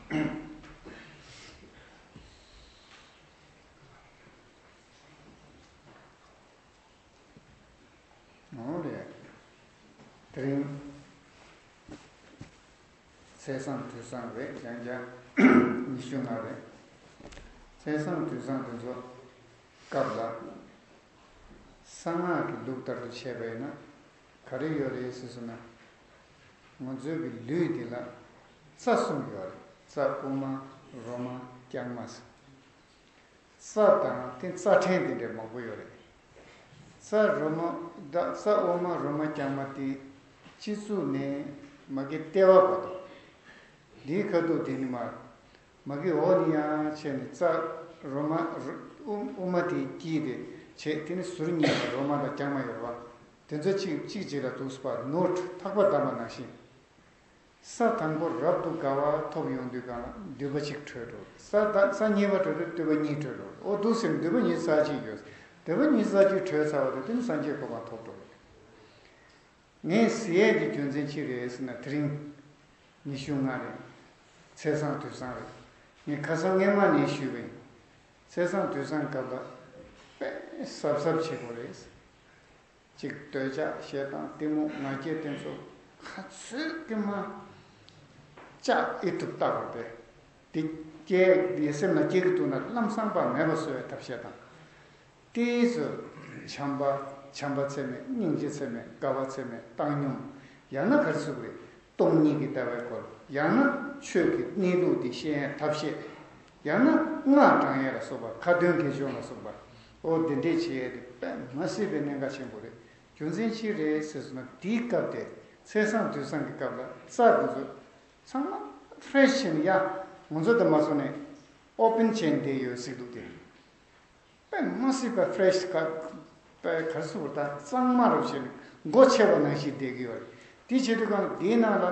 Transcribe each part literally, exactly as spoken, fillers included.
འོ་རེད། དེ་རིང་ཚེས་བཟང་དུས་བཟང་རེད། ཡང་བསྐྱར་ཉི་ཤུ་ལྔ་རེད། ཚེས་བཟང་དུས་བཟང་དེ་ཚོ་སྐབས་ལ་གསང་སྔགས་ཀྱི་ལུགས་ལྟར་དུ་བྱས་པ་ཡིན་ན་ག་རེ་ཡོད་རེད་ཟེར་སོང་ན། ང་ཚོའི་གི་ལུས་འདི་ལ་རྩ་གསུམ་ཡོད་རེད། རྩ་དབུ་མ་རོ་མ་རྐྱང་མ་ཟེར། རྩ་དང་དེ་རྩ་ཕྲན་དེ་འདྲ་མང་པོ་ཡོད་རེད། རྩ་རོ་མ་ད་རྩ་དབུ་མ་རོ་མ་རྐྱང་མ་དེ་སྤྱི་གཙུག་ནས་མ་གི་ལྟེ་བ་བར་དུ། འདིའི་ཁ་ཐུག་དེ་ནི་མར། མ་གི་འོག་ནས་ཡར་བྱས་ནས་རྩ་རོ་མ་རོ་དབུ་དབུ་མ་དེའི་དཀྱིལ་དེ་བྱས། དེ་ནི་ཟུར་གཉིས་ལ་རོ་མ་དང་རྐྱང་མ་ཡོད་རེད་བ། དེ་ཚོ་གཅིག་གཅིག་གཅིག་ལ་འདུག་སེ་ནོར་ཐག་པ་བསྡམས་པ་ནང་བཞིན། ས་དང་པོ་རབ་ཏུ་དགའ་བ་ཐོབ་ཡོང་དུས་སྒང་ལ་འདོད་པ་གཅིག་གྲོལ་འགྲོ། ས་ད་ས་གཉིས་པ་གྲོལ་དུས་འདོད་པ་གཉིས་གྲོལ་འགྲོ། འོ་འདུག་སེ་འདོད་པ་ཉི་ཤུ་རྩ་གཅིག་ཡོད། འདོད་པ་ཉི་ཤུ་རྩ་གཅིག་གྲོལ་ཚར་བ་དེ་དེ་ནི་སངས་རྒྱས་གོ་འཕང་ཐོབ་འགྲོ་གི་རེད། ངས་ཟེར་ཡས་ཀྱི་རྒྱུ་མཚན་ཅི་རེད་ཟེར་ན། དེ་རིང་ཉི་ཤུ་ལྔ་རེད། ཚེས་བཟང་དུས་བཟང་རེད། ངས་ཁ་སང་སྔས་མ་ནས་ཞུས་པ་ཡིན། ཚེས་བཟང་དུས་བཟང་སྐབས་ལ་དཔེ་གཟབ་གཟབ་བྱེད་དགོས་རེད། གཅིག་འདོད་ཆགས་ཞེ་སྡང་གཏི་མུག་ང་རྒྱལ་དེ་ཚོ་ག་ཚོད་ཀྱིས་མ་བཅག་ཨེ་ཐུབ་བལྟ་དགོས་པས། དེ་སྐྱེ་དེ་སེམས་ལ་སྐྱེ་གི་འདུག་ན་ལམ་སང་པ་མེད་པ་བཟོ་བའི་ཐབས་ཤེས་དང་། དེའི་ཚོ་བྱམས་པ་བྱམས་པ་ཚད་མེད། སྙིང་རྗེ་ཚད་མེད། དགའ་བ་ཚད་མེད། བཏང་སྙོམས། ཡང་ན་ག་རེ་ཟེར་དགོས་རེད། སྟོང་ཉིད་ཀྱི་ལྟ་བའི་སྐོར། ཡང་ན་ཆོས་ཀྱི་གནས་ལུགས་འདི་ཤེས་ཡས་ཐབས་ཤེས། ཡང་ན་སྔགས་བགྲང་ཡས་ལ་སོགས་པ། ཁ་འདོན་དགེ་སྦྱོར་ལ་སོགས་པ། འོ་དེ་འདྲས་བྱེད་ཡས་དེ་དཔེ་མ་སྲིད་པའི་གནད་འགག་ཆེན་པོ་རེད། རྒྱུ་མཚན་ཅི་རེད་ཟེར་སོང་ན། དེའི་སྐབས་དེ་ཚེས་བཟང་དུས་བཟང་གི་སྐབས་ལ་རྩ་དེ་ཚོ་ཚང་མ་ཕེ་རེ་ཤི་བྱས་ནས། ཡ་ང་ཚོ་དེ་མ་སོང་ནས་ཨོ་པན་བྱས་ནས་བསྡད་ཡོད་ཟེར་གྱི་འདུག་སྟེ། དཔེ་མ་སྲིད་པ་ཕེ་རེ་ཤི་ག་དཔེ་ག་རེ་ཟེར་དགོས་རེད། ད་གཙང་མ་རུ་བྱས་ནས་སྒོ་ཕྱེ་བ་ནང་བཞིན་བསྡད་ཀྱི་ཡོད་རེད། དེ་བྱེད་དུས་སྒང་ལ་དེའི་ནང་ལ་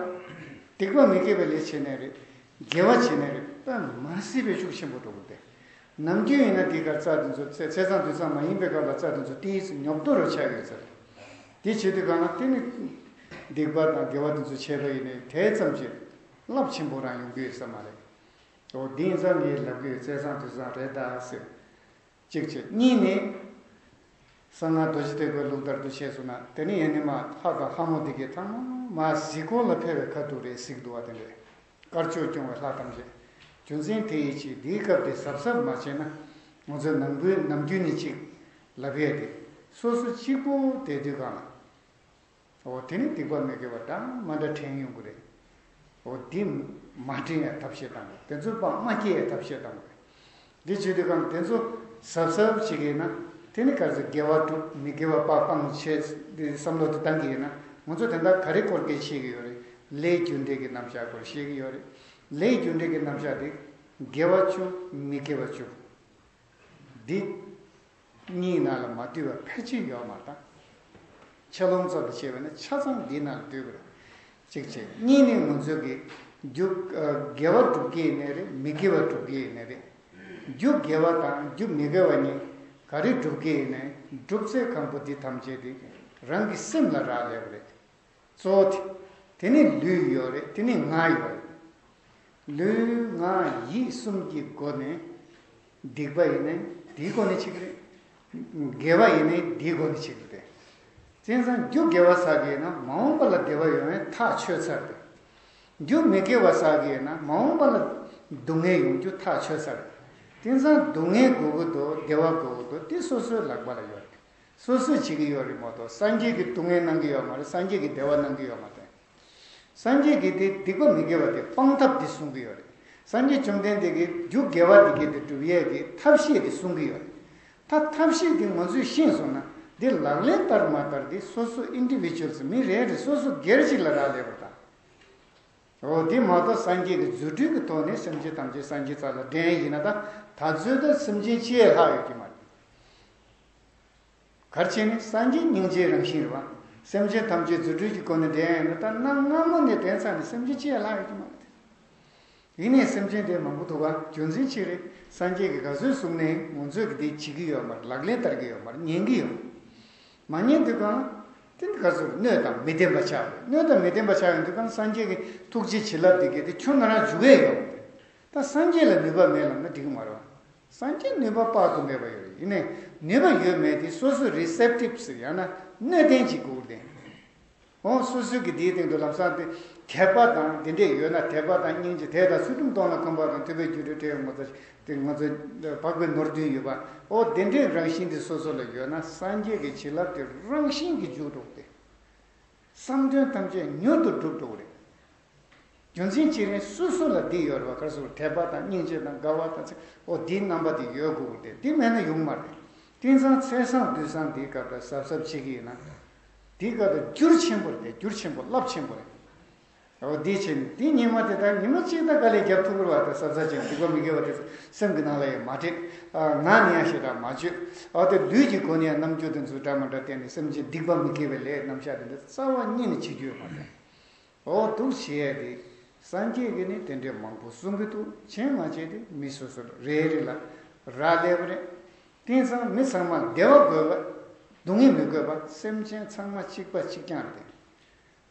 སྡིག་པ་མི་དགེ་བའི་ལས་བྱས་ནའི་རེད། དགེ་བ་བྱས་ནའི་རེད། དཔེ་མ་སྲིད་པའི་ཤུགས་ཆེན་པོ་འགྲོ་གི་རེད། ནམ་རྒྱུན་ཡིན་ན་དེ་གར་རྩ་དེ་ཚོ་ཚེ་ཚེས་བཟང་དུས་བཟང་མ་ཡིན་པའི་སྐབས་ལ་རྩ་དེ་ཚོ་ཏོག་ཙམ་ཉོབ་ཏོ་རུ་ཆགས་ཡོད་ཚར། དེ་བྱེད་དུས་སྒང་ལ་དེ་ནི་སྡིག་པ་དང་དགེ་བ་དེ་ཚོ་བྱས་པ་ཡིན་ནའི་དེ་ཙམ་གྱིས་རླབས་ཆེན་པོ་རང་ཡོང་གི་ཡོད་ས་མ་རེད། འོ་འདི་ཡིན་ཙང་ངས་ལབ་ཀྱི་ཡོད། ཚེས་བཟང་དུས་བཟང་རེད་ད་ཟེར། གཅིག་བྱས། གཉིས་ནི། གསང་སྔགས་རྡོ་རྗེ་ཐེག་པའི་ལུགས་ལྟར་དུ་བྱས་སོང་ན། དེ་ནི་ཡང་ནི་མ་ལྷ་དང་ལྷ་མོ་འདི་གའི་ཚང་མ་མ་གཟིགས་སྐོར་ལ་ཕེབས་པའི་ཁ་ཐུག་རེད་ཟེར་གྱི་འདུག་བ། དེ་འདྲས་དཀར་ཕྱོགས་སྐྱོང་བའི་ལྷ་ཐམས་ཅད། རྒྱུ་མཚན་དེ་ཡིན་གྱི་འདིའི་སྐབས་དེ་གཟབ་གཟབ་མ་བྱས་ན། ང་ཚོས་ནམ་རྒྱུན་ནམ་རྒྱུན་ནས་གཅིག་ལབ་ཡས་དེ། སོ་སོ་གཅིག་པོ་བསྡད་དུས་སྒང་ལ། འོ་དེ་ནི་སྡིག་པ་མི་དགེ་བ་འདྲ་མ་འདྲ་དྲན་ཡོང་གི་རེད། འོ་འདི་མ་དྲན་ཡ་ཐབས་ཤེས་གཏང་དགོས། དེ་ཚོ་སྤང་མ་སྐྱེ་ཡ་ཐབས་ཤེས་གཏང་དགོས། འདི་བྱེད་དུས་སྒང་དེ་ཚོ་གཟབ་གཟབ་བྱེད་ཀྱི་ཡིན་ན། དེ་ནི་ག་ཚོད་དགེ་བ་སྒྲུབ། མི་དགེ་བ་སྤང་སྤང་བྱེད་དེ་བསམ་བློ་དེ་བཏང་གི་ཡིན་ན། ང་ཚོ་དེ་འདྲ་ག་རེ་སྐོར་སྐད་བཤད་ཀྱི་ཡོད་རེད། ལས་རྒྱུ་འབྲས་ཀྱི་རྣམ་གཞག་སྐོར་བཤད་ཀྱི་ཡོད་རེད། ལས་རྒྱུ་འབྲས་ཀྱི་རྣམ་གཞག་དེ་དགེ་བ་བཅུ་མི་དགེ་བ་བཅུ། འདི་གཉིས་ནང་ལ་མ་འདུས་པ་ཕལ་ཆེར་ཡོད་མ་རེད་ད། ཆ་ལོང་ཙམ་དུ་བྱས་པ་ན་ཆ་ཚང་འདི་ནང་ལ་འདུས་པ་རེད། གཅིག་བྱས། གཉིས་ནི་ང་ཚོས་ཀྱི་རྒྱུ་ཨ་དགེ་བ་སྒྲུབ་ཀྱི་ཡིན་ནའི་རེད། མི་དགེ་བ་སྒྲུབ་ཀྱི་ཡིན་ནའི་རེད། རྒྱུ་དགེ་བ་དང་རྒྱུ་མི་དགེ་བ་གཉིས་ག་རེ་སྒྲུབ་ཀྱི་ཡིན་ནའི། སྒྲུབ་ཚད་གང་པོ་འདི་ཐམས་ཅད་དེ་རང་གི་སེམས་ལ་རག་ལས་པ་རེད། གཙོ་བོ་དེ། དེ་ནི་ལུས་ཡོད་རེད། དེ་ནི་ངག་ཡོད་རེད། ལུས་ངག་ཡིད་གསུམ་གྱི་སྒོ་ནས། སྡིག་པ་ཡིན་ནའི་དེའི་སྒོ་ནས་བྱེད་ཀྱི་རེད། དགེ་བ་ཡིན་ནའི་དེའི་སྒོ་ནས་བྱེད་ཀྱི་རེད། བྱས་ཙང་རྒྱུ་དགེ་བ་བསགས་ཀྱི་ཡིན་ན་མ་འོངས་པ་ལ་བདེ་བ་ཡོང་ཡ་ཐག་ཆོད་ཚར་ཏེ། རྒྱུ་མི་དགེ་བ་བསགས་ཀྱི་ཡིན་ན་མ་འོངས་པ་ལ་སྡུག་བསྔལ་ཡོང་རྒྱུ་ཐག་ཆོད་ཚར། བྱས་ཙང་སྡུག་བསྔལ་དགོས་ཀྱི་འདུག་བདེ་བ་དགོས་ཀྱི་འདུག་དེ་སོ་སོའི་ལག་པ་ལ་ཡོད་རེད། སོ་སོས་བྱེད་ཀྱི་ཡོད་རེད་མ་གཏོགས། སངས་རྒྱས་ཀྱིས་སྡུག་བསྔལ་གནང་གི་ཡོད་མ་རེད། སངས་རྒྱས་ཀྱིས་བདེ་བ་གནང་གི་ཡོད་མ་རེད། སངས་རྒྱས་ཀྱིས་དེ་སྡིག་པ་མི་དགེ་བ་དེ་སྤང་ཐབས་དེ་གསུང་གི་ཡོད་རེད། སངས་རྒྱས་བཅོམ་ལྡན་འདས་ཀྱིས་རྒྱུ་དགེ་བ་དེ་གའི་དེ་སྒྲུབ་ཡས་ཀྱི་ཐབས་ཤེས་དེ་གསུང་གི་ཡོད་རེད། ད་ཐབས་ཤེས་དེ་ང་ཚོས་ཤེས་སོང་ན། འདི་ལག་ལེན་བསྟར་མ་བསྟར་དེ་སོ་སོ་ཨིན་ཌི་བི་ཇུ་ཨལ་སི་མི་རེ་རེ་སོ་སོ་སྒེར་གཅིག་ལ་རག་ལས་པ་དང་། འོ་དེ་མ་གཏོགས་སངས་རྒྱས་ཀྱི་རྫུ་འཕྲུལ་གྱི་ཐོག་ནས་སེམས་ཅན་ཐམས་ཅད་སངས་རྒྱས་རྩ་ལ་འདྲེན་ཡིན་ན། ད་ད་ཚོད་ད་སེམས་ཅན་སྤྱི་ཡས་ལྷག་ཡོད་ཀྱི་མ་རེད། ག་རེ་བྱས་ནས། སངས་རྒྱས་སྙིང་རྗེའི་རང་བཞིན་རེད་བ། སེམས་ཅན་ཐམས་ཅད་རྫུ་འཕྲུལ་གྱི་སྒོ་ནས་འདྲེན་ཡིན་ན། ད་གནའ་སྔ་མོ་ནས་འདྲེན་ཚར་ནས་སེམས་ཅན་སྤྱི་ཡས་ལྷག་ཡོད་ཀྱི་མ་རེད། ཡིན་ནའི་སེམས་ཅན་དེ་མང་པོ་འདུག་ག་རྒྱུ་མཚན་ཅི་རེད། སངས་རྒྱས་ཀྱིས་ག་ཚོད་གསུངས་ནའི་ང་ཚོས་ཀྱི་དེ་བྱེད་ཀྱི་ཡོད་མ་རེད། ལག་ལེན་བསྟར་གྱི་ཡོད་མ་རེད། ཉན་གྱི་ཡོད་མ་རེད། མ་ཉན་དུས་སྒང་དེ་ག་ཚོད་སྣོད་དང་མི་ལྡན་པ་ཆགས་རེད། སྣོད་དང་མི་ལྡན་པ་ཆགས་ཡོང་དུས་སྒང་སངས་རྒྱས་ཀྱི་ཐུགས་རྗེ་བྱིན་རླབས་དེ་གའི་དེ་ཁྱོན་ནས་རང་འཇུག་གི་ཡོད་མ་རེད། ད་སངས་རྒྱས་ལ་ནུས་པ་མེད་ལབ་ན་འགྲིག་གི་མ་རེད་བ། སངས་རྒྱས་ནུས་པ་དཔག་ཏུ་མེད་པ་ཡོད་རེད། ཡིན་ནའི་ནུས་པ་ཡོད་མེད་དེ་སོ་སོ་རི་སེབ་ཊིབ་ཟེར་ཡང་ན་གནོད་ལྡན་ཅིག་དགོས་ཏེ། འོ་སོ་སོའི་གི་དེའི་སྟེང་དུ་ལམ་སང་དེ་དད་པ་དང་དེ་འདྲས་ཡོད་ན། དད་པ་དང་སྙིང་རྗེ་དད་དང་ཚུལ་ཁྲིམས་གཏོང་ལ་གོམས་པ་དང་ཐུབ་པའི་རྒྱུ་འབྲས་འཕྲད་ཡོང་ངོ་ཚ་དེ་ང་ཚོ་འཕགས་པའི་ནོར་བདུན་ཡོད་པ། འོ་དེ་འདྲས་རང་བཞིན་དེ་སོ་སོ་ལ་ཡོད་ན་སངས་རྒྱས་ཀྱི་བྱིན་རླབས་དེ་རང་བཞིན་གྱིས་འཇུག་འགྲོ་གི་སྟེ། བསམ་དོན་ཐམས་ཅད་མྱུར་དུ་འགྲུབ་འགྲོ་གི་རེད། རྒྱུ་མཚན་ཅི་རེད། སོ་སོ་ལ་འདི་ཡོད་རེད་བ། ག་རེ་ཟེར། དད་པ་དང་སྙིང་རྗེ་དང་དགའ་བ་དང་ཚེ། འོ་འདིའི་རྣམ་པ་འདི་ཡོད་དགོས་ཀྱི་རེད། འདི་མེད་ན་ཡོང་མ་རེད། དེང་སང་ཚེས་བཟང་དུས་བཟང་འདིའི་སྐབས་ལ་གཟབ་གཟབ་བྱེད་ཀྱི་ཡིན་ན། འདིའི་སྐབས་ལ་འགྱུར་ཆེན་པོ་རེད། འགྱུར་ཆེན་པོ་རླབས་ཆེན་པོ་རེད། འོ་འདི་བྱས་ནས་འདི་ཉི་མ་དེ་དག་ཉི་མ་གཅིག་དང་ག་ལས་རྒྱབ་ཐུབ་ཀྱི་རེད་བ། དེ་གཟབ་གཟབ་བྱས་ནས་སྡིག་པ་མི་དགེ་བ་དེ་ཚོ་སེམས་ཀྱི་ནང་ལ་ཡང་མ་དྲན། ཨ་ངག་ནས་ཡང་ཞེ་དྲག་མ་བརྗོད། འོ་དེ་ལུས་ཀྱི་སྒོ་ནས་ཡང་རྣམ་འགྱུར་དེ་ཚོ་འདྲ་མི་འདྲ་བསྟན་ནས་སེམས་ཅན་སྡིག་པ་མི་དགེ་བའི་ལས་རྣམ་གཞག་དེ་འདྲ་རྩ་བ་ཉིད་ནས་བྱེད་རྒྱུ་ཡོད་མ་རེད། འོ་འདུག་བྱས་ཏེ། སངས་རྒྱས་ཀྱིས་ནི་དེ་འདྲའི་མང་པོ་གསུང་གི་འདུག་བྱས་མ་བྱས་ཏེ་མི་སོ་སོར་རེ་རེ་ལ་རག་ལས་པ་རེད། དེང་སང་མི་ཚང་མ་བདེ་བ་དགོས་པ། སྡུག་བསྔལ་མི་དགོས་པ། སེམས་ཅན་ཚང་མ་གཅིག་པ་གཅིག་རྐྱང་རེད།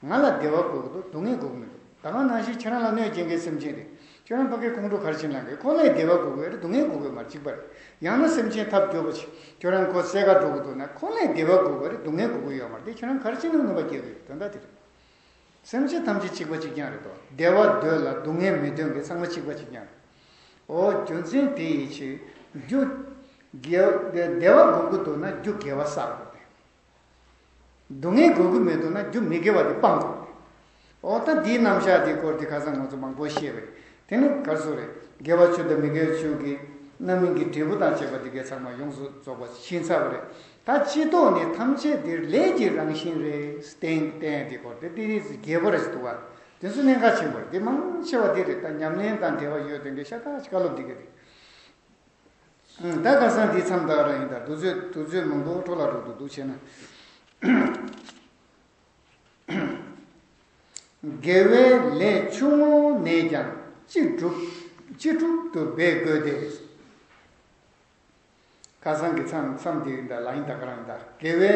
ང་ལ་བདེ་བ་དགོས་ཀྱི་འདུག་སྡུག་བསྔལ་དགོས་ཀྱི་མི་འདུག་ད་ག་ནང་བཞིན་ཁྱེད་རང་ལ་གནོད་སྐྱེལ་མཁན་སེམས་ཅན་རེད། ཁྱེད་རང་ཕ་གིའི་ཁོང་ཁྲོ་ག་རེ་བྱེད་ལབ་མཁན། ཁོ་ལ་བདེ་བ་དགོས་ཀྱི་རེད། སྡུག་བསྔལ་དགོས་ཀྱི་མ་རེད། གཅིག་པ་རེད། ཡང་ན་སེམས་ཅན་ཐབས་སྐྱོ་པོ་ཞིག་ཁྱེད་རང་ཁོ་བསད་ག་འགྲོ་གི་འདུག་ན་ཁོ་ལ་བདེ་བ་དགོས་ཀྱི་རེད། སྡུག་བསྔལ་དགོས་ཀྱི་ཡོད་མ་རེད། དེ་ཁྱེད་རང་ག་རེ་བྱས་ནས་གནོད་པ་སྐྱེལ་གྱི་ཡོད། དོན་དག་དེ་རེད། སེམས་ཅན་ཐམས་ཅད་གཅིག་པ་གཅིག་རྐྱང་རེད་དོ། བདེ་བ་འདོད་ལ་སྡུག་བསྔལ་མི་འདོད་མཁན་ཚང་མ་གཅིག་པ་གཅིག་རྐྱང་རེད། འོ་རྒྱུ་མཚན་དེ་ཡི་ཕྱིར་རྒྱུ་དགེ་བདེ་བ་དགོས་ཀྱི་འདུག་ན་རྒྱུ་དགེ་བ་བསགས་དགོས་ཏེ། སྡུག་བསྔལ་དགོས་ཀྱི་མི་འདུག་ན་རྒྱུ་མི་དགེ་བ་དེ་སྤང་དགོས་ཏེ། འོ་ད་འདིའི་རྣམ་གཞག་འདི་སྐོར་དེ་ཁ་སང་ང་ཚོ་མང་པོ་བཤད་པས། དེ་ནི་ག་རེ་ཟེར་རེད། དགེ་བ་བཅུ་དང་མི་དགེ་བ་བཅུ་གི་རྣམ་སྨིན་གྱི་འབྲས་བུ་དང་བཅས་པ་འདི་གའི་ཚང་མ་ཡོངས་སུ་རྫོགས་པ་ཤེས་ཚར་བ་རེད། ད་སྤྱི་ལྡོག་ནི་ཐམས་ཅད་འདིར་ལས་ཀྱི་རང་བཞིན་རེད། བསྟན་བསྟན་དེ་སྐོར་དེ་ཏི་རིས་རྒྱས་པ་རེ་ཞིག་འདུག་བ། དེ་ཚོ་གནད་འགག་ཆེན་པོ་རེད། དེ་མང་ཆེ་བ་དེ་རེད། ད་ཉམས་ལེན་དང་འབྲེལ་བ་ཡོད་དེ་འདྲའི་ཤ་སྟག་བཀའ་སློབ་འདི་ག་རེད། ད་ཁ་སང་འདི་མཚམས་བཏགས་ར་ཡིན། ད་དུས་ཚོད་དུས་ཚོད་མང་པོ་འཕྲོ་བརླག་འགྲོ་འདུག་འདུག་བྱས་ན། དགེ་བའི་ལས་ཆུང་ངུ་ནས་ཀྱང་ཅི་སྒྲུབ་ཅི་སྒྲུབ་ཏུ་འབད་དགོས་ཏེ། ཁ་སང་གི་མཚམས་མཚམས་དེ་ཡིན་ད་ལ་ཡིན་ད་ག་རང་ཡིན་ད། དགེ་བའི་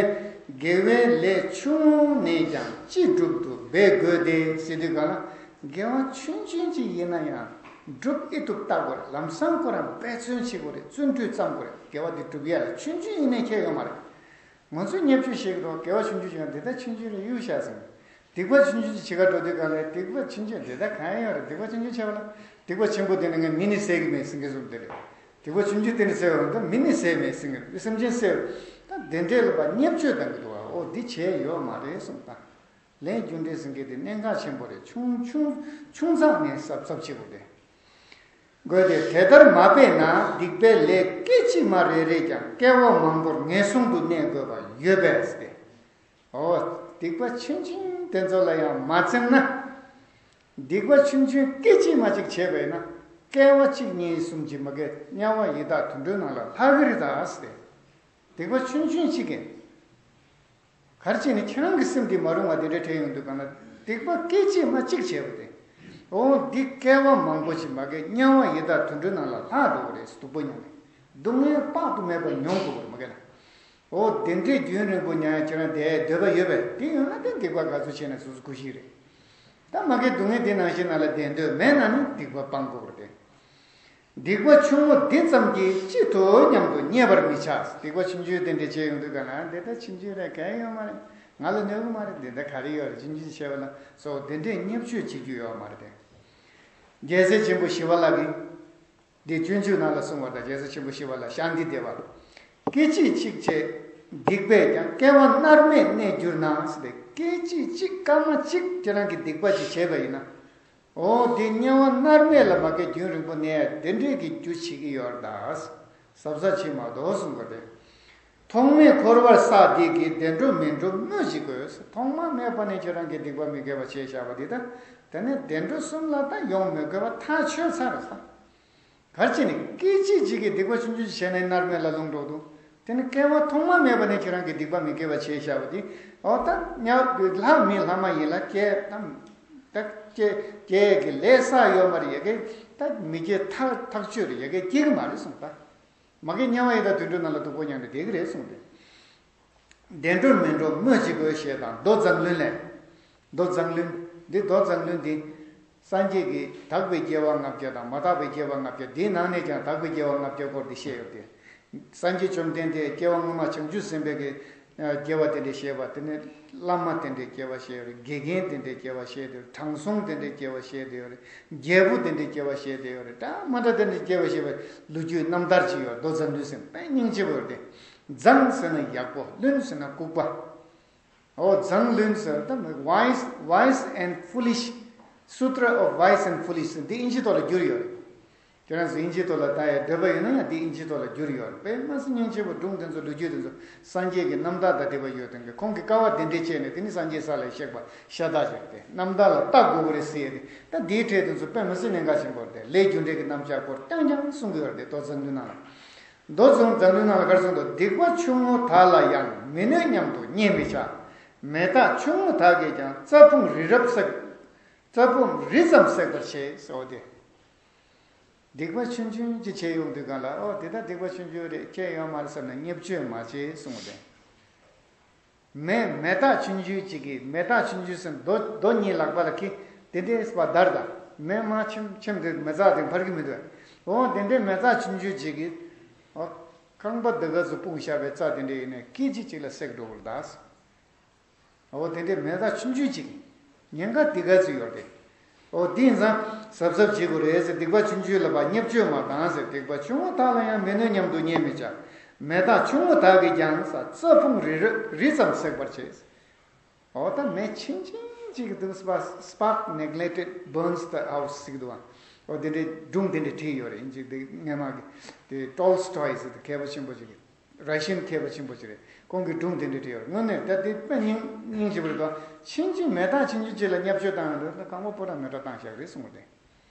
དགེ་བའི་ལས་ཆུང་ངུ་ནས་ཀྱང་ཅི་སྒྲུབ་ཏུ་འབད་དགོས་ཏེ་ཟེར་དུས་ག་ལ། དགེ་བ་ཆུང་ཆུང་ཅིག་ཡིན་ན་ཡང་སྒྲུབ་ཨེ་ཐུབ་ལྟ་དགོས་རེད། ལམ་སང་ཁོ་རང་འབད་བརྩོན་བྱེད་དགོས་རེད། བརྩོན་འགྲུས་བརྩམ་དགོས་རེད། དགེ་བ་འདི་སྒྲུབ་ཡ་ལ་ཆུང་ཆུང་ཡིན་ནའི་ཁྱད་ཡོད་མ་རེད། ང་ཚོས་བརྙས་བཅོས་བྱེད་ཀྱི་འདུག་དགེ་བ་ཆུང་ཆུང་ཆུང་འདི་ལྟར་ཆུང་ཆུང་རེ་གཡུག་བཞག་ཟིན། སྡིག་པ་ཆུང་ཆུང་ཅིག་བྱེད་ག་འགྲོ་དུས་གང་ལས་སྡིག་པ་ཆུང་ཆུང་འདི་ལྟར་གང་ཡང་ཡོད་རེད། སྡིག་པ་ཆུང་ཆུང་བྱས་པ་ལ་སྡིག་པ་ཆེན་པོ་དེ་ནི་ངས་མི་ནི་བསད་ཀྱི་མེད་ཟེར་མཁན་བཟུམ་དེ་རེད། སྡིག་པ་ཆུང་ཆུང་དེ་ནི་བསད་པ་འདི་མི་ནི་བསད་མེད་ཟེར་མཁན་རེད། སེམས་ཅན་བསད་པ་ད་དེ་འདྲས་ལ་བ་བརྙས་བཅོས་བཏང་གི་འདུག་བ། འོ་འདི་བྱས་ཡོད་མ་རེད་གསུངས་དང་། ལན་རྒྱུ་འབྲས་ཟེར་མཁན་དེ་གནད་འགག་ཆེན་པོ་རེད། ཆུང་ཆུང་ཆུང་ཙག་ནས་གཟབ་གཟབ་བྱེད་དགོས་ཏེ། དགོས་ཏེ། དེ་ལྟར་མ་འབད་ན་སྡིག་པའི་ལས་སྐད་ཅིག་མ་རེ་རེས་ཀྱང་སྐྱེ་བ་མང་པོར་ངན་སོང་དུ་གནས་དགོས་པ་ཡོད་པས་ཏེ། འོ། སྡིག་པ་ཆུང་ཆུང་དེ་ཚོ་ལ་ཡང་མ་འཛེམ་ན། སྡིག་པ་ཆུང་ཆུང་སྐད་ཅིག་མ་ཅིག་བྱས་པས་ན། སྐྱེ་བ་གཅིག་གཉིས་གསུམ་གྱིས་མ་གཏོགས་དམྱལ་བ་ཡི་དྭགས་དུད་འགྲོའི་ནང་ལ་ལྷག་གི་རེད་ད་ཟེར་ཏེ། སྡིག་པ་ཆུང་ཆུང་གཅིག་གིས། ག་རེ་བྱས་ནས་ཁྱེད་རང་གི་སེམས་འདི་མ་རུང་བ་དེ་འདྲ་འཕྲད་ཡོང་དུས་གང་ན་སྡིག་པ་སྐད་ཅིག་མ་གཅིག་བྱས་པ་དེ། འོ་འདི་སྐྱེ་བ་མང་པོ་ཞིག་མ་གཏོགས་དམྱལ་བ་ཡི་དྭགས་དུད་འགྲོའི་ནང་ལ་ལྷག་འགྲོ་གི་རེད། སྡུག་པོ་མྱོང་ནས། སྡུག་བསྔལ་དཔག་ཏུ་མེད་པ་མྱོང་དགོས་པར་མ་གཏོགས་ན། འོ་དེ་འདྲའི་རྒྱུན་རིང་པོ་མྱོང་ཡ་ཁྱེད་རང་དེའི་འདོད་པ་ཡོད་པས། དེ་ཡོད་ན་དེ་སྡིག་པ་ག་ཚོད་བྱས་ན་སོ་སོ་ཁུ་ཤི་རེད། ད་མ་གཏོགས་སྡུག་བསྔལ་དེ་ནང་བཞིན་ནང་ལ་བསྡད་འདོད་མེད་ན་ནི་སྡིག་པ་སྤང་དགོས་པར་ཏེ། སྡིག་པ་ཆུང་ངུ་འདི་ཙམ་གྱིས་གཅིག་ཏུ་མཉམ་དུ་མཉེས་པར་མི་བྱ། སྡིག་པ་ཆུང་ཆུང་དེ་འདྲ་བྱས་ཡོང་དུས་ག་ན་འདི་ལྟ་ཆུང་ཆུང་རེད། གང་ཡང་ཡོད་མ་རེད། ང་ལ་གནོད་གི་མ་རེད། འདི་ལྟ་ག་རེ་ཡོད་རེད། ཆུང་ཆུང་བྱས་པ་ལ་སོགས་དེ་འདྲས་བརྙས་བཅོས་བྱེད་རྒྱུ་ཡོད་མ་རེད་དེ། རྒྱལ་སྲས་ཆེན་པོ་ཞི་བ་ལྷ་གིས་འདི་སྤྱོད་འཇུག་ནང་ལ་གསུངས་པ་དང་། རྒྱལ་སྲས་ཆེན་པོ་ཞི་བ་ལྷ་ཤཱནྟི་དེ་བ། སྐད་ཅིག་གཅིག་བྱས་སྡིག་པས་ཀྱང་། སྐྱེ་བ་མནར་མེད་གནས་འགྱུར་ན་ཟེར་ཏེ། སྐད་ཅིག་གཅིག་སྐར་མ་གཅིག་ཁྱེད་རང་གིས་སྡིག་པ་ཅིག་བྱས་པ་ཡིན་ན། འོ་དེ་དམྱལ་བ་མནར་མེད་ལ་མ་གཏོགས་རྒྱུན་རིང་པོ་གནས་དེ་འདྲས་ཀྱི་རྒྱུ་བྱེད་ཀྱི་ཡོད་རེད་ད། གཟབ་གཟབ་བྱེད་མ་གཏོགས་གསུངས་པ་རེད། ཐོག་མེད་འཁོར་བར་བསགས་སྡིག་གིས། བདེ་འགྲོ་མི་འགྲོ་སྨོས་ཅི་དགོས། ཐོག་མ་མེད་པ་ནས་ཁྱེད་རང་གིས་སྡིག་པ་མི་དགེ་བ་བྱས་བཞག་པ་འདི་ད། དེ་ནས་བདེ་འགྲོ་གསུམ་ལ་ད་ཡོང་མི་དགོས་པ་ཐག་ཆོད་ཚར་རེད་ད། ག་རེ་བྱས་ནས་སྐད་ཅིག་གཅིག་གིས་སྡིག་པ་ཆུང་ཆུང་ཅིག་བྱས་ནས་མནར་མེད་ལ་ལྷུང་འགྲོ་འདུག་དེ་ནི་སྐྱེ་བ་ཐོག་མ་མེད་པ་ནས་ཁྱེད་རང་གིས་སྡིག་པ་མི་དགེ་བ་བྱས་བཞག་པ་དེ། འོ་ད་དམྱལ་བ་ལྷ་མི་ལྷ་མ་ཡིན་ལ་སྐྱེ་དམ། ད་སྐྱེ་སྐྱེ་གི་ལས་བསགས་ཡོད་མ་རེད། ཡ་གི་ད་མི་སྐྱེ་ཐག་ཐག་ཆོད་རེད། ཡ་གི་སྐྱེ་གི་མ་རེད་གསུངས་ད། མ་གི་དམྱལ་བ་ཡི་དྭགས་དུད་འགྲོ་ནང་ལ་སྡུག་པོ་མྱངས་ནས་བསྡད་གི་རེད་གསུངས་ཏེ། བདེ་འགྲོར་མི་འགྲོ་སྨོས་ཅི་དགོས་ཞེས་དང་། མདོ་མཛངས་བླུན་ལས། མདོ་མཛངས་བླུན། འདི་མདོ་མཛངས་བླུན་འདི། སངས་རྒྱས་ཀྱིས་དག་པའི་སྐྱེ་བ་ལྔ་བརྒྱ་དང་མ་དག་པའི་སྐྱེ་བ་ལྔ་བརྒྱ། དེའི་ནང་ནས་ཀྱང་དག་པའི་སྐྱེ་བ་ལྔ་བརྒྱ་སྐོར་དེ་བཤད་ཡོད་དེ། སངས་རྒྱས་བཅོམ་ལྡན་འདས་སྐྱེ་བ་སྔོན་མ་བྱང་ཆུབ་སེམས་དཔའི་གི་སྐྱེ་བ་དེ་འདྲའི་བཤད་པ། དེ་ནས་བླ་མ་དེ་འདྲའི་སྐྱེ་བ་བཤད་ཡོད་རེད། དགེ་རྒན་དེ་འདྲའི་སྐྱེ་བ་བཤད་དེ་ཡོད་རེད། དྲང་སྲོང་དེ་འདྲའི་སྐྱེ་བ་བཤད་དེ་ཡོད་རེད། རྒྱལ་པོ་དེ་འདྲའི་སྐྱེ་བ་བཤད་དེ་ཡོད་རེད། འདྲ་མི་འདྲ་དེ་འདྲའི་སྐྱེ་བ་བཤད་པའི་ལོ་རྒྱུས་རྣམ་ཐར་ཅིག་ཡོད། མདོ་མཛངས་བླུན་ཟེར་དཔེ་སྙིང་རྗེ་པོ་ཡོད་དེ། མཛངས་ཟེར་ན་ཡག་པོ། བླུན་ཟེར་ན་ལྐུགས་པ། འོ་མཛངས་བླུན་ཟེར་ད་wise, wise and foolish, Sutra of Wise and Foolish ཟེར་འདི་ཨིན་ཇི་ཐོག་ལ་བསྒྱུར་ཡོད་རེད། ཁྱེད་རང་ཚོ་ཨིན་ཇི་ཐོག་ལ་ལྟ་ཡ་འདོད་པ་ཡོད་ན་ཡང་འདི་ཨིན་ཇི་ཐོག་ལ་བསྒྱུར་ཡོད་རེད། དཔེ་མ་སྲིད་སྙིང་རྗེ་པོ། སྒྲུང་དེ་ཚོ་ལོ་རྒྱུས་དེ་ཚོ་སངས་རྒྱས་ཀྱི་རྣམ་ཐར་དང་འབྲེལ་བ་ཡོད་དེ་གི། ཁོང་གིས་དཀའ་བ་དེ་འདྲས་སྤྱད་ནས་དེ་ནི་སངས་རྒྱས་ས་ལ་གཤེགས་པ་ཤ་སྟག་ཅིག་རེད་དེ། རྣམ་ཐར་ལ་ལྟ་དགོས་ཀྱི་རེད་ཟེར་ཡས་དེ། ད་འདིའི་གྲས་དེ་ཚོ་དཔེ་མི་སྲིད་གནད་འགག་ཆེན་པོ་རེད་དེ། ལས་རྒྱུ་འབྲས་ཀྱི་རྣམ་གཞག་སྐོར་རྐྱང་རྐྱང་གསུང་གི་ཡོད་རེད་དེ། མདོ་མཛངས་བླུན་ནང་ལ། མདོ་མཛངས་བླུན་ནང་ལ་ག་རེ་གསུངས་འདུག། སྡིག་པ་ཆུང་ངུ་དག་ལ་ཡང་མི་གནོད་སྙམ་དུ་བརྙས་མི་བྱ། མེ་སྟག་ཆུང་ངུ་དག་གིས་ཀྱང་རྩྭ་ཕུང་རི་རབ་བསྲེག། རྩྭ་ཕུང་རི་ཙམ་བསྲེག་པར་བྱེད་ཟེར་བ་དེ། སྡིག་པ་ཆུང་ཆུང་ཅིག་བྱས་ཡོང་དུས་སྒང་ལ། ཨོ་དེ་ད་སྡིག་པ་ཆུང་ཆུང་རེད། ཁྱད་ཡོད་མ་རེད་བསམ་ནས་བརྙས་བཅོས་མ་བྱེད་གསུངས་པ་དེ། མེ་མེ་སྟག་ཆུང་ཆུང་ཅིག་གིས། མེ་སྟག་ཆུང་ཆུང་ཟེར་རྡོ་རྡོ་གཉིས་ལག་པ་ལ་འཁྱེར། དེ་འདྲའི་བར་དར་དང་མེ་མ་ཆེམ་ཆེམ་དེ་མེ་བཙའ་དེ་འཕར་གྱི་མི་འདུག། འོ་དེ་འདྲའི་མེ་སྟག་ཆུང་ཆུང་ཅིག་གིས། འོ་རྐང་པ་འདི་ག་ཚོ་སྤུངས་བཞག་པའི་རྩྭ་དེ་འདྲ་ཡིན་ནའི་སྐད་ཅིག་གཅིག་ལ་བསྲེག་འགྲོ་གི་རེད་ད། འོ་དེ་འདྲའི་མེ་སྟག་ཆུང་ཆུང་ཅིག་ཉེན་ཁ་དེ་ག་ཚོད་ཡོད་རེད། འོ་དེ་ཡིན་ཙང་གཟབ་གཟབ་བྱེད་དགོས་རེད་ཟེར། སྡིག་པ་ཆུང་ཆུང་ལ་བརྙས་བཅོས་མ་བཏང་ཟེར། སྡིག་པ་ཆུང་ངུ་དག་ལ་ཡང་མི་གནོད་སྙམ་དུ་བརྙས་མི་བྱ། མེ་སྟག་ཆུང་ངུ་དག་གིས་ཀྱང་ཟེར། རྩྭ་ཕུང་རི་རི་རི་ཙམ་བསྲེག་པར་བྱེད། འོ་ད་མེ་ཆུང་ཆུང་ཅིག་གི་འདུག། Spark, spark neglected burns the house ཟེར་གྱི་འདུག་བ། འོ་དེ་འདྲའི་སྒྲུང་དེ་འདྲ་བྲིས་ཡོད་རེད། ཨིན་ཇི་དེ་སྔོན་མ་གི་དེ་ཊོལ་སི་ཊོའི་ཟེར་དེ་མཁས་པ་ཆེན་པོ་ཅིག་གི། ར་ཤི་ཡན་མཁས་པ་ཆེན་པོ་ཅིག་རེད། ཁོང་གིས་སྒྲུང་དེ་འདྲ་བྲིས་ཡོད་རེད། དངོས་གནས་ད་དེ་དཔེ་སྙིང་སྙིང་རྗེ་པོ་རེད་དོ། ཆུང་ཆུང་མེ་སྟག་ཆུང་ཆུང་ཅིག་ལ་བརྙས་བཅོས་བཏང་ཡོད་འདུག་ན། རྐང་པ་པོ་ཏ་མེ་སྟག་བཏང་བཞག་རེད་གསུངས་པ་རེད།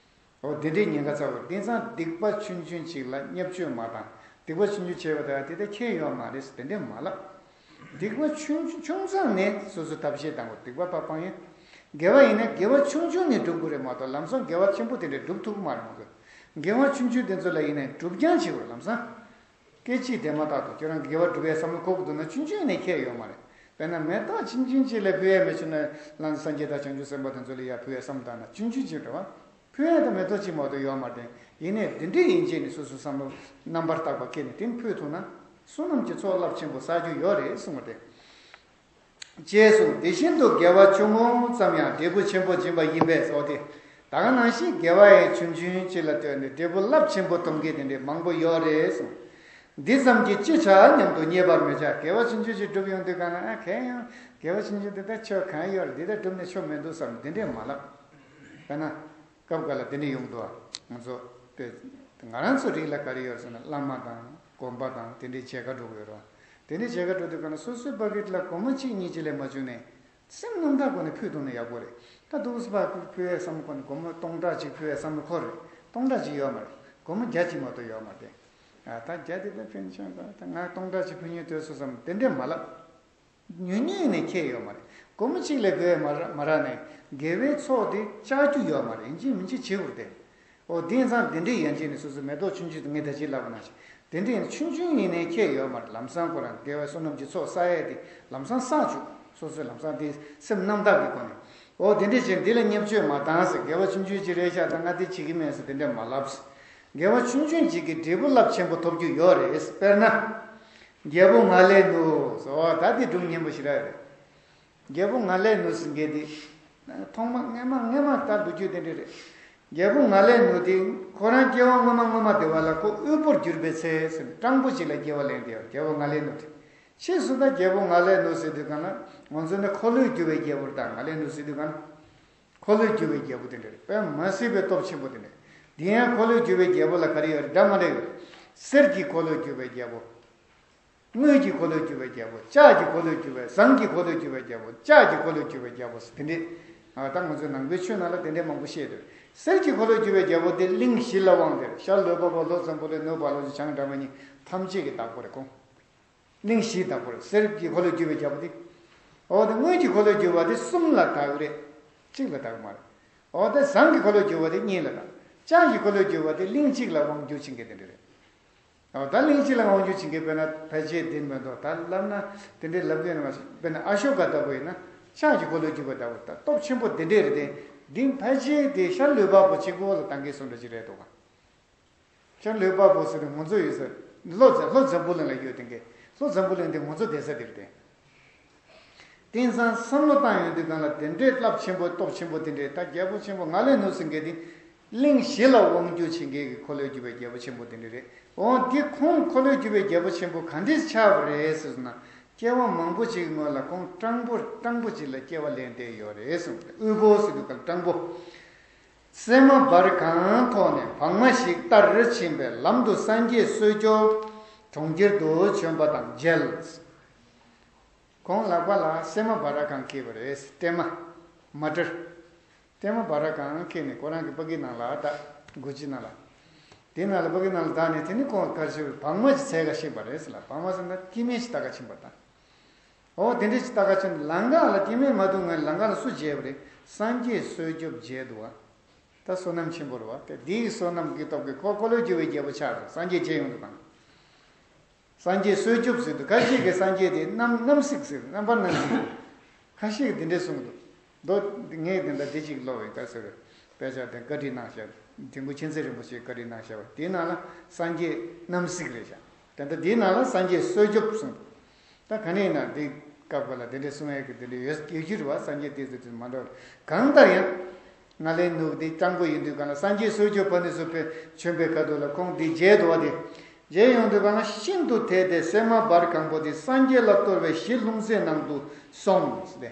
འོ་དེ་འདྲའི་ཉེན་ཁ་ཚ་བོ་རེད། དེང་སང་སྡིག་པ་ཆུང་ཆུང་ཅིག་ལ་བརྙས་བཅོས་མ་བཏང་། སྡིག་པ་ཆུང་ཆུང་བྱས་པ་དེ་དེ་ལྟར་ཁྱད་ཡོད་མ་རེད་ཟེར་དེ་འདྲས་མ་ལབ། སྡིག་པ་ཆུང་ཆུང་ཆུང་ཙམ་ནས་སོ་སོ་ཐབས་ཤེས་བཏང་དགོས། སྡིག་པ་ཕར་སྤང་ཡོད། དགེ་བ་ཡིན་ན་དགེ་བ་ཆུང་ཆུང་ནས་སྒྲུབ་དགོས་རེད་མ་གཏོགས་ལམ་སང་དགེ་བ་ཆེན་པོ་དེ་འདྲས་སྒྲུབ་ཐུབ་ཀྱི་མ་རེད་མ་གཏོགས། དགེ་བ་ཆུང་ཆུང་དེ་ཚོ་ལ་ཡིན་ནའི་སྒྲུབ་རྐྱང་བྱེད་དགོས་ལམ་སང་། སྐད་ཅིག་དེ་མ་ཐག་ཏུ་ཁྱོད་རང་དགེ་བ་སྒྲུབ་པའི་བསམ་བློ་འཁོར་གྱི་འདུག་ན་ཆུང་ཆུང་ནས་ཁྱེར་ཡོང་མ་རེད། དཔེར་ན་མེ་སྟག་ཆུང་ཆུང་ཅིག་ལ་ཕུལ་ཡ་མེད་བྱུང་ན། ལམ་སངས་རྒྱས་དང་བྱང་ཆུབ་སེམས་དཔའ་དེ་ཚོ་ལ་ཡ་ཕུལ་ཡ་བསམ་བཏང་ན་ཆུང་ཆུང་ཅིག་རེད་བ། ཕུལ་ཡ་དང་མེ་ཏོག་གཅིག་མ་གཏོགས་ཡོད་མ་རེད། ཡིན་ནའི་འདི་འདྲའི་ཡིན་ཅེས་ནས་སོ་སོའི་བསམ་བློ་རྣམ་པར་དག་པ་བསྐྱེད་ནས་དེ་ཕུལ་ཐུབ་ན། བསོད་ནམས་ཀྱི་ཚོགས་རླབས་ཆེན་པོ་བསགས་རྒྱུ་ཡོད་རེད་གསུངས་པ་དེ། ཅེས་གསུངས། དེ་བཞིན་དུ་དགེ་བ་ཆུང་ངུ་ཙམ་ཡང་འབྲས་བུ་ཆེན་པོ་འབྱིན་པ་ཡིན་པས་སོ། དེ་ད་ག་ནང་བཞིན་དགེ་བ་ཡང་ཆུང་ཆུང་ཅིག་ལ་ལྟོས་ནས་འབྲས་བུ་རླབས་ཆེན་པོ་ཐོབ་མཁན་དེ་འདྲའི་མང་པོ་ཡོད་རེད་གསུངས། འདི་ཙམ་གྱིས་ཅི་བྱ་སྙམ་དུ་བརྙས་པར་མི་བྱ། དགེ་བ་ཆུང་ཆུང་ཅིག་བསྒྲུབས་ཡོང་དུས་གང་ལ། ཨ་གང་ཡང་དགེ་བ་ཆུང་ཆུང་འདི་ལྟར་ཆོ་གང་ཡོད་རེད། འདི་ལྟར་བསྒྲུབས་ནས་ཆོ་མི་འདུག་བསམ་འདི་འདྲས་མ་ལབ། དཔེར་ན། སྐབས་འགའ་ལ་དེ་འདྲ་ཡོང་འདུག་ཨ། ང་ཚོ་དཔེ། ང་རང་ཚོ་རིགས་ལ་ག་རེ་ཡོད་ཟེར་ན་བླ་མ་དང་སྒོམ་པ་དང་དེ་འདྲའི་མཇལ་ཁ་འགྲོ་གི་ཡོད་རེད་བ། དེ་འདྲའི་མཇལ་ཁ་འགྲོ་དུས་གང་ན་སོ་སོའི་བྷ་གེ་ཊི་ལ་སྒོར་མོ་གཅིག་གཉིས་ཅིག་ལས་མ་བྱུང་ནས་སེམས་རྣམ་དག་སྒོ་ནས་ཕུལ་ཐུབ་ན་ཡག་པོ་རེད། ད་འདུག་སེ་ཕར་ཕུལ་བའི་བསམ་བློ་ཁོ་ནས་སྒོར་མོ་སྟོང་ཕྲག་གཅིག་ཕུལ་བའི་བསམ་བློ་ཁོ་རེད། སྟོང་ཕྲག་གཅིག་ཡོད་མ་རེད། སྒོར་མོ་བརྒྱ་གཅིག་མ་གཏོགས་ཡོད་མ་རེད། ཨ་ད་བརྒྱ་དེ་ད་ཕན་ཆད་ད་ད་ང་སྟོང་ཕྲག་གཅིག་ཕུལ་སྙིང་འདོད་སོང་བསམ་དེ་འདྲས་མ་ལབ། ཉུང་ཉུང་ནས་ཁྱད་ཡོད་མ་རེད། སྒོར་མོ་གཅིག་ལས་བུད་མ་ར་མ་རག་ནས་དགེ་བའི་ཚོགས་དེ་བཅག་རྒྱུ་ཡོད་མ་རེད། ཡིན་གཅིག་མིན་གཅིག་བྱེད་དགོས་རེད་དེ། འོ་དེང་སང་དེ་འདྲའི་ཡན་ཆད་ནས་སོ་སོའི་མེ་ཏོག་ཆུང་ཆུང་དེ་ངས་ད་ཅི་ལབ་པ་ནང་བཞིན་དེ་འདྲའི་ཡན་ཆུང་ཆུང་ཡིན་ནའི་ཁྱད་ཡོད་མ་རེད། ལམ་སང་ཁོ་རང་དགེ་བའི་བསོད་ནམས་ཀྱི་ཚོགས་བསགས་ཡས་དེ་ལམ་སང་བསགས་བཅུག། སོ་སོའི་ལམ་སང་དེ་སེམས་རྣམ་དག་གི་སྒོ་ནས། འོ་དེ་འདྲ་བྱས་འདི་ལ་བརྙས་བཅོས་མ་བཏང་ཟེར། དགེ་བ་ཆུང་ཆུང་ཅིག་རེད་ཤག་ད་ང་དེ་བྱེད་ཀྱི་མེད་ཟེར་དེ་འདྲ་མ་ལབ་ཟེར། དགེ་བ་ཆུང་ཆུང་ཅིག་གིས་འབྲས་བུ་རླབས་ཆེན་པོ་ཐོབ་རྒྱུ་ཡོད་རེད། དཔེར་ན། རྒྱལ་པོ་ང་ལས་ནུ་ཟེར། འོ་ད་དེ་སྒྲུང་སྙན་པོ་ཞེ་དྲག་རེད། རྒྱལ་པོ་ང་ལས་ནུ་ཟེར་མཁན་དེ། ཐོག་མ་སྔ་མ་སྔ་མ་ད་ལོ་རྒྱུས་དེ་འདྲ་རེད། རྒྱལ་པོ་ང་ལས་ནུ་དེ་ཁོ་རང་སྐྱེ་བ་སྔོན་མ་སྔོན་མ་དེ་བ་ལ་ཁོ་དབུལ་པོར་གྱུར་པའི་ཚེ་ཟེར་སྤྲང་པོ་ཅིག་ལ་སྐྱེ་བ་ལེན་དེ་ཡོད། རྒྱལ་པོ་ང་ལས་ནུ་དེ། ཕྱིས་སུ་ད་རྒྱལ་པོ་ང་ལས་ནུ་ཟེར་དུས་གང་ན་ང་ཚོ་ནི་འཁོར་ལོས་སྒྱུར་བའི་རྒྱལ་པོ་དང་ང་ལས་ནུ་ཟེར་དུས་གང་ན། འཁོར་ལོས་སྒྱུར་བའི་རྒྱལ་པོ་དེ་འདྲ་རེད། དཔེ་མ་སྲིད་པའི་སྟོབས་ཆེན་པོ་དེ་འདྲ། དེ་ཡང་འཁོར་ལོས་སྒྱུར་བའི་རྒྱལ་པོ་ལ་ག་རེ་ཡོད་རེད། འདྲ་མ་འདྲ་ཡོད་རེད། གསེར་གྱི་འཁོར་ལོས་སྒྱུར་བའི་རྒྱལ་པོ། དངུལ་གྱི་འཁོར་ལོས་སྒྱུར་བའི་རྒྱལ་པོ། ལྕགས་ཀྱི་འཁོར་ལོས་སྒྱུར་བའི། ཟངས་ཀྱི་འཁོར་ལོས་སྒྱུར་བའི་རྒྱལ་པོ། ལྕགས་ཀྱི་འཁོར་ལོས་སྒྱུར་བའི་རྒྱལ་པོ་ཟེར་དེ་འདྲས། ཨ་ད་ང་ཚོས་ནང་པའི་ཆོས་ནང་ལ་དེ་འདྲས་མང་པོ་བཤད་འདུག། གསེར་གྱི་འཁོར་ལོས་སྒྱུར་བའི་རྒྱལ་པོ་དེ་གླིང་བཞི་ལ་དབང་སྟེ་ཤར་ལྷོ་དཔའ་བོ་ལྷོ་འཛམ་བུ་གླིང་ནུབ་བ་ལོ་ཆེན་བྱང་སྒྲ་མི་སྙན་ཐམས་ཅད་ཀྱི་བདག་པོ་རེད་ཁོང་། གླིང་བཞིའི་བདག་པོ་རེད། གསེར་གྱི་འཁོར་ལོས་སྒྱུར་བའི་རྒྱལ་པོ་དེ། འོ་དེ་དངུལ་གྱི་འཁོར་ལོས་སྒྱུར་བ་དེ་གསུམ་ལ་བདག་རེད། གཅིག་ལ་བདག་མ་རེད། འོ་དེ་ཟངས་ཀྱི་འཁོར་ལོས་སྒྱུར་བ་དེ་གཉིས་ལ་བདག། ལྕགས་ཀྱི་འཁོར་ལོས་སྒྱུར་བ་དེ་གླིང་གཅིག་ལ་དབང་བསྒྱུར་བྱེད་མཁན་དེ་འདྲ་རེད། འོ་ད་གླིང་གཅིག་ལ་དབང་བསྒྱུར་བྱེད་མཁན་དཔེར་ན་ཕལ་ཆེར་དེ་མི་འདུག། ད་ལབ་ན་དེ་འདྲའི་ལབ་དགོས་ན་མ་ཤེས། དཔེར་ན་ཨ་ཤོ་ཀ་ལྟ་བུ་ཡིན་ན་ལྕགས་ཀྱི་འཁོར་ལོས་སྒྱུར་བ་ལྟ་བུ། ད་སྟོབས་ཆེན་པོ་དེ་འདྲས་རེད་དེ། འདི་ཕལ་ཆེར་དེ་ཤར་ལུས་འཕགས་པོ་གཅིག་པོ་ལ་བཏང་གི་སོང་འདྲ་ཅིག་རེད་འདུག་ག། ཤར་ལུས་འཕགས་པོ་ཟེར་དུས་ང་ཚོ་ཡོད་ས་ལྷོ་འཛམ་ལྷོ་འཛམ་བུ་གླིང་ལ་ཡོད་དེ་འགའི་ལྷོ་འཛམ་བུ་གླིང་དེ་ང་ཚོ་བསྡད་ས་དེ་རེད་དེ། དེང་སང་བསམ་བློ་བཏང་ཡོང་དུས་གང་ལ་དེ་འདྲའི་རླབས་ཆེན་པོ་སྟོབས་ཆེན་པོ་དེ་འདྲའི་ད་རྒྱལ་པོ་ཆེན་པོ་ང་ལས་ནུ་ཟེར་མཁན་དེ་གླིང་བཞི་ལ་དབང་བསྒྱུར་བྱེད་མཁན་གྱི་འཁོར་ལོས་སྒྱུར་བའི་རྒྱལ་པོ་ཆེན་པོ་དེ་འདྲ་རེད། འོ་འདི་ཁོང་འཁོར་ལོས་སྒྱུར་བའི་རྒྱལ་པོ་ཆེན་པོ་ག་འདྲས་ཆགས་པ་རེད་ཟེར་ན། སྐྱེ་བ་མང་པོ་ཅིག་གི་སྔོན་ལ་ཁོང་སྤྲང་པོ་སྤྲང་པོ་ཅིག་ལ་སྐྱེ་བ་ལེན་བསྡད་ཡོད་རེད་གསུངས་ཏེ། དབུལ་པོ་ཟེར་དུས་ག་ལ་སྤྲང་པོ། སྲན་མ་འབར་གང་ཐོགས་ནས་བག་མ་ཞིག་ལྟར་ཕྱིན་པས་ལམ་དུ་སངས་རྒྱས་གསོལ་སྐྱོབ་གྲོང་ཁྱེར་དུ་བྱོན་པ་དང་མཇལ། ཁོང་ལག་པ་ལ་སྲན་མ་འབར་གང་འཁྱེར་བ་རེད། སྲན་མ་མ་ཊར། སྲན་མ་འབར་གང་འཁྱེར་ནས་ཁོ་རང་གི་པ་ཀི་ནང་ལ་ད་གུ་ཅི་ནང་ལ། དེ་ནང་ལ་པ་ཀི་ནང་ལ་བདག་ནས་དེ་ནི་ཁོང་ག་རེ་བྱས་བག་མ་ཅིག་འཚོལ་ག་ཕྱིན་པ་རེད་ཟེར་ལ། བག་མ་ཟེར་ན་སྐྱེ་དམན་ཅིག་ལྟ་ག་ཕྱིན་པ་དང་། འོ་དེ་འདྲས་ཅིག་ལྟ་ག་ཕྱིན་ལམ་ཁ་ལ་སྐྱེ་དམན་མ་འདུག་ངས་ལམ་ཁ་ལ་སུ་མཇལ་བ་རེད། སངས་རྒྱས་གསོལ་སྐྱོབ་མཇལ་འདུག་བ། ད་བསོད་ནམས་ཆེན་པོ་རེད་བ། དེ་འདིའི་བསོད་ནམས་ཀྱི་སྟོབས་ཀྱིས་ཁོ་འཁོར་ལོས་སྒྱུར་བའི་རྒྱལ་པོ་ཆགས་སོང་། སངས་རྒྱས་མཇལ་ཡོང་དུས་གང་། སངས་རྒྱས་གསོལ་སྐྱོབ་ཟེར་དུས་ཁ་ཅིག་གིས་སངས་རྒྱས་དེ་རྣམ་རྣམ་གཟིགས་ཟེར། རྣམ་པར་སྣང་མཛད། ཁ་ཤས་ཀྱིས་འདི་འདྲས་གསུངས་འདུག། མདོ་ངས་དེ་འདྲ་འདི་གཅིག་ཀློག་པའི་སྐབས་སུ་དཔེ་ཆ་དེ་བཀའ་ཁྲིད་གནང་བཞག། དྲིན་ཀུན་མཁྱེན་བརྩེ་རིན་པོ་ཆེས་བཀའ་ཁྲིད་གནང་བཞག་པ་དེའི་ནང་ལ་སངས་རྒྱས་རྣམ་གཟིགས་རེད་བཞག། དེ་འདྲ་དེའི་ནང་ལ་སངས་རྒྱས་གསོལ་སྐྱོབ་གསུངས་འདུག། ད་ག་ནས་ཡིན་ན་འདི་སྐབས་ཀ་ལ་དེ་འདྲའི་གསུང་ཡས་ཀྱི་དེ་འདྲའི་ཡོད་ཡོད་རྒྱུ་རེད་བ། སངས་རྒྱས་དེ་ཚོ་དེ་མ་འདྲ་བ་གང་ལྟར་ཡང་། ང་ལས་ནུ་དེ་སྤྲང་པོ་ཡིན་དུས་གང་ལ་སངས་རྒྱས་གསོལ་སྐྱོབ་ཕ་ནུས་སུ་ཕེབས་བྱོན་པའི་ཁ་ཐུག་ལ་ཁོང་འདི་མཇལ་འདུག་བ། དེ་མཇལ་ཡོང་དུས་གང་ལ་ཤིན་ཏུ་དད་དེ་སྲན་མ་འབར་གང་པོ་དེ་སངས་རྒྱས་ལ་གཏོར་བའི་གཞི་ལྷུང་བཟེད་ནང་དུ་སོང་སྟེ།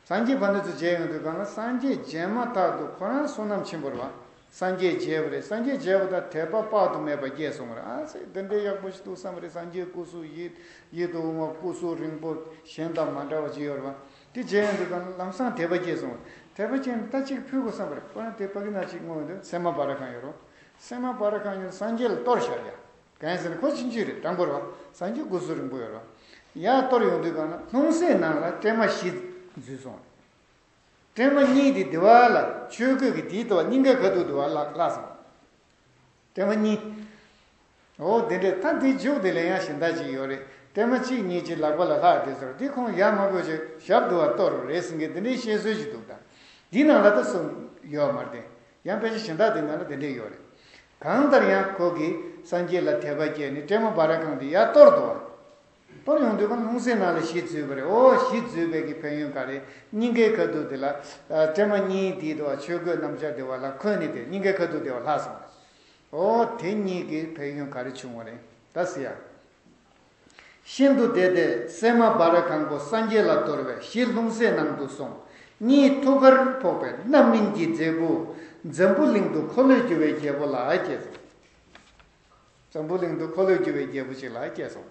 སངས་རྒྱས་ཕ་ནུས་སུ་མཇལ་ཡོང་དུས་གང་ལ་སངས་རྒྱས་མཇལ་མ་ཐག་ཏུ་ཁོ་རང་བསོད་ནམས་ཆེན་པོ་རེད་བ། སངས་རྒྱས་མཇལ་བ་རེད། སངས་རྒྱས་མཇལ་བ་དང་དད་པ་དཔག་ཏུ་མེད་པ་སྐྱེས་སོང་བ་རེད། ཨ་ཙི་དེ་འདྲའི་ཡག་པོ་ཞིག་འདུག་བསམ་པ་རེད། སངས་རྒྱས་སྐུ་གཟུགས་ཡིད་ཡིད་དུ་འོང་བ། སྐུ་གཟུགས་རིང་པོ་གཞན་དང་མ་འདྲ་བ་ཅིག་ཡོད་རེད་བ། དེ་མཇལ་ཡོང་དུས་གང་ལ་ལམ་སང་དད་པ་སྐྱེས་སོང་བ། དད་པ་སྐྱེས་ནས་ད་ཅིག་ཕུལ་དགོས་བསམ་པ་རེད། ཁོ་རང་དེ་པ་ཀི་ནང་ཅིག་བསྔོགས་ཡོང་དུས་སྲན་མ་འབར་གང་ཡོད་རེད། སྲན་མ་འབར་གང་ཡོད་སངས་རྒྱས་ལ་གཏོར་བཞག་ཡ། གང་ཡིན་ཟེར་ན་ཁོ་ཕྱིན་ཆད་རེད། སྤྲང་པོ་རེད་བ། སངས་རྒྱས་སྐུ་གཟུགས་རིང་པོ་ཡོད་རེད་བ། ཡར་གཏོར་ཡོང་དུས་གང་ལ་ལྷུང་བཟེད་ནང་ལ་སྲན་མ་བཞི་འཛུལ་སོང་། སྲན་མ་གཉིས་དེ་དེ་བ་ལ་ཆོས་གོས་ཀྱི་དེའི་ལྟོ་བ་སྙིང་གའི་ཁ་ཐུག་དེ་བ་ལ་བརླག་སོང་། སྲན་མ་གཉིས། འོ་དེ་འདྲས། ད་འདི་མཇུག་དེ་ལ་ཡང་གཞན་དག་ཅིག་ཡོད་རེད། སྲན་མ་གཅིག་གཉིས་ཅིག་ལག་པ་ལ་ལྷག་དེ་ཚོར་དེ་ཁོང་ཡར་མ་བོས་ཅིག་ཞབས་དེ་བ་གཏོར་བ་རེད་ཟེར་མཁན་དེ་འདྲའི་བཤད་སྲོལ་ཞིག་འདུག་ད། འདི་ནང་ལ་ད་གསུངས་ཡོད་མ་རེད་དེ། ཡང་དཔེ་ཆ་གཞན་དག་དེ་ནང་ལ་དེ་འདྲས་ཡོད་རེད། གང་ལྟར་ཡང་ཁོ་གིས་སངས་རྒྱས་ལ་དད་པ་སྐྱེས་ནས་སྲན་མ་འབར་གང་དེ་ཡར་གཏོར་འདུག་བ། གཏོར་ཡོང་དུས་ཀ་ལྷུང་བཟེད་ནང་ལ་བཞི་འཛུལ་བ་རེད། འོ་བཞི་འཛུལ་བའི་གི་ཕན་ཡོན་ག་རེ། སྙིང་གའི་ཁ་ཐུག་དེ་ལ་སྲན་མ་གཉིས་དེའི་དེ་བ་ཆོས་གོས་སྣམ་སྦྱར་དེ་བ་ལ་འཁོད་ནས་དེ་སྙིང་གའི་ཁ་ཐུག་དེ་བ་ལྷག་སོང་བ། འོ་དེ་གཉིས་ཀྱི་ཕན་ཡོན་ག་རེ་བྱུང་བ་རེད་ད་ཟེར་ཡ། ཤིན་ཏུ་དད་དེ་སྲན་མ་འབར་གང་པོ་སངས་རྒྱས་ལ་གཏོར་བའི་གཞི་ལྷུང་བཟེད་ནང་དུ་སོང་། གཉིད་ཐུགས་ཀར་ཕོག་པས་རྣམ་སྨིན་གྱི་མཛད་སྤུ་འཛམ་བུ་གླིང་དུ་འཁོར་ལོས་སྒྱུར་བའི་རྒྱལ་པོ་ལ་སྐྱེས་སོ། འཛམ་བུ་གླིང་དུ་འཁོར་ལོས་སྒྱུར་བའི་རྒྱལ་པོ་ཅིག་ལ་སྐྱེས་སོ།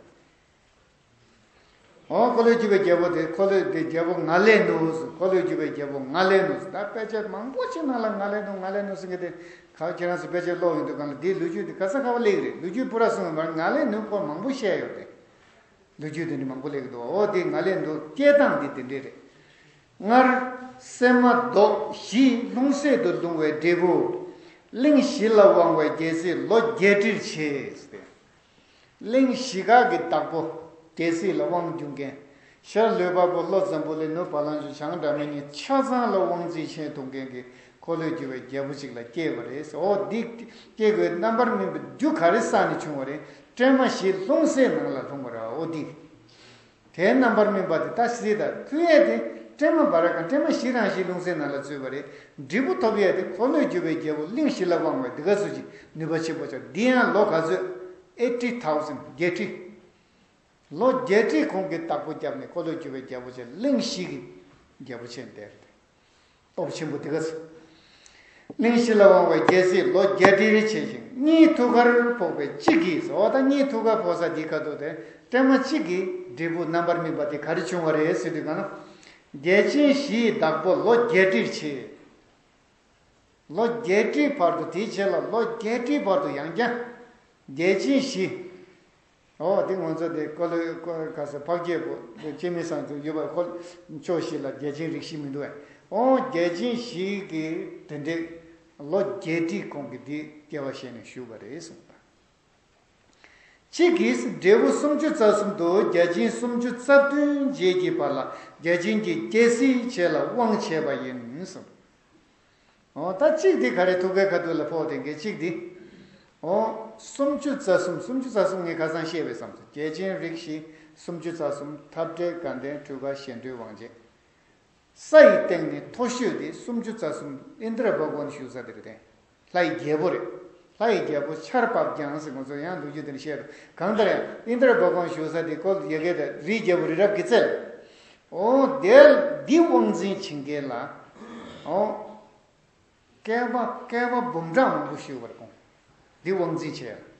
འོ་འཁོར་ལོས་སྒྱུར་བའི་རྒྱལ་པོ་དེ་འཁོར་ལོས་དེ་རྒྱལ་པོ་ང་ལས་ནུ་ཟེར། འཁོར་ལོས་སྒྱུར་བའི་རྒྱལ་པོ་ང་ལས་ནུ་ཟེར། ད་དཔེ་ཆ་མང་པོ་ཅིག་ནང་ལ་ང་ལས་ནུ་ང་ལས་ནུ་ཟེར་མཁན་དེ་ག་ཁྱེད་རང་ཚོ་དཔེ་ཆ་ཀློག་ཡོང་དུས་གང་ལ་དེའི་ལོ་རྒྱུས་དེ་ག་ས་ག་པར་སླེབས་ཀྱི་རེད། ལོ་རྒྱུས་སྤུ་ར་གསུངས་ཡོད་མ་རེད། ང་ལས་ནུ་སྐོར་མང་པོ་བཤད་ཡོད་རེད། ལོ་རྒྱུས་དེ་འདྲ་མང་པོ་སླེབས་ཀྱི་འདུག། འོ་དེ་ང་ལས་ནུ་སྐྱེ་སྟངས་འདི་དེ་འདྲས་རེད། སྔར་སྲན་མ་མདོག་བཞི་ལྷུང་བཟེད་དུ་ལྷུང་བའི་འབྲས་བུ། གླིང་བཞི་ལ་དབང་བའི་རྒྱལ་སྲིད་ལོ་བརྒྱད་ཁྲིར་བྱས་ཏེ། གླིང་བཞི་ཀ་གི་བདག་པོ། རྒྱལ་སྲིད་ལ་དབང་བསྒྱུར་མཁན། ཤར་ལུས་འཕགས་པོ། ལྷོ་འཛམ་བུ་གླིང་། ནུབ་བ་ལང་སྤྱོད། བྱང་སྒྲ་མི་སྙན། ཆ་ཚང་ལ་དབང་འཛིན་བྱེད་ཐུབ་མཁན་གྱི་འཁོར་ལོས་སྒྱུར་བའི་རྒྱལ་པོ་ཅིག་ལ་སྐྱེས་པ་རེད། འོ་འདི་སྐྱེ་དགོས་རྣམ་པར་སྨིན་པའི་རྒྱུ་ག་རེ་བསགས་ནས་བྱུང་བ་རེད། སྲན་མ་བཞི་ལྷུང་བཟེད་ནང་ལ་ལྷུང་བ་རེད། འོ་འདི། དེའི་རྣམ་པར་སྨིན་པ་དེ་ད་སྲིད་དང་ཁུ་ཡས་དེ་སྲན་མ་འབར་གང་སྲན་མ་བཞི་རང་བཞིན་ལྷུང་བཟེད་ནང་ལ་འཛུལ་བ་རེད། འབྲས་བུ་ཐོབ་ཡས་དེ་འཁོར་ལོས་སྒྱུར་བའི་རྒྱལ་པོ་གླིང་བཞི་ལ་དབང་བའི་འདི་ག་ཚོད་ཀྱི་ནུས་པ་ཆེན་པོ་ཆགས། འདི་ཡང་ལོ་ག་ཚོད། ཨེ་ཊི་ཐའུ་ཟེན་ཌི། བརྒྱད་ཁྲི། ལོ་བརྒྱད་ཁྲི་ཁོང་གིས་བདག་པོ་བརྒྱབ་ནས་འཁོར་ལོས་སྒྱུར་བའི་རྒྱལ་པོ་ཆེ། གླིང་བཞི་གི་རྒྱལ་པོ་ཆེན་དེ་རེད། སྟོབས་ཆེན་པོ་དེ་ག་ཚོད། གླིང་བཞི་ལ་དབང་བའི་རྒྱལ་སྲིད་ལོ་བརྒྱད་ཁྲིར་བྱས་ཤིང་གཉིད་ཐུགས་ཀར་ཕོག་པའི་གཅིག་གིས། འོ་ད་གཉིད་ཐུགས་ཀར་ཕོག་ས་འདི་ག་ཐུག་དེ་སྲན་མ་གཅིག་གི་འབྲས་བུ་རྣམ་པར་སྨིན་པ་དེ་ག་རེ་བྱུང་བ་རེད་ཟེར་དུས་གང་ན། རྒྱལ་ཆེན་བཞིའི་བདག་པོ་ལོ་བརྒྱད་ཁྲིར་བྱས། ལོ་བརྒྱད་ཁྲིའི་བར་དུ། དེའི་རྗེས་ལ་ལོ་བརྒྱད་ཁྲིའི་བར་དུ་ཡང་བསྐྱར་རྒྱལ་ཆེན་བཞི། འོ་དེ་ང་ཚོ་དེ་ཀོ་ལོ་ཀོ་ག་ས་འཕགས་སྐྱེས་པོ་དེ་སྐྱེ་མེད་སང་དུ་ཡོད་པ་ཁོ་ཕྱོགས་བཞི་ལ་རྒྱལ་ཆེན་རིགས་བཞི་མི་འདུག་ཨེ། འོ་རྒྱལ་ཆེན་བཞི་གི་དེ་འདྲས་ལོ་བརྒྱད་ཁྲི་ཁོང་གིས་དེ་སྐྱེ་བ་བཞེས་ནས་བཞུགས་པ་རེད་གསུངས་པ། གཅིག་གིས་འབྲས་བུ་སུམ་ཅུ་རྩ་གསུམ་དུ་བརྒྱ་བྱིན་སུམ་ཅུ་རྩ་བདུན་རྗེས་ཀྱི་བར་ལ་བརྒྱ་བྱིན་གྱི་རྒྱལ་སྲིད་བྱེད་ལ་དབང་བྱས་པ་ཡིན་གསུངས། འོ་ད་གཅིག་འདི་ག་རེ་ཐུགས་ཀའི་ཁ་ཐུག་ལ་ཕོག་དེ་འགའི་གཅིག་འདི། འོ་སུམ་ཅུ་རྩ་གསུམ། སུམ་ཅུ་རྩ་གསུམ་ངས་ཁ་སང་བཤད་པའི་བསམ་སོང་། རྒྱལ་ཆེན་རིགས་བཞི་སུམ་ཅུ་རྩ་གསུམ། འཐབ་བྲལ་དགའ་ལྡན་སྤྲུལ་སྐུ་གཞན་འཕྲུལ་དབང་ཆེན། ས་ཡི་སྟེང་ནས་མཐོ་ཤོས་དེ་སུམ་ཅུ་རྩ་གསུམ་ཨིནྡྲ་བྷ་ག་ཝན་བཞུགས་ས་དེ་རེད་དེ། ལྷ་ཡི་རྒྱལ་པོ་རེད། ལྷ་ཡི་རྒྱལ་པོ་ཆར་འབབ་ཀྱང་ཟེར་ང་ཚོ་ཡང་ལོ་རྒྱུས་དེ་ནས་བཤད་རོགས། གང་ལྟར་ཡང་ཨིནྡྲ་བྷ་ག་ཝན་བཞུགས་ས་དེ་ཀོ་ཡ་གི་དེ་རིའི་རྒྱལ་པོ་རི་རབ་ཀྱི་རྩེ་ལ། འོ་དེ་འདི་དབང་འཛིན་བྱེད་མཁན་ལ། འོ། བསྐལ་པ་བསྐལ་པ་འབུམ་ཕྲག་མང་པོ་བཞུགས་པར་དགོངས། འདི་དབང་འཛིན་བྱས།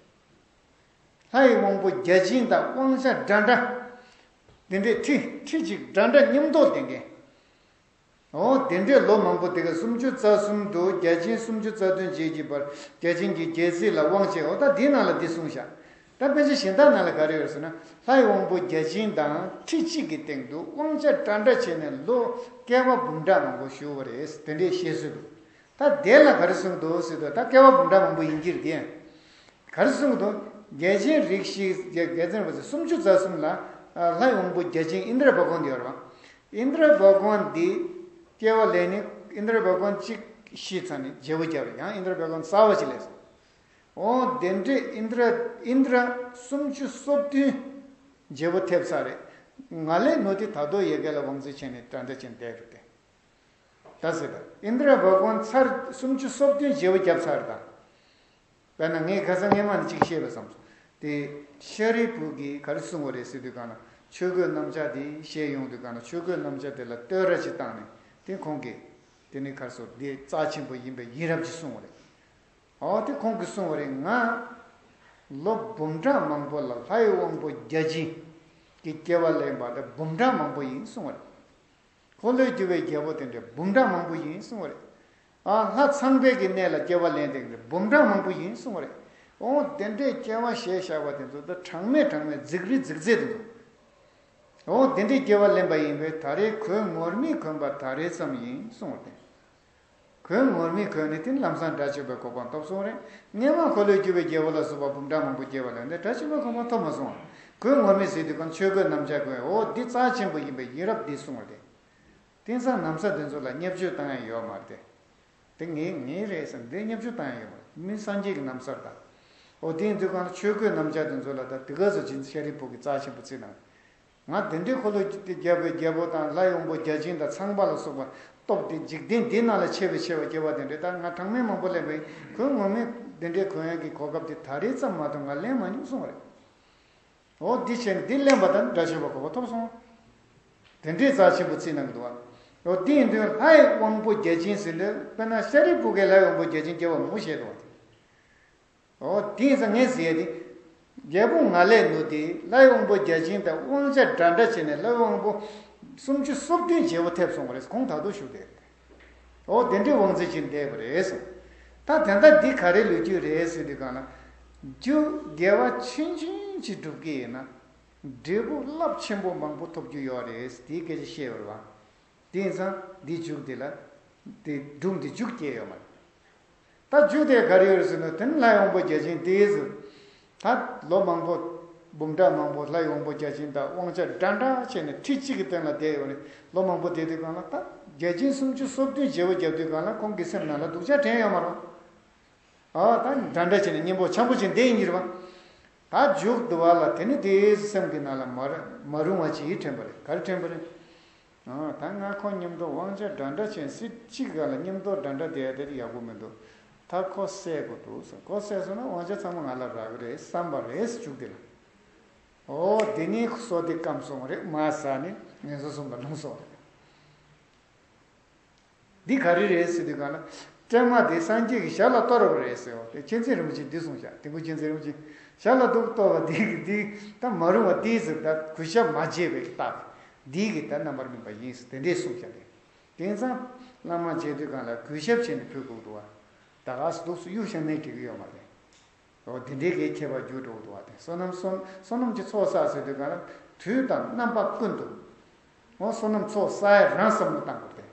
ལྷ་ཡི་དབང་པོ་བརྒྱ་བྱིན་དང་དབང་ཆ་འདྲ་འདྲ། དེ་འདྲའི་ཁྲི་ཁྲི་གཅིག་འདྲ་འདྲ་མཉམ་ཐོག་ལྡན་མཁན། འོ་དེ་འདྲའི་ལོ་མང་པོ་དེ་ག་སུམ་ཅུ་རྩ་གསུམ་དུ་བརྒྱ་བྱིན་སུམ་ཅུ་རྩ་བདུན་བྱེད་ཀྱི་བར་བརྒྱ་བྱིན་གྱི་རྒྱལ་སྲིད་ལ་དབང་བྱས། འོ་ད་འདི་ནང་ལ་འདི་གསུངས་བཞག། ད་དཔེ་ཆ་གཞན་དག་ནང་ལ་ག་རེ་ཡོད་ཟེར་ན། ལྷ་ཡི་དབང་པོ་བརྒྱ་བྱིན་དང་ཁྲི་གཅིག་གི་སྟེང་དུ་དབང་ཆ་འདྲ་འདྲ་བྱས་ནས་ལོ་བསྐལ་པ་འབུམ་ཕྲག་མང་པོ་བཞུགས་པ་རེད། དེ་འདྲའི་བཤད་སྲོལ་འདུག། ད་དེ་ལ་ག་རེ་གསུངས་འདུག་ཟེར་དུས་ད་བསྐལ་པ་འབུམ་ཕྲག་མང་པོ་ཡིན་གྱི་རེད་དེ། ག་རེ་གསུངས་འདུག། རྒྱལ་ཆེན་རིགས་བཞི་རྒྱལ་རྒྱལ་མཚན་རིན་པོ་ཆེ་སུམ་ཅུ་རྩ་གསུམ་ལ་ལྷ་ཡི་དབང་པོ་བརྒྱ་བྱིན་ཨིནྡྲ་བྷ་ག་ཝན་དེ་ཡོད་རེད་བ། ཨིནྡྲ་བྷ་ག་ཝན་འདི་སྐྱེ་བ་ལེན་ནས་ཨིནྡྲ་བྷ་ག་ཝན་གཅིག་ཤི་ཚར་ནས་རྒྱལ་པོ་བརྒྱབ་རེད། ཡང་ཨིནྡྲ་བྷ་ག་ཝན་གསར་བ་ཅིག་སླེབས་སོང་། འོ་དེ་འདྲའི་ཨིནྡྲ་ཨིནྡྲ་སུམ་ཅུ་སོ་བདུན་རྒྱལ་པོ་ཐེབས་ཚར་རེད། ང་ལས་ནོ་དེ་ད་དོ་ཡ་གི་ལ་དབང་འཛིན་བྱས་ནས་འདྲ་འདྲ་བྱས་བསྡད་རེད་དེ། ད་ཟེར་ད་ཨིནྡྲ་བྷ་ག་ཝན་ཚར་སུམ་ཅུ་སོ་བདུན་རྒྱལ་པོ་བརྒྱབ་ཚར་ད། དཔེར་ན་ངས་ཁ་སང་སྔས་མ་ནས་གཅིག་བཤད་པ་བསམ་སོང་། དེ་ཤཱ་རིའི་བུ་གིས་ག་རེ་གསུངས་པ་རེད་ཟེར་དུས་གང་ལ་ཆོས་གོས་གནམ་ལྕགས་དེ་བཞེས་ཡོང་དུས་གང་ལ་ཆོས་གོས་གནམ་ལྕགས་དེ་ལ་བསྟོད་ར་ཅིག་བཏང་ནས་དེ་ཁོང་གིས་དེ་ནི་ག་རེ་ཟེར་དེ་རྩ་ཆེན་པོ་ཡིན་པའི་ཡིད་རབ་ཅིག་གསུངས་པ་རེད། འོ་དེ་ཁོང་གིས་གསུངས་པ་རེད། ང་ལོ་འབུམ་ཕྲག་མང་པོ་ལ་ལྷ་ཡི་དབང་པོ་བརྒྱ་བྱིན་གྱི་སྐྱེ་བ་ལེན་པ་དེ་འབུམ་ཕྲག་མང་པོ་ཡིན་གསུངས་པ་རེད། འཁོར་ལོས་སྒྱུར་བའི་རྒྱལ་པོ་དེ་འདྲ་འབུམ་ཕྲག་མང་པོ་ཡིན་གསུངས་པ་རེད། ཨ་ལྷ་ཚངས་པའི་གི་གནས་ལ་སྐྱེ་བ་ལེན་དེ་འདྲ་འབུམ་ཕྲག་མང་པོ་ཡིན་གསུངས་པ་རེད། འོ་དེ་འདྲའི་སྐྱེ་བ་བཞེས་བཞག་པ་དེ་ཚོ་ད་གྲངས་མེད་གྲངས་མེད་རྫིག་རི་རྫིག་རྫིག་དེ་ཚོ། འོ་དེ་འདྲའི་སྐྱེ་བ་ལེན་པ་ཡིན་པས་ད་རེས་གོས་ངུར་སྨྲིག་གོན་པ་ད་རེས་ཙམ་ཡིན་གསུངས་པ་རེད། གོས་ངུར་སྨྲིག་གོན་ནས་དེ་ལམ་སང་དགྲ་བཅོམ་པའི་གོ་འཕང་ཐོབ་སོང་རེད། སྔས་མ་འཁོར་ལོས་སྒྱུར་བའི་རྒྱལ་པོ་ལ་སོགས་པ་འབུམ་ཕྲག་མང་པོ་སྐྱེ་བ་ལེན་ཏེ་དགྲ་བཅོམ་པའི་གོ་འཕང་ཐོབ་མ་སོང་། གོས་ངུར་སྨྲིག་ཟེར་དུས་གང་ཆོས་གོས་གནམ་ལྕགས་གོན། འོ་འདི་རྩ་ཆེན་པོ་ཡིན་པའི་ཡིད་རབ་འདི་གསུངས་པ་རེད། དེང་སང་ན་བཟའ་དེ་ཚོ་ལ་བརྙས་བཅོས་བཏང་ཡ་ཡོད་མ་རེད་དེ། དེ་ངའི་ངའི་རེད་ཟེར་འདི་བརྙས་བཅོས་བཏང་ཡ་ཡོད་མ་རེད། མི་སངས་རྒྱས་ཀྱི་ན་བཟའ་རེད་ད། འོ་དེ་ཡིན་དུས་གང་ལ་ཆོས་གོས་གནམ་ལྕགས་དེ་ཚོ་ལ་ད་དེ་ག་ཚོད་ཅིག་ཤཱ་རིའི་བུ་གི་རྩ་ཆེན་པོ་བརྩིས་ན། ང་དེ་འདྲའི་འཁོར་ལོས་སྒྱུར་བའི་རྒྱལ་པོ་དང་ལྷའི་དབང་པོ་བརྒྱ་བྱིན་དང་ཚངས་པ་ལ་སོགས་པ་སྟོབས་དེ་འཇིག་རྟེན་འདི་ནང་ལ་ཆེ་བའི་ཆེ་བ་སྐྱེ་བ་དེ་འདྲ་ད་ང་གྲངས་མེད་མང་པོ་ལེན་པའི་གོས་ངུར་སྨྲིག་དེ་འདྲའི་གོན་ཡག་གི་གོ་སྐབས་དེ་ད་རེས་ཙམ་མ་གཏོགས་ང་ལེན་མ་མྱོང་གསུངས་པ་རེད། འོ་འདི་བྱས་ནས་འདི་ལེན་པ་དང་དགྲ་བཅོམ་པ་གོ་འཕང་ཐོབ་སོང་། དེ་འདྲའི་རྩ་ཆེན་པོ་བརྩིས་གནང་གི་འདུག་བ། འོ་འདི་ཡིན་དུས་ལྷའི་དབང་པོ་བརྒྱ་བྱིན་ཟེར་འདི་དཔེར་ན་ཤཱ་རིའི་བུ་གའི་ལྷའི་དབང་པོ་བརྒྱ་བྱིན་སྐྱེ་བ་མང་པོ་བཞེས་འདུག་བ། འོ་དེ་ཡིན་ཙང་ངས་ཟེར་ཡ་དེ། རྒྱལ་པོ་ང་ལས་ནོ་དེ་ལྷའི་དབང་པོ་བརྒྱ་བྱིན་དང་དབང་ཆ་འདྲ་འདྲ་བྱས་ནས་ལྷའི་དབང་པོ་སུམ་ཅུ་སོ་བདུན་རྒྱལ་པོ་ཐེབས་སོང་བ་རེད། ཁོང་ད་དུང་བཞུགས་བསྡད་རེད། འོ་དེ་འདྲའི་དབང་ཚད་ཅིག་འདས་པ་རེད་གསུངས། ད་དེ་ལྟ་འདི་ག་རེ་ལོ་རྒྱུས་རེད་ཟེར་དུས་གང་ལ། རྒྱུ་དགེ་བ་ཆུང་ཆུང་ཅིག་སྒྲུབ་ཀྱི་ཡིན་ན། འབྲས་བུ་རླབས་ཆེན་པོ་མང་པོ་ཐོབ་རྒྱུ་ཡོད་རེད་དེའི་སྐད་ཆ་བཤད་པ་རེད་བ། དེ་ཡིན་ཙང་འདི་མཇུག་དེ་ལ། དེ་སྒྲུང་འདི་མཇུག་སྐྱེས་ཡོད་མ་རེད། ད་མཇུག་དེ་ག་རེ་ཡོད་རེད་ཟེར་ན་དེ་ནི་ལྷའི་དབང་པོ་བརྒྱ་བྱིན་དེའི་ཟེར། ད་ལོ་མང་པོ། འབུམ་ཕྲག་མང་པོ་ལྷའི་དབང་པོ་བརྒྱ་བྱིན་དང་དབང་ཆ་འདྲ་འདྲ་བྱས་ནས་ཁྲི་གཅིག་གི་སྟེང་ལ་བསྡད་ཡོད་རེད། ལོ་མང་པོ་བསྡད་དུས་གང་ལ་ད་བརྒྱ་བྱིན་སུམ་ཅུ་སོ་བདུན་བརྗེ་པོ་བརྒྱབ་དུས་གང་ལ་ཁོང་གི་སེམས་ནང་ལ་སྡུག་ཅག་དྲན་ཡོད་མ་རེད། ཨ་ད་འདྲ་འདྲ་བྱས་ནས་སྙིང་པོ་འཆམ་པོ་ཅིག་བསྡད་ཡིན་གྱི་རེད་བ། ད་མཇུག་བསྡུ་བ་ལ་དེ་ནི་དེའི་སེམས་ཀྱི་ནང་ལ་མ་ར་མ་རུང་བ་ཅིག་དྲན་པ་རེད། ག་རེ་དྲན་པ་རེད། ཨ་ད་ང་ཁོ་མཉམ་དུ་དབང་ཆ་འདྲ་འདྲ་བྱས་སྲིད་གཅིག་ག་ལ་མཉམ་དུ་འདྲ་འདྲ་བསྡད་དེ་ཡག་པོ་མི་འདུག། ད་ཁོ་བསད་དགོས་འདུག་ཟེར། ཁོ་བསད་སོང་ན་དབང་ཆ་ཚང་མ་ང་ལ་རག་གི་རེད་བསམ་པ་རེད་མཇུག་དེ་ལ། ཨོ་དེ་ནི་སོ་དེ་སྐམ་སོང་རེད། མ་ཟ་ནི་ངན་སོང་གསུམ་ལ་ལྷུང་སོང་རེད། འདི་ག་རེ་རེད་ཟེར་དུས་གང་ལ། སྲན་མ་དེ་སངས་རྒྱས་ཀྱི་ཞབས་ལ་གཏོར་བ་རེད་ཟེར་བ་དེ་མཁྱེན་བརྩེ་རིན་པོ་ཆེས་འདི་གསུངས་བཞག། དེ་ཀོ་མཁྱེན་བརྩེ་རིན་པོ་ཆེ་ཞབས་ལ་འདུག་གཏོར་བ་འདི་གི་འདི་ད་མ་རུང་བ་འདི་ཟེར། ད་གུས་ཞབས་མ་བྱས་པའི་རྟགས་འདི་གི་ད་རྣམ་པར་སྨིན་པ་ཡིན་ཟེར་དེ་འདྲས་གསུངས་བཞག་སྟེ། དེང་སང་བླ་མ་མཇལ་དུས་གང་ལ་གུས་ཞབས་བྱས་ནས་ཕུལ་དགོས་འདུག་བ། ད་ག་སེ་འདུག་སེ་གཡུག་བཞག་ནས་འགྲིག་གི་ཡོད་མ་རེད། འོ་དེ་འདྲའི་གི་ཁྱད་པར་འགྱུར་འགྲོ་གི་འདུག་བ། དེ་བསོད་ནམས་བསོད་བསོད་ནམས་ཀྱི་ཚོགས་བསགས་ཟེར་དུས་གང་ལ་དུས་དང་རྣམ་པ་ཀུན་ཏུ། འོ་བསོད་ནམས་ཚོགས་བསགས་ཡ་རང་བསམ་བློ་བཏང་དགོས་ཏེ།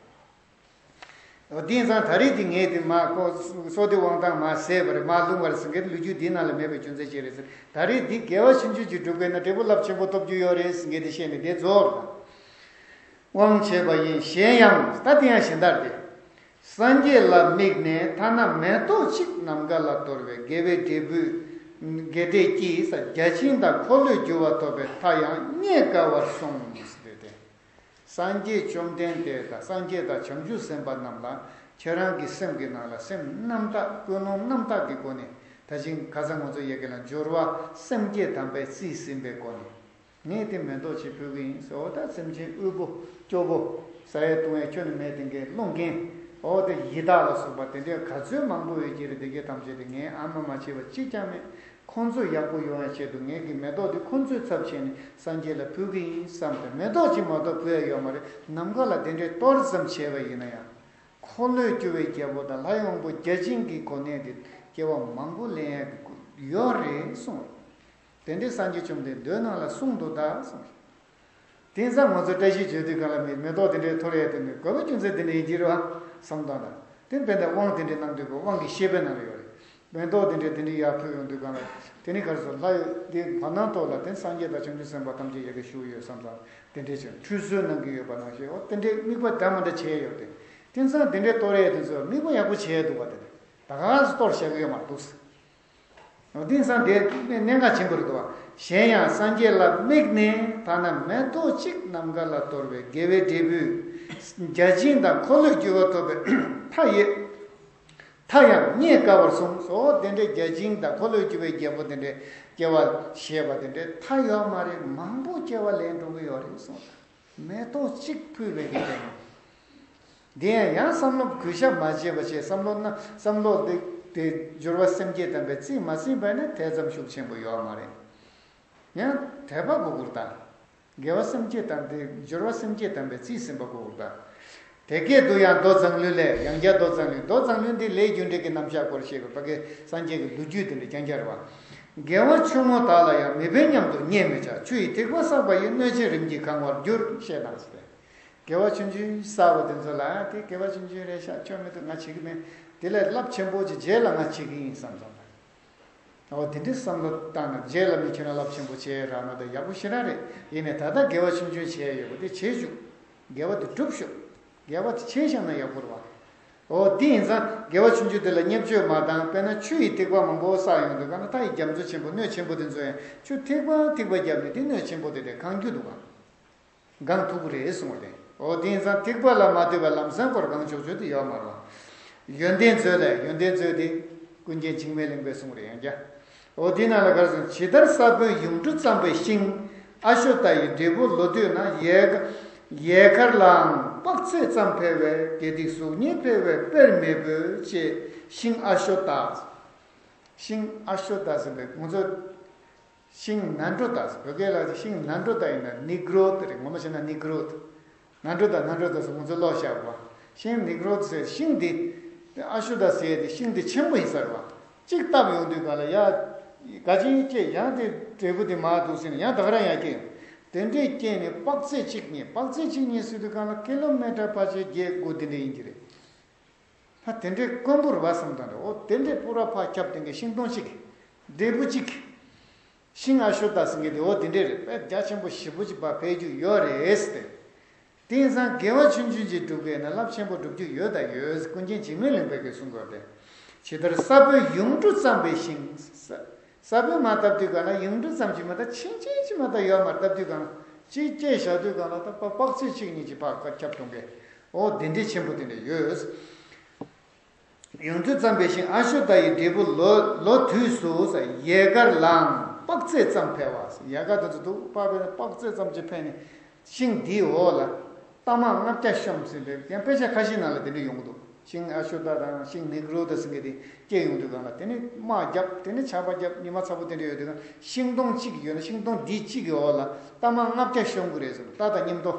འོ་དེང་སང་ད་རེས་དེ་ངས་དེ་མ་ཁོ་བསོད་བདེ་དབང་ཐང་མ་ཟད་པ་རེད། མ་ལྷུང་བ་རེད་ཟེར་མཁན་ལོ་རྒྱུས་འདིའི་ནང་ལ་མེད་པའི་རྒྱུ་མཚན་ཅི་རེད་ཟེར། ད་རེས་འདི་དགེ་བ་ཆུང་ཆུང་ཅིག་སྒྲུབ་དགོས་ན་འབྲས་བུ་རླབས་ཆེན་པོ་ཐོབ་རྒྱུ་ཡོད་རེད་ཟེར་མཁན་དེ་བཤད་ནས་དེ་རྫོགས་རེད། དབང་བྱས་པ་ཡིན་གཞན་ཡང་ད་དེ་ཡང་གཞན་དག་སྟེ། སངས་རྒྱས་ལ་དམིགས་ནས་ཐ་ན་མེ་ཏོག་གཅིག་ནམ་མཁའ་ལ་གཏོར་བས་དགེ་བའི་འབྲས་བུ། དགེ་སྡིག་གི་བརྒྱ་བྱིན་དང་འཁོར་ལོས་སྒྱུར་བ་ཐོབ་པའི་མཐའ་ཡང་རྙེད་དཀའ་བར་གསུངས་ཟེར་ཏེ། སངས་རྒྱས་བཅོམ་ལྡན་འདས་དང་སངས་རྒྱས་དང་བྱང་ཆུབ་སེམས་དཔའ་རྣམས་ལ་ཁྱེད་རང་གི་སེམས་ཀྱི་ནང་ལ་སེམས་རྣམ་དག་ཀུན་སློང་རྣམ་དག་གི་སྒོ་ནས། ད་ཅིང་ཁ་སང་ང་ཚོ་ཡི་གེ་ལ་སྦྱོར་བ་སེམས་བསྐྱེད་དམ་པས་རྩིས་ཟིན་པའི་སྒོ་ནས། ངས་དེ་མེ་ཏོག་ཅིག་ཕུལ་གི་ཡིན་ཟེར། འོ་ད་སེམས་ཅན་དབུལ་པོ་སྐྱོ་པོ། ཟ་ཡས་བཏུང་ཡས་ཁྱོན་ནས་མེད་དེ་འགས་སློང་མཁན། འོ་དེ་ཡི་དྭགས་ལ་སོགས་པ་དེ་འདྲའི་ག་ཚོད་མང་པོ་ཡོད་ཀྱི་རེད། དེ་གས་ཐམས་ཅད་དེ་ངས་ཨ་མ་མ་བྱས་པ་གཅིག་ཀྱང་མེད། ཁོང་ཚོ་ཡག་པོ་ཡོང་ཡ་ཆེད་དུ་ངས་ཀྱི་མེ་ཏོག་དེ་ཁོང་ཚོའི་ཚབ་བྱས་ནས་སངས་རྒྱས་ལ་ཕུལ་གི་ཡིན་བསམ་སྟེ། མེ་ཏོག་གཅིག་མ་གཏོགས་ཕུལ་ཡ་ཡོད་མ་རེད། ནམ་མཁའ་ལ་དེ་འདྲའི་གཏོར་ཙམ་བྱས་པ་ཡིན་ན་ཡང་། འཁོར་ལོས་སྒྱུར་བའི་རྒྱལ་པོ་དང་ལྷ་ཡི་དབང་པོ་བརྒྱ་བྱིན་གྱི་གོ་གནས་དེ་སྐྱེ་བ་མང་པོ་ལེན་ཡ་གི་ཡོད་རེད་གསུངས། དེ་འདྲའི་སངས་རྒྱས་བཅོམ་ལྡན་འདས་མདོའི་ནང་ལ་གསུངས་འདུག་ད་གསུངས། དེང་སང་ང་ཚོ་བཀྲ་ཤིས་བརྗོད་དུས་སྒང་ལ་མེ་མེ་ཏོག་དེ་འདྲའི་འཐོར་ཡས་དེ་ནི་དགོས་པ་ཅུང་ཟད་དེ་འདྲ་ཡིན་གྱི་རེད་བ་བསམ་སྟངས་དང་། དེ་དཔེ་འདྲ་དབང་དེ་འདྲའི་གནང་དུས་ཀྱི་དབང་གི་ཤེས་པའི་ནང་ལ་ཡོད་རེད། མེ་ཏོག་དེ་འདྲའི་དེ་འདྲའི་ཡར་ཕུལ་ཡོང་དུས་སྒང་ལ་དེ་ནི་ག་རེ་ཟེར། ལྷ་ཡི་དེ་བར་སྣང་ཐོག་ལ་དེ་སངས་རྒྱས་དང་བྱང་ཆུབ་སེམས་དཔའ་ཐམས་ཅད་ཡ་གི་བཞུགས་ཡོད་བསམ་སྟངས་དེ་འདྲའི་ཅིག་ཁྲུས་གསོལ་གནང་གི་ཡོད་པ་ནང་བཞིན། འོ་དེ་འདྲའི་དམིགས་པ་འདྲ་མ་འདྲ་བྱས་ཡོད་དེ། དེང་སང་དེ་འདྲའི་གཏོར་ཡས་དེ་ཚོ་དམིགས་པ་ཡག་པོ་བྱས་འདུག་པ། དེ་འདྲ་ད་ག་སེ་གཏོར་བཞག་གི་ཡོད་མ་འདུག་ཟེར། དེང་སང་དེ་གནད་འགག་ཆེན་པོ་རེད་འདུག་བ། གཞན་ཡང་སངས་རྒྱས་ལ་དམིགས་ནས་ཐ་ན་མེ་ཏོག་གཅིག་ནམ་མཁའ་ལ་གཏོར་བའི་དགེ་བའི་འབྲས་བུས་བརྒྱ་བྱིན་དང་འཁོར་ལོས་སྒྱུར་བ་ཐོབ་པའི་མཐའ་ཡས། མཐའ་ཡང་རྙེད་དཀའ་བར་གསུངས་སོ། དེ་འདྲའི་བརྒྱ་བྱིན་དང་འཁོར་ལོས་སྒྱུར་བའི་རྒྱལ་པོ་དེ་འདྲའི་སྐྱེ་བ་བཞེས་པ་དེ་འདྲའི་མཐའ་ཡོད་མ་རེད། མང་པོ་སྐྱེ་བ་ལེན་འགྲོ་གི་ཡོད་རེད་གསུངས། མེ་ཏོག་གཅིག་ཕུལ་བའི་གི་སྟེང་། དེ་ཡང་ཡང་བསམ་བློ་གུས་ཞབས་མ་བྱས་པ་བྱས། བསམ་བློ་ན་བསམ་བློ་དེ་དེ་སྦྱོར་བ་སེམས་བསྐྱེད་དམ་པས་རྩིས་མ་ཟིན་པ་ནི་དེ་ཙམ་ཤུགས་ཆེན་པོ་ཡོད་མ་རེད། ཡང་དད་པ་དགོས་ཀྱི་རེད་ད། དགེ་བ་སེམས་བསྐྱེད་དམ་པས་སྦྱོར་བ་སེམས་བསྐྱེད་དམ་པས་རྩིས་ཟིན་པ་དགོས་ཀྱི་རེད་ད། དེ་སྐད་དུ་ཡང་མདོ་མཛངས་བླུན་ལས། ཡང་བསྐྱར་མདོ་མཛངས་བླུན། མདོ་མཛངས་བླུན་འདི་ལས་རྒྱུ་འབྲས་ཀྱི་རྣམ་གཞག་སྐོར་བཤད་པའི་ཕ་གི་སངས་རྒྱས་ཀྱི་ལོ་རྒྱུས་དེ་འདྲ་རྐྱང་རྐྱང་རེད་བ། དགེ་བ་ཆུང་ངུ་དག་ལ་ཡང་མི་ཕན་སྙམ་དུ་བརྙས་མི་བྱ། ཆུ་ཡི་ཐིགས་པ་བསགས་པ་ཡིས། སྣོད་ཆེན་རིམ་གྱིས་གང་བར་འགྱུར། ཞེས་དང་ཟེར། དགེ་བ་ཆུང་ཆུང་བསགས་པ་དེ་ཚོ་ལ་དེ་དགེ་བ་ཆུང་ཆུང་རེད་ཤག་ཆོ་མི་འདུག་ང་བྱེད་ཀྱི་མེད། དེ་ལས་རླབས་ཆེན་པོ་ཅིག་རྗེས་ལ་ང་བྱེད་ཀྱི་ཡིན་བསམ་བསམ་པ། འོ་དེ་འདྲའི་བསམ་བློ་བཏང་ན་རྗེས་ལ་མི་ཁྱོད་རང་རླབས་ཆེན་པོ་བྱས་རག་ན་ད་ཡག་པོ་ཞེ་དྲག་རེད། ཡིན་ནའི་ད་ལྟ་དགེ་བ་ཆུང་ཆུང་བྱས་ཡོད་པ་དེ་བྱེད་ཤོག་དགེ་བ་དེ་སྒྲུབ་ཤོག་དགེ་བ་དེ་བྱས་བཞག་ན་ཡག་པོ་རེད་བ། འོ་དེ་ཡིན་ཙང་དགེ་བ་ཆུང་ཆུང་དེ་ལ་བརྙས་བཅོས་མ་བཏང་། དཔེར་ན་ཆུ་ཡི་ཐིགས་པ་མང་པོ་བསགས་ཡོང་དུས་གང་ན་མཐའ་ཡི་རྒྱ་མཚོ་ཆེན་པོ་སྣོད་ཆེན་པོ་དེ་ཚོ་ཡང་ཆུ་ཐིགས་པ་ཐིགས་པ་བརྒྱབ་ནས་དེ་སྣོད་ཆེན་པོ་དེ་དེ་གང་རྒྱུ་འདུག་ག་གང་ཐུབ་ཀྱི་རེད་གསུངས་པ་རེད། འོ་དེ་ཡིན་ཙང་ཐིགས་པ་ལ་མ་ལྟོས་པའི་ལམ་སེང་སྐོར་གང་ཆོག་ཆོག་དེ་ཡོད་མ་རེད་བ། ཡོན་ཏན་མཛོད་ལས། ཡོན་ཏན་མཛོད་དེ་ཀུན་མཁྱེན་འཇིགས་མེད་གླིང་པས་གསུངས་པ་རེད་ཡང་བསྐྱར། འོ་དེའི་ནང་ལ་ག་རེ་གསུངས། ཇི་ལྟར་ས་བོན་ཡུངས་འབྲུ་ཙམ་པའི་ཤིང་། ཨ་ཤོ་ཏ་ཡི་འབྲས་བུ་ལོ་དུས་ན། ཡལ་ཡལ་དཀར་ལའང་དཔག་ཚད་ཙམ་འཕེལ་བས། དགེ་སྡིག་གཟུགས་བརྙན་འཕེལ་བས་དཔེར་མེད་པོ། ཅེས་ཤིང་ཨ་ཤོ་ཏ། ཤིང་ཨ་ཤོ་ཏ་ཟེར་བའི་ང་ཚོ། ཤིང་ནཱ་ཌོ་ཏ། བོད་སྐད་ལ་ཤིང་ནཱ་ཌོ་ཏ་ཡིན་ན་ནི་གྷི་རོ་ཐ་རེད། ངོ་མ་བྱས་ན་ནི་གྷི་རོ་ཐ། ནཱ་ཌོ་ཏ་ནཱ་ཌོ་ཏ་ཟེར་ང་ཚོ་ཀློག་བཞག་པ། ཤིང་ནི་གྷི་རོ་ཐ་ཟེར་ཤིང་འདི། ཨ་ཤོ་ཏ་ཟེར་དེ་ཤིང་འདི་ཆེན་པོ་ཡིན་ས་རེད་བ། གཅིག་བཏབ་ཡོང་དུས་གང་ལ་ཡ། ག་ཅིག་སྐྱེས་ཡང་དེ་འབྲས་བུ་དེ་མར་འདུག་ཟེར་ནས་ཡང་ད་ག་རང་ཡང་སྐྱེས་ཡོང་། དེ་འདྲས་སྐྱེས་ནས་དཔག་ཚད་གཅིག་རྙེད། དཔག་ཚད་གཅིག་རྙེད་ཟེར་དུས་གང་ལ་ཀི་ལོ་མི་ཊར་ཕལ་ཆེར་བརྒྱད་དགུ་དེ་འདྲས་ཡིན་གྱི་རེད། ཕ་དེ་འདྲའི་དཀོན་པོ་རེད་བ་བསམ་དང་འདྲ། འོ་དེ་འདྲའི་པུ་ར་ཕར་ཁྱབ་དེ་འདྲའི་ཤིང་སྡོང་གཅིག་འབྲས་བུ་གཅིག་ཤིང་ཨ་ཤོ་ཏ་ཟེར་མཁན་དེ་འོ་དེ་འདྲའི་རེད། དཔེ་རྒྱ་ཆེན་པོ་ཞེ་པོ་ཅིག་ཕར་འཕེལ་རྒྱུ་ཡོད་རེད་ཟེར་ཏེ། དེ་ཡིན་ཙང་དགེ་བ་ཆུང་ཆུང་ཅིག་སྒྲུབ་དགོས་ན་རླབས་ཆེན་པོ་སྒྲུབ་རྒྱུ་ཡོད་ད་ཡོད། ཀུན་མཁྱེན་འཇིགས་མེད་གླིང་པས་གསུངས་དགོས་ཏེ། ཇི་ལྟར་ས་བོན་ཡུངས་འབྲུ་ཙམ་པའི་ཤིང་། ས་བོན་མར་བཏབ་དུས་གང་ལ་ཡུངས་འབྲུ་ཙམ་ཅིག་མ་གཏོགས་ཆུང་ཆུང་ཅིག་མ་གཏོགས་ཡོད་མ་རེད། བཏབ་དུས་གང་ལ་གཅིག་སྐྱེས་བཞག་དུས་གང་ལ་ད་དཔག་ཚད་གཅིག་གཉིས་ཀྱི་ཕར་ཁྱབ་གཏོང་གི། འོ་དེ་འདྲའི་ཆེན་པོ་དེ་འདྲ་ཡོད། ཡུངས་འབྲུ་ཙམ་པའི་ཤིང་ཨ་ཤོ་ཏ་ཡི་འབྲས་བུ་ལོ་ལོ་དུས་སུ་ཡལ་དཀར་ལའང་དཔག་ཚད་ཙམ་འཕེལ་བ། ཡལ་ག་དེ་ཚོ་འདུག་པ་བས་ན་དཔག་ཚད་ཙམ་ཅིག་འཕེལ་ནས། ཤིང་འདིའི་འོག་ལ་རྟ་དམག་ལྔ་བརྒྱ་ཤོང་ཟེར་བའི་ཡང་དཔེ་ཆ་ཁ་ཤས་ནང་ལ་དེ་འདྲ་ཡོང་གི་འདུག་ཤིང་ཨ་ཤོ་ཏ་དང་ཤིང་ནི་གྷི་རོ་ཐ་ཟེར་མཁན་དེ་སྐྱེས་ཡོང་དུས་གང་ལ་དེ་ནི་དམག་བརྒྱབ། དེ་ནི་ཆར་པ་བརྒྱབ། ཉི་མ་ཚ་པོ་དེ་འདྲ་ཡོད་དུས་གང་ཤིང་སྡོང་གཅིག་ཡོད་ན་ཤིང་སྡོང་འདི་གཅིག་གི་འོག་ལ་རྟ་དམག་ལྔ་བརྒྱ་ཤོང་གི་རེད་ཟེར། རྟ་དང་མཉམ་དུ་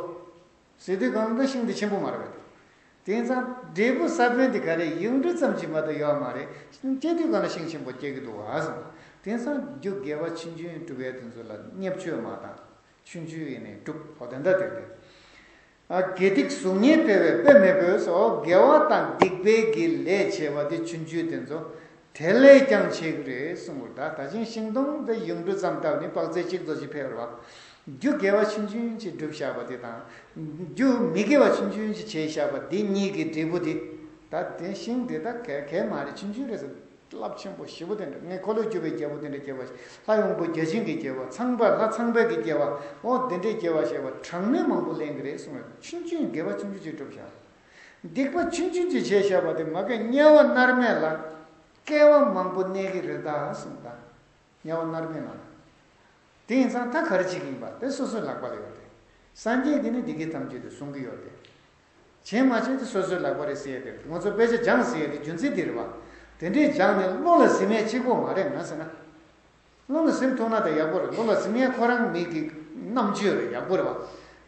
ཟེར་དུས་གང་ལ་ཤིང་འདི་ཆེན་པོ་མ་རེད་པས། དེ་ཡིན་ཙང་འབྲས་བུ་ས་བོན་འདི་ག་རེ་ཡུངས་འབྲུ་ཙམ་ཅིག་མ་གཏོགས་ཡོད་མ་རེད། སྐྱེ་དུས་གང་ལ་ཤིང་ཆེན་པོ་སྐྱེ་གི་འདུག་བ་ཟེར། དེ་ཡིན་ཙང་རྒྱུ་དགེ་བ་ཆུང་ཆུང་སྒྲུབ་ཡས་དེ་ཚོ་ལ་བརྙས་བཅོས་མ་བཏང་། ཆུང་ཆུང་ཡིན་ནའི་སྒྲུབ། འོ་དེ་འདྲ་དེ་རེད། ཨ་དགེ་སྡིག་གཟུགས་བརྙན་འཕེལ་བས་དཔེ་མེད་པོས་སོ། དགེ་བ་དང་སྡིག་པའི་གི་ལས་བྱས་པ་དེ་ཆུང་ཆུང་དེ་ཚོ་དེ་ལས་ཀྱང་ཆེ་གི་རེད་གསུངས་པ་རེད། ད་ད་ཅིང་ཤིང་སྡོང་དེ་ཡུངས་འབྲུ་ཙམ་བཏབ་ནས་དཔག་ཚད་གཅིག་ཙམ་ཞིག་འཕེལ་བ་རེད་བ། རྒྱུ་དགེ་བ་ཆུང་ཆུང་ཅིག་བསྒྲུབས་བཞག་པ་དེ་དང་། རྒྱུ་མི་དགེ་བ་ཆུང་ཆུང་ཅིག་བྱས་བཞག་པ་དེ་གཉིས་ཀྱི་འབྲས་བུ་དེ། ད་དེ་ཤིང་དེ་ད་གས་གས་མ་རེད། ཆུང་ཆུང་རེད་ཟེར། རླབས་ཆེན་པོ་ཞེ་པོ་དེ་འདྲ། ངས་འཁོར་ལོས་སྒྱུར་བའི་རྒྱལ་པོ་དེ་འདྲ་སྐྱེ་བ་ཞིག་ལྷ་ཡོངས་བུ་བརྒྱ་བྱིན་གྱི་སྐྱེ་བ། ཚངས་པ་ལྷ་ཚངས་པའི་གི་སྐྱེ་བ། འོ་དེ་འདྲའི་སྐྱེ་བ་ཞེས་པ་གྲངས་མེད་མང་པོ་ལེན་གྱི་རེད་གསུངས་རེད། ཆུང་ཆུང་དགེ་བ་ཆུང་ཆུང་ཅིག་བསྒྲུབས་བཞག་སྡིག་པ་ཆུང་ཆུང་ཅིག་བྱས་བཞག་པ་དེ་མ་གི་དམྱལ་བ་མནར་མེད་ལ་སྐྱེ་བ་མང་པོ་གནས་ཀྱི་རེད་ད་གསུངས་ད། དམྱལ་བ་མནར་མེད་ལ། དེ་ཡིན་ཙང་ད་ག་རེ་བྱེད་ཀྱི་ཡིན་པ་དེ་སོ་སོའི་ལག་པ་ལ་ཡོད་དེ། སངས་རྒྱས་དེ་ནི་བདེ་སྐྱིད་ཐམས་ཅད་དེ་གསུང་གི་ཡོད་དེ། བྱས་མ་བྱས་དེ་སོ་སོའི་ལག་པ་རེད་ཟེར་ཡ་དེ་རེད། ང་ཚོ་དཔེ་ཆ་སྦྱངས་ཟེར་ཡ་དེ་རྒྱུ་མཚན་དེ་རེད་བ། དེ་འདྲས་སྦྱངས་ནས་བློ་ལ་ཟིན་ཡ་གཅིག་པོ་མ་རེད་ང་ཟེར་ན། བློ་ལ་ཟིན་ཐུབ་ན་དེ་ཡག་པོ་རེད། བློ་ལ་ཟིན་ཡ་ཁོ་རང་མིག་གི་རྣམ་དཔྱོད་རེད། ཡག་པོ་རེད་བ།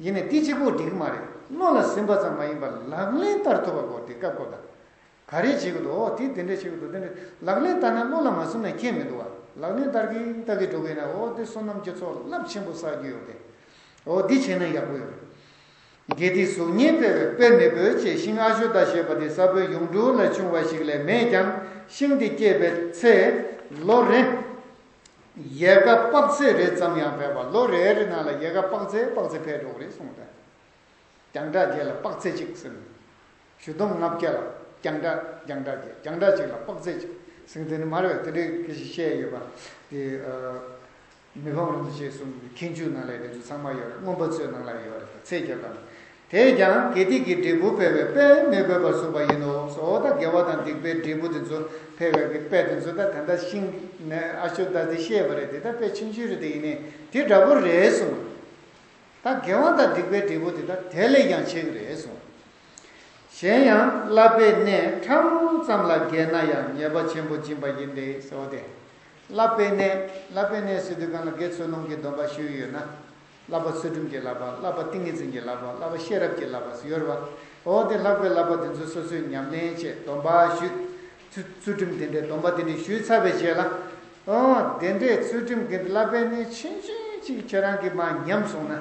ཡིན་ནའི་དེ་གཅིག་པོ་འགྲིག་གི་མ་རེད། བློ་ལ་ཟིན་པ་ཙམ་མ་ཡིན་པར་ལག་ལེན་བསྟར་ཐུབ་པ་དགོས། དེ་སྐབས་ཀོ་ད། ག་རེ་བྱེད་ཀྱི་འདུག་འོ་དེ་དེ་འདྲས་བྱེད་ཀྱི་འདུག་དེ་འདྲས་ལག་ལེན་བསྟར་ན་བློ་ལ་མ་ཟིན་ན་ཁྱད་མི་འདུག་བ། ལག་ལེན་བསྟར་གྱིན་བསྟར་གྱིན་འགྲོ་གི་ན་འོ་དེ་བསོད་ནམས་ཀྱི་ཚོགས་རླབས་ཆེན་པོ་བསགས་རྒྱུ་ཡོད་དེ། འོ་འདི་བྱས་ན་ཡག་པོ་ཡོད་རེད། དགེ་སྡིག་གཟུགས་བརྙན་སྤེལ་བའི་དཔེ་མི་འབོད་ཅེས་ཤིང་ཨ་ཤོ་ད་ཞེས་པ་དེ་ས་བོན་ཡུངས་འབྲུ་ལས་བྱུང་བ་ཞིག་ལས་མེད་ཀྱང་ཤིང་དེ་སྐྱེས་པའི་ཚེ་ལོ་རེ་ཡལ་ག་དཔག་ཚད་རེ་ཙམ་ཡང་འཕེལ་བ། ལོ་རེ་རེ་ནང་ལ་ཡལ་ག་དཔག་ཚད་དཔག་ཚད་འཕེལ་འགྲོ་གི་རེད་གསུངས་ཏེ། རྒྱང་གྲགས་བརྒྱད་ལ་དཔག་ཚད་གཅིག་ཟེར་ནས། གཞུ་འདོམ་ལྔ་བརྒྱ་ལ་རྒྱང་གྲགས་རྒྱང་གྲགས་བརྒྱད། རྒྱང་གྲགས་གཅིག་ལ་དཔག་ཚད་གཅིག་ཟེར་དེ་ནི་མ་རེད་པས། དེ་འདྲའི་སྐད་ཆ་བཤད་ཡོད་པ་དེ། མི་ཕམ་རིན་པོ་ཆེ་གསུང་གི་མཁས་འཇུག་ནང་ལ་དེ་ཚོ་ཚང་མ་ཡོད་རེད། མངོན་པ་མཛོད་ནང་ལ་ཡོད་རེད། ཚད་བརྒྱ་དང་། དེས་ཀྱང་དགེ་སྡིག་གི་འབྲས་བུ་འཕེལ་བའི་དཔེ་མི་འབོད་པར་གསུངས་པ་ཡིན་ནོ། འོ་ད་དགེ་བ་དང་སྡིག་པའི་འབྲས་བུ་དེ་ཚོ་འཕེལ་བའི་གི་དཔེ་དེ་ཚོ་ད་ད་ལྟ་ཤིང་ནས་ཨ་ཤོ་ད་དེ་བཤད་པ་རེད། དེ་ད་དཔེ་ཆུང་ཆུང་རེད། དེ་ཡིན་ནའི་དེ་འདྲ་པོ་རེད་གསུངས། ད་དགེ་བ་དང་སྡིག་པའི་འབྲས་བུ་དེ་དག་དེ་ལས་ཀྱང་ཆེ་གི་རེད་གསུངས། གཞན་ཡང་བསླབ་པའི་གནས་ཕྲ་མོ་ཙམ་ལ་འགལ་ན་ཡང་ཉེས་པ་ཆེན་པོ་སྦྱིན་པ་ཡིན་ཏེ་ཟེར་བ་དེ། བསླབ་པའི་གནས། བསླབ་པའི་གནས་ཟེར་དུས་གང་ལ་དགེ་ཚུལ་སློང་གི་སྡོམ་པ་ཞུས་ཡོད་ན། བསླབ་པ་ཚུལ་ཁྲིམས་ཀྱི་བསླབ་པ། བསླབ་པ་ཏིང་ངེ་འཛིན་གྱི་བསླབ་པ། བསླབ་པ་ཤེས་རབ་ཀྱི་བསླབ་པ་ཟེར་ཡོད་རེད་བ། འོ་དེ་ལྷག་པའི་བསླབ་པ་དེ་ཚོ་སོ་སོས་ཉམས་ལེན་བྱས་སྡོམ་པ་ཞུས། ཚུལ་ཚུལ་ཁྲིམས་དེ་འདྲའི་སྡོམ་པ་དེ་འདྲའི་ཞུས་ཚར་བའི་རྗེས་ལ། ཨོ་དེ་འདྲའི་ཚུལ་ཁྲིམས་ཀྱི་བསླབ་པའི་གནས་ཆུང་ཆུང་ཅིག་ཁྱེད་རང་གིས་མར་ཉམས་སོང་ན།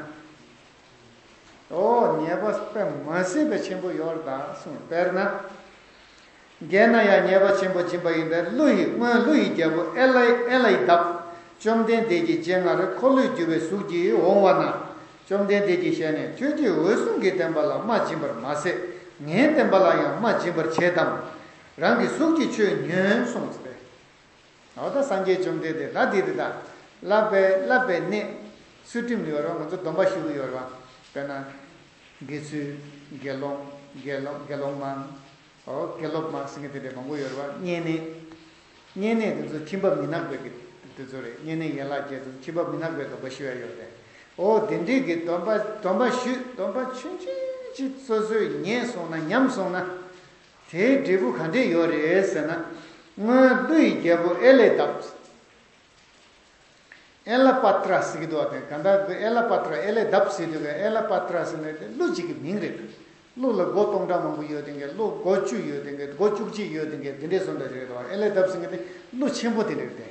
ཨོ་ཉེས་པ་དཔེ་མ་སྲིད་པའི་ཆེན་པོ་ཡོད་རེད་ད་གསུངས། དཔེར་ན། འགལ་ན་ཡང་ཉེས་པ་ཆེན་པོ་སྦྱིན་པ་ཡིན་པས། ཀླུ་ཡི་སྔོན་ཀླུ་ཡི་རྒྱལ་པོ་ཨེ་ལའི་ཨེ་ལའི་དབ། བཅོམ་ལྡན་འདས་ཀྱི་སྤྱན་སྔར་འཁོར་ལོས་སྒྱུར་བའི་གཟུགས་ཀྱིས་འོང་བ་ན། བཅོམ་ལྡན་འདས་ཀྱི་ཞལ་ནས། ཁྱོད་ཀྱིས་འོད་སྲུང་གི་བསྟན་པ་ལ་རྨ་སྦྱིན་པར་མ་ཟད། ངའི་བསྟན་པ་ལ་ཡང་རྨ་སྦྱིན་པར་བྱེད་དམ། རང་གི་གཟུགས་ཀྱིས་ཁྱོད་ཉོན་གསུངས་ཏེ། འོ་ད་སངས་རྒྱས་བཅོམ་ལྡན་འདས་ད་འདི་རེད་ད། བསླབ་པའི་བསླབ་པའི་གནས། ཚུལ་ཁྲིམས་ཡོད་རེད་བ། ང་ཚོ་སྡོམ་པ་ཞུ་གི་ཡོད་རེད་བ། དཔེར་ན། དགེ་ཚུལ། དགེ་སློང་། དགེ་སློང་། དགེ་སློང་མ། འོ་དགེ་སློབ་མ་ཟེར་མཁན་དེ་འདྲ་མང་པོ་ཡོད་རེད་བ། བསྙེན་གནས། བསྙེན་གནས་དེ་ཚོ་ཁྱིམ་པ་མི་ནག་པའི་གི་དེ་ཚོ་རེད། བསྙེན་གནས་ཡན་ལག་བརྒྱད་དེ་ཚོ་ཁྱིམ་པ་མི་ནག་པའི་སྡོམ་པ་ཞུ་ཡ་ཡོད་རེད། འོ་དེ་འདྲའི་གི་སྡོམ་པ་སྡོམ་པ་ཞུས། སྡོམ་པ་ཆུང་ཆུང་ཅིག་སོ་སོས་ཉན་སོང་ན་ཉམས་སོང་ན། དེའི་འབྲས་བུ་ག་འདྲས་ཡོད་རེད་ཟེར་ན། སྔོན་ཀླུ་ཡི་རྒྱལ་པོ་ཨེ་ལའི་དབ། ཨེ་ལ་པ་ཏྲ་ཟེར་གྱི་འདུག་བ། དེ་ག་འདྲ་གི་ཨེ་ལ་པ་ཏྲ་ཨེ་ལའི་དབ་ཟེར་དུས་ཀ་ཨེ་ལ་པ་ཏྲ་ཟེར་ནས་དེ་ཀླུ་གཅིག་གི་མིང་རེད། ཀླུ་ལ་མགོ་སྟོང་ཕྲག་མང་པོ་ཡོད་དེ་འགའ། ཀླུ་མགོ་བཅུ་ཡོད་དེ་འགའ། མགོ་བཅུ་གཅིག་ཡོད་དེ་འགའ། དེ་འདྲས་སོང་འདྲ་ཞིག་རེད་དོ། ཨེ་ལའི་དབ་ཟེར་མཁན་དེ་ཀླུ་ཆེན་པོ་དེ་རེད་དེ།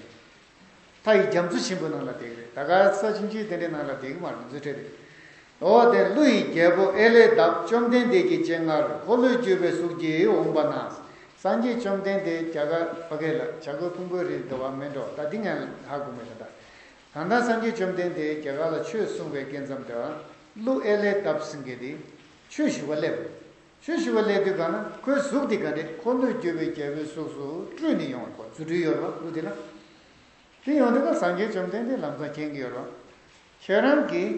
མཐའ་ཡི་རྒྱ་མཚོ་ཆེན་པོའི་ནང་ལ་བསྡད་ཀྱི་རེད། ད་ག་ས་ཆུང་ཆུང་དེ་འདྲའི་ནང་ལ་བསྡད་ཀྱི་མ་རེད། མཛོད་ཁྲི་རེད། འོ་དེ་ཀླུ་ཡི་རྒྱལ་པོ་ཨེ་ལའི་དབ་བཅོམ་ལྡན་འདས་ཀྱི་སྤྱན་སྔར་འཁོར་ལོས་སྒྱུར་བའི་གཟུགས་ཀྱིས་འོངས་པ་ན། སངས་རྒྱས་བཅོམ་ལྡན་འདས་རྒྱ་གར་ཕ་གི་ལ་བྱ་རྒོད་ཕུང་པོའི་རིར་འདུག་བ་མེད་འགྲོ། ད་འདི་ངས་ཧ་གོ་མེད་ད། ད་ད་ལྟ་སངས་རྒྱས་བཅོམ་ལྡན་འདས་རྒྱ་གར་ལ་ཆོས་གསུང་བའི་སྐབས་ཙམ་དུ། ཀླུ་ཨེ་ལའི་དབ་ཟེར་མཁན་དེ་ཆོས་ཞུ་བ་སླེབས། ཆོས་ཞུ་བ་སླེབས་དུས་གང་ན་ཁོའི་གཟུགས་དེ་ག་འདྲས། འཁོར་ལོས་སྒྱུར་བའི་རྒྱལ་པོའི་གཟུགས་སུ་སྤྲུལ་ནས་ཡོང་བ། ཁོ་རྫུ་འཕྲུལ་ཡོད་རེད་བ། ཀླུ་དེ་ལ། དེ་ཡོང་དུས་ཀ་སངས་རྒྱས་བཅོམ་ལྡན་འདས་ལམ་སང་མཁྱེན་གྱི་ཡོད་རེད་བ། ཁྱེད་རང་གིས་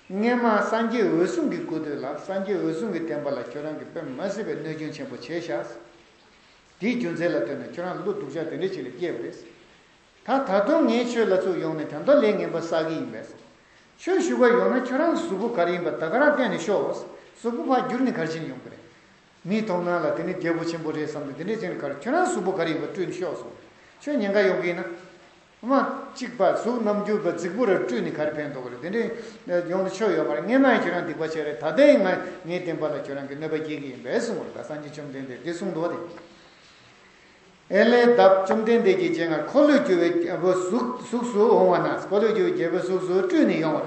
སྔས་མ་སངས་རྒྱས་འོད་སྲུང་གི་སྐུ་དུས་ལ་སངས་རྒྱས་འོད་སྲུང་གི་བསྟན་པ་ལ་ཁྱོད་རང་གིས་དཔེ་མ་སྲིད་པའི་གནོད་སྐྱོན་ཆེན་པོ་བྱས་ཤག་དེའི་རྒྱུ་མཚན་ལ་ལྟོས་ནས་ཁྱོད་རང་ལ་སྡུག་ཅག་དེ་འདྲ་ཅིག་ལ་སྐྱེས་པ་རེད། ད་ད་དུང་ངའི་ཆོས་ལ་ཚུར་ཡོང་ནས་ད་ལྟ་ལས་ངན་པ་བསགས་ཀྱི་ཡིན་པས། ཆོས་ཞུ་བར་ཡོང་ན་ཁྱོད་རང་གཟུགས་པོ་ག་རེ་ཡིན་པ་ད་ག་རང་བསྟན་ནས་ཤོག་གཟུགས་པོ་ཕར་བསྒྱུར་ནས་ག་རེ་བྱས་ནས་ཡོང་གི་རེད། མིའི་མཐོང་སྣང་ལ་དེ་ནི་རྒྱལ་པོ་ཆེན་པོ་རེད་བསམ་སྟེ་དེ་འདྲས་བྱས་ནས་ག་རེ། ཁྱོད་རང་གཟུགས་པོ་ག་རེ་ཡིན་པ་སྤྲུལ་ནས་ཤོག་གསུངས། ཁྱོད་ཉེན་ཁ་ཡོང་གི་ཡིན་ན། མ་གཅིག་པ་གཟུགས་རྣམ་འགྱུར་བ་རྫིག་པོ་ར་སྤྲུལ་ནས་ག་རེ་ཕན་ཐོགས་རེད། དེ་འདྲས་ཡོང་ནས་ཆོས་ཡོད་མ་རེད། སྔས་མ་ཡང་ཁྱོད་རང་སྡིག་པ་བྱས་རེད། ད་ལྟའི་ང་ངའི་བསྟན་པ་ལ་ཁྱོད་རང་གིས་གནོད་པ་སྐྱེལ་གྱི་ཡིན་པས་གསུངས་པ་རེད། ད་སངས་རྒྱས་བཅོམ་ལྡན་འདས་དེ་གསུངས་འདུག་བ་དེ། ཨེ་ལའི་དབ་བཅོམ་ལྡན་འདས་ཀྱི་སྤྱན་སྔར་འཁོར་ལོས་སྒྱུར་བའི་རྒྱལ་པོའི་གཟུགས་གཟུགས་སུ་འོང་བ་ན། འཁོར་ལོས་སྒྱུར་བའི་རྒྱལ་པོའི་གཟུགས་སུ་སྤྲུལ་ནས་ཡོང་བར།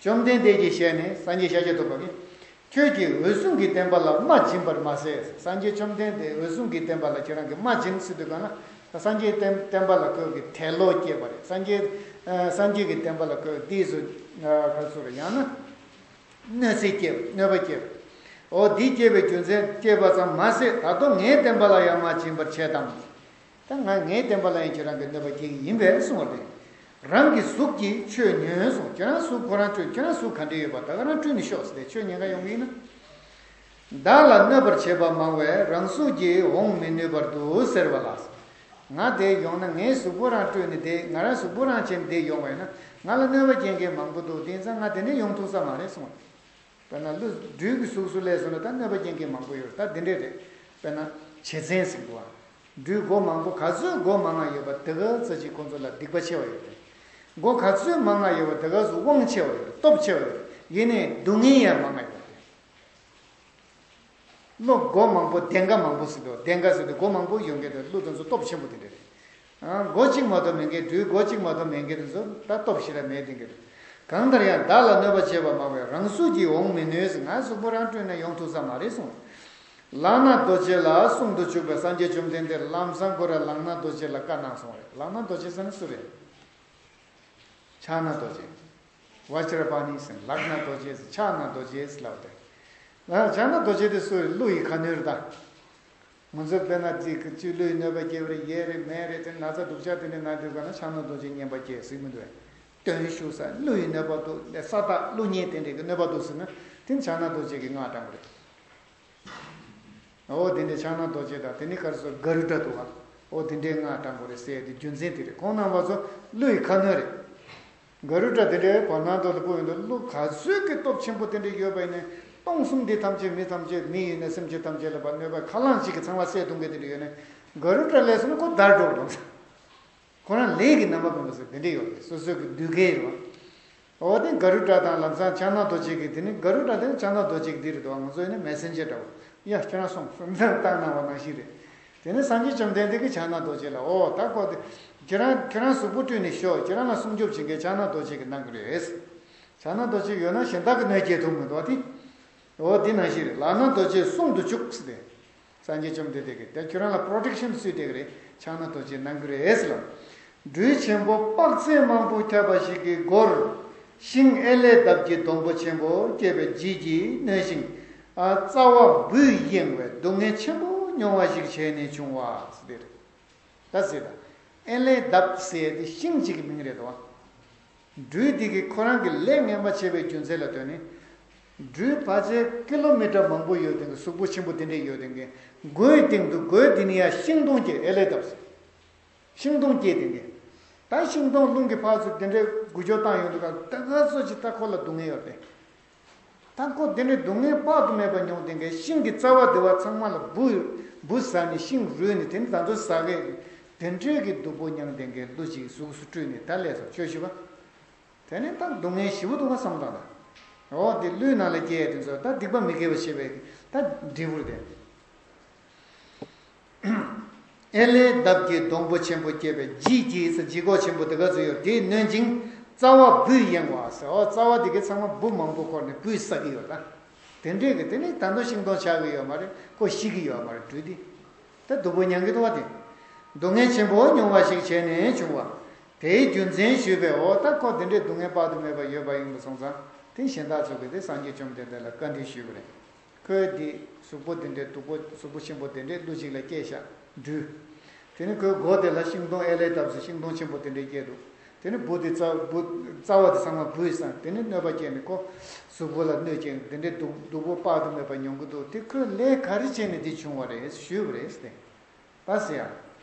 བཅོམ་ལྡན་འདས་ཀྱི་ཞལ་ནས། སངས་རྒྱས་ཤཱཀྱ་ཐུབ་པ་གིས། ཁྱོད་ཀྱིས་འོད་སྲུང་གི་བསྟན་པ་ལ་རྨ་སྦྱིན་པར་མ་ཟད། སངས་རྒྱས་བཅོམ་ལྡན་འདས་འོད་སྲུང་གི་བསྟན་པ་ལ་ཁྱེད་རང་གིས་རྨ་སྦྱིན་ཟེར་དུས་གང་ན། ད་སངས་རྒྱས་བསྟན་བསྟན་པ་ལ་ཁོས་ཀྱི་དད་བློ་སྐྱེས་པ་རེད། སངས་རྒྱས་ཨ་སངས་རྒྱས་ཀྱི་བསྟན་པ་ལ་ཁོས་འདི་ཚོ་ཨ་ག་ཚོད་རེད། ཡང་ན་གནོད་འཚེ་སྐྱེས། གནོད་པ་སྐྱེས། འོ་འདི་སྐྱེས་པའི་རྒྱུ་མཚན་སྐྱེས་པ་ཙམ་མ་ཟད། ད་དུང་ངའི་བསྟན་པ་ལ་ཡང་མ་སྦྱིན་པར་བྱེད་དམ། ད་ང་ངའི་བསྟན་པ་ལ་ཡང་ཁྱེད་རང་གིས་གནོད་པ་སྐྱེལ་གྱི་ཡིན་པས་གསུངས་པ་རེད། རང་གི་གཟུགས་ཀྱིས་ཆོས་ཉོན་གསུངས། ཁྱེད་རང་གཟུགས་ཁོ་རང་སྤྲུལ། ཁྱེད་རང་གཟུགས་ག་འདྲ་ཡོད་པ་ད་ག་རང་སྤྲུལ་ནས་ཤོག་ཟེར་ཏེ་ཆོས་ཉན་ག་ཡོང་གི་ཡིན་ན། བདག་ལ་གནོད་པར་བྱེད་པ་མང་བས་རང་གཟུགས་ཀྱིས་འོང་མི་ནུས་པར་འདུག་ཟེར་བ་ལ། ང་དེ་ཡོང་ན་ངའི་གཟུགས་པོ་རང་སྤྲུལ་ནས་དེ་ང་རང་གཟུགས་པོ་རང་བྱས་ནས་དེ་ཡོང་བ་ཡིན་ན་ང་ལ་གནོད་པ་སྐྱེལ་མཁན་མང་པོ་འདུག་དེ་ཡིན་ཙང་ང་དེ་འདྲ་ཡོང་ཐུབ་ས་མ་རེད་གསུངས། དཔེར་ན་ཀླུ་སྦྲུལ་གྱི་གཟུགས་སུ་སླེབས་སོང་ན་ད་གནོད་པ་སྐྱེལ་མཁན་མང་པོ་ཡོད་རེད། ད་འདི་འདྲས་རེད། དཔེར་ན་བྱེ་ཚན་ཟེར་གྱི་འདུག་བ། སྦྲུལ་མགོ་མང་པོ་ག་ཚོད་མགོ་མང་ང་ཡོད་པ་དེ་ག་ཚོད་ཅིག་ཁོང་ཚོ་ལ་སྡིག་པ་ཆེ་བ་ཡོད་རེད། མགོ་ག་ཚོད་མང་ང་ཡོད་པ་དེ་ག་ཚོད་དབང་ཆེ་བ་ཡོད་རེད། སྟོབས་ཆེ་བ་ཡོད་རེད། ཡིན་ནའི་སྡུག་བསྔལ་ཡང་མང་ང་ཡོད་རེད། ཀླུ་མགོ་མང་པོ་གདེངས་ཀ་མང་པོ་ཟེར་འདུག་གདེངས་ཀ་ཟེར་དུས་མགོ་མང་པོ་ཡོད་མཁན་དེ་ཀླུ་དེ་ཚོ་སྟོབས་ཆེན་པོ་དེ་འདྲ་རེད། ཨ། མགོ་གཅིག་མ་གཏོགས་མེད་མཁན། སྦྲུལ་མགོ་གཅིག་མ་གཏོགས་མེད་མཁན་དེ་ཚོ་ད་སྟོབས་ཞེ་དྲག་མེད་དེ་འདྲ་རེད། གང་ལྟར་ཡང་བདག་ལ་གནོད་པ་བྱེད་པ་མང་བས་རང་གཟུགས་ཀྱིས་འོང་མི་ནུས། ང་གཟུགས་པོ་རང་སྤྲུལ་ནས་ཡོང་ཐུབ་ས་མ་རེད་གསུངས། ལག་ན་རྡོ་རྗེ་ལ་གསུང་དུ་བཅུག་པས་སངས་རྒྱས་བཅོམ་ལྡན་འདས་ལམ་སང་ཁོ་ར་ལག་ན་རྡོ་རྗེ་ལ་བཀའ་གནང་སོང་བ་རེད། ལག་ན་རྡོ་རྗེ་ཟེར་ན་སུ་རེད། ཕྱག་ན་རྡོ་རྗེ། བཛྲ་པཱ་ཎི་ཟེར། ལག་ན་རྡོ་རྗེ་ཟེར། ཕྱག་ན་རྡོ་རྗེ་ཟེར་ལབ་སྟེ། ལག་ཕྱག་ན་རྡོ་རྗེ་དེ་སུ་རེད། ཀླུ་ཡི་ཁ་གནོན་རེད་ད། ང་ཚོ་དཔེར་ན་ཅིག་གཅིག་ཀླུ་ཡི་གནོད་པ་སྐྱེལ་བ་རེད། ཡས་རེད་མས་རེད། དེ་ན་ཚ་སྡུག་ཅག་དེ་འདྲ་ན་དུས་ག་ན་ཕྱག་ན་རྡོ་རྗེ་བསྙེན་པ་སྐྱེལ་ཟེར་མི་འདུག་གས། གདོན་ཞུགས་ས་ཀླུ་ཡི་གནོད་པ་འདུག་ས་བདག་ཀླུ་གཉན་དེ་འདྲས་ཀྱི་གནོད་པ་འདུག་ཟེར་ན་དེ་ནི་ཕྱག་ན་རྡོ་རྗེ་གིས་སྔགས་བགྲང་དགོས་རེད། འོ་དེ་འདྲའི་ཕྱག་ན་རྡོ་རྗེ་དང་དེ་ནི་ག་རེ་ཟེར། ག་རུ་ཌ་འདུག་ག་འོ་དེ་འདྲའི་སྔགས་བགྲང་དགོས་རེད་ཟེར་དེ་རྒྱུ་མཚན་དེ་རེད། ཁོང་རྣམ་པ་ཚོ་ཀླུ་ཡི་ཁ་གནོན་རེད། ག་རུ་ཌ་དེ་འདྲའི་བར་སྣང་དུ་ལ་བུད་ཡོང་དུས་ཀླུ་ག་ཚོད་ཀྱི་སྟོབས་ཆེན་པོ་དེ་འདྲ་ཡོད་པ་ཡིན་ནའི་སྟོང་གསུམ་འདི་ཐམས་ཅད་མི་ཐམས་ཅད་མི་ཡིན་ནའི་སེམས་ཅན་ཐམས་ཅད་ལ་ཕར་གནོད་པ་ཁ་རླངས་གཅིག་གིས་ཚང་མ་བསད་གཏོང་མཁན་དེ་འདྲ་ཡོད་ནའི་ག་རུ་ཌ་སླེབས་སོང་ན་ཁོ་འདར་འགྲོ་གི་འདུག་ཁོ་རང་ལས་ཀྱི་རྣམ་པ་མིན་པ་ཟེར་དེ་འདྲ་ཡོད་རེད། སོ་སོའི་གི་འདུལ་སྐལ་རེད་བ། འོ་དེ་ག་རུ་ཌ་དང་ལམ་སང་ཕྱག་ན་རྡོ་རྗེ་གི་དེ་ནི་ག་རུ་ཌ་དེ་ནི་ཕྱག་ན་རྡོ་རྗེ་གི་དེ་རེད་དོ། ང་ཚོ་ཡིན་ན་མེ་སེན་ཇར་འདྲ་བོ། ཡ་ཁྱེད་རང་སོང་སོང་ཙང་བཏང་གནང་བ་ནང་བཞིན་རེད། དེ་ནི་སངས་རྒྱས་བཅོམ་ལྡན་འདས་ཀྱིས་ཕྱག་ན་རྡོ་རྗེ་ལ་འོ་ད་ཁོ་དེ་ཁྱེད་རང་ཁྱེད་རང་གཟུགས་པོ་སྤྲུལ་ནས་ཤོག་ཁྱེད་རང་ལ་སྲུང་སྐྱོབ་བྱེད་མཁན་ཕྱག་ན་རྡོ་རྗེ་གིས་གནང་གི་རེད། ཕྱག་ན་རྡོ་རྗེ་ཡོད་ན་གཞན་དག་གིས་གནོད་སྐྱེལ་ཐུབ་མི་འདུག་བ་དེ། འོ་དེ་ནང་བཞིན་རེད། ལག་ན་རྡོ་རྗེས་གསུང་དུ་བཅུག་ཟེར་ཏེ། སངས་རྒྱས་བཅོམ་ལྡན་འདས་ཀྱིས་དེ་ཁྱོད་རང་ལ་པྲོ་ཊེག་ཤན་སུས་སྤྲད་ཀྱི་རེད། ཕྱག་ན་རྡོ་རྗེས་གནང་གི་རེད་ཟེར་ལ། སྦྲུལ་ཆེན་པོ་དཔག་ཚད་མང་པོ་ཁྱབ་པ་ཞིག་གི་མགོར། ཤིང་ཨེ་ལའི་འདབ་ཀྱི་སྡོང་པོ་ཆེན་པོ་སྐྱེས་པའི་ལྗིད་ཀྱིས་གནོན་ཞིང་། ཨ་རྩ་བ་འབུས་གཡེང་བས་སྡུག་བསྔལ་ཆེན་པོ་མྱོང་བ་ཞིག་བྱས་ནས་བྱུང་བ་ཟེར་ཏེ་རེད། ད་ཟེར་ད། ཨེ་ལའི་འདབ་ཟེར་དེ་ཤིང་གཅིག་གི་མིང་རེད་དོ། སྦྲུལ་དེ་གིས་ཁོ་རང་གི་ལས་ངན་པ་བྱས་པའི་རྒྱུ་མཚན་ལ་ལྟོས་ནས། སྦྲུལ་ཕལ་ཆེར་ཀི་ལོ་མི་ཊར་མང་པོ་ཡོད་དེ་གི་གཟུགས་པོ་ཆེན་པོ་དེ་འདྲས་ཡོད་དེ་གི་མགོའི་སྟེང་དུ་མགོའི་དེ་ནས་ཡར་ཤིང་སྡོང་སྐྱེས། ཨེ་ལའི་འདབ་ཟེར། ཤིང་སྡོང་སྐྱེས་དེ་གི། ད་ཤིང་སྡོང་རླུང་གིས་ཕར་ཚུར་དེ་འདྲས་འགུལ་སྐྱོད་བཏང་ཡོང་དུས་ག་ད་ག་ཚོད་ཅིག་ད་ཁོ་ལ་སྡུག་བསྔལ་ཡོད་པས། ད་ཁོ་དེ་འདྲའི་སྡུག་བསྔལ་དཔག་ཏུ་མེད་པ་མྱོང་དེ་གའི་ཤིང་གི་རྩ་བ་དེ་བ་ཚང་མ་ལ་འབུ་འབུ་ཟ་ནས་ཤིང་རུལ་ནས་དེ་ནི་ད་ཚོ་ཟ་གི་དེ་འདྲའི་གི་སྡུག་པོ་མྱངས་དེ་གའི་ཀླུ་ཅིག་གཟུགས་སུ་སྤྲུལ་ནས་ད་ལས་སོ་ཆོས་ཞུ་བ། དེ་ནི་ད་སྡུག་བསྔལ་ཞེ་པོ་འདུག་ག་བསམ་དང་ད། འོ་དེ་ཀླུའི་ནང་ལ་སྐྱེས་དེ་ཚོ་ད་སྡིག་པ་མི་དགེ་བ་བྱེད་པའི་ད་འབྲས་བུ་རེད། ཨེ་ལའི་འདབ་ཀྱི་སྡོང་པོ་ཆེན་པོ་སྐྱེས་པའི་ལྗིད་ཀྱིས་ཟེར། ལྗིད་ཁོག་ཆེན་པོ་དེ་ག་ཚོད་ཡོད་དེས་གནོན་ཅིང་རྩ་བ་འབུས་གཡེང་བ་ཟེར། ཨོ་རྩ་བ་དེ་གའི་ཚང་མ་འབུ་མང་པོ་འཁོར་ནས་འབུས་ཟ་གི་ཡོད་ད། དེ་འདྲས་ཀྱི་དེ་ནི་ད་དུང་ཤིང་སྡོང་ཆགས་ཀྱི་ཡོད་མ་རེད། ཁོ་ཤི་གི་ཡོད་མ་རེད། སྦྲུལ་དེ་ད་སྡུག་པོ་མྱང་གི་འདུག་བ་དེ། སྡུག་བསྔལ་ཆེན་པོ་མྱོང་བ་ཞིག་བྱས་ནས་བྱུང་བ། དེའི་རྒྱུ་མཚན་ཞུས་པས། ཨོ་ད་ཁོ་དེ་འདྲས་སྡུག་བསྔལ་དཔག་ཏུ་མེད་པ་ཡོད་པ་ཡིན་པ་སོང་ཙང་དེ་གཞན་དག་ཚོ་གིས་དེ་སངས་རྒྱས་བཅོམ་ལྡན་འདས་ལ་བཀའ་འདྲི་ཞུས་པ་རེད། ཁོས་འདི་གཟུགས་པོ་འདི་འདྲའི་སྡུག་པོ་གཟུགས་པོ་ཆེན་པོ་འདི་འདྲའི་ཀླུ་ཅིག་ལ་སྐྱེས་ཤག་སྦྲུལ། དེ་ནི་ཁོའི་མགོ་དེ་ལ་ཤིང་སྡོང་ཨེ་ལའི་འདབ་ཟེར་ཤིང་སྡོང་ཆེན་པོ་དེ་འདྲའི་སྐྱེས་འདུག་དེ་ནི་འབུ་དེ་རྩ་འབུ་རྩ་བ་དེ་ཚང་མ་འབུས་སོང་། དེ་ནི་གནོད་པ་སྐྱེལ་ནས་ཁོ་གཟུགས་པོ་ལ་གནོད་སྐྱེལ་འདི་འདྲའི་སྡུག་སྡུག་པོ་དཔག་ཏུ་མེད་པ་མྱོང་གི་འདུག་དེ་ཁོས་ལས་ག་རེ་བྱས་ནས་འདི་བྱུང་བ་རེད་ཞུས་པ་རེད་ཟེར་ཏེ། ད་ཟེར་ཡ།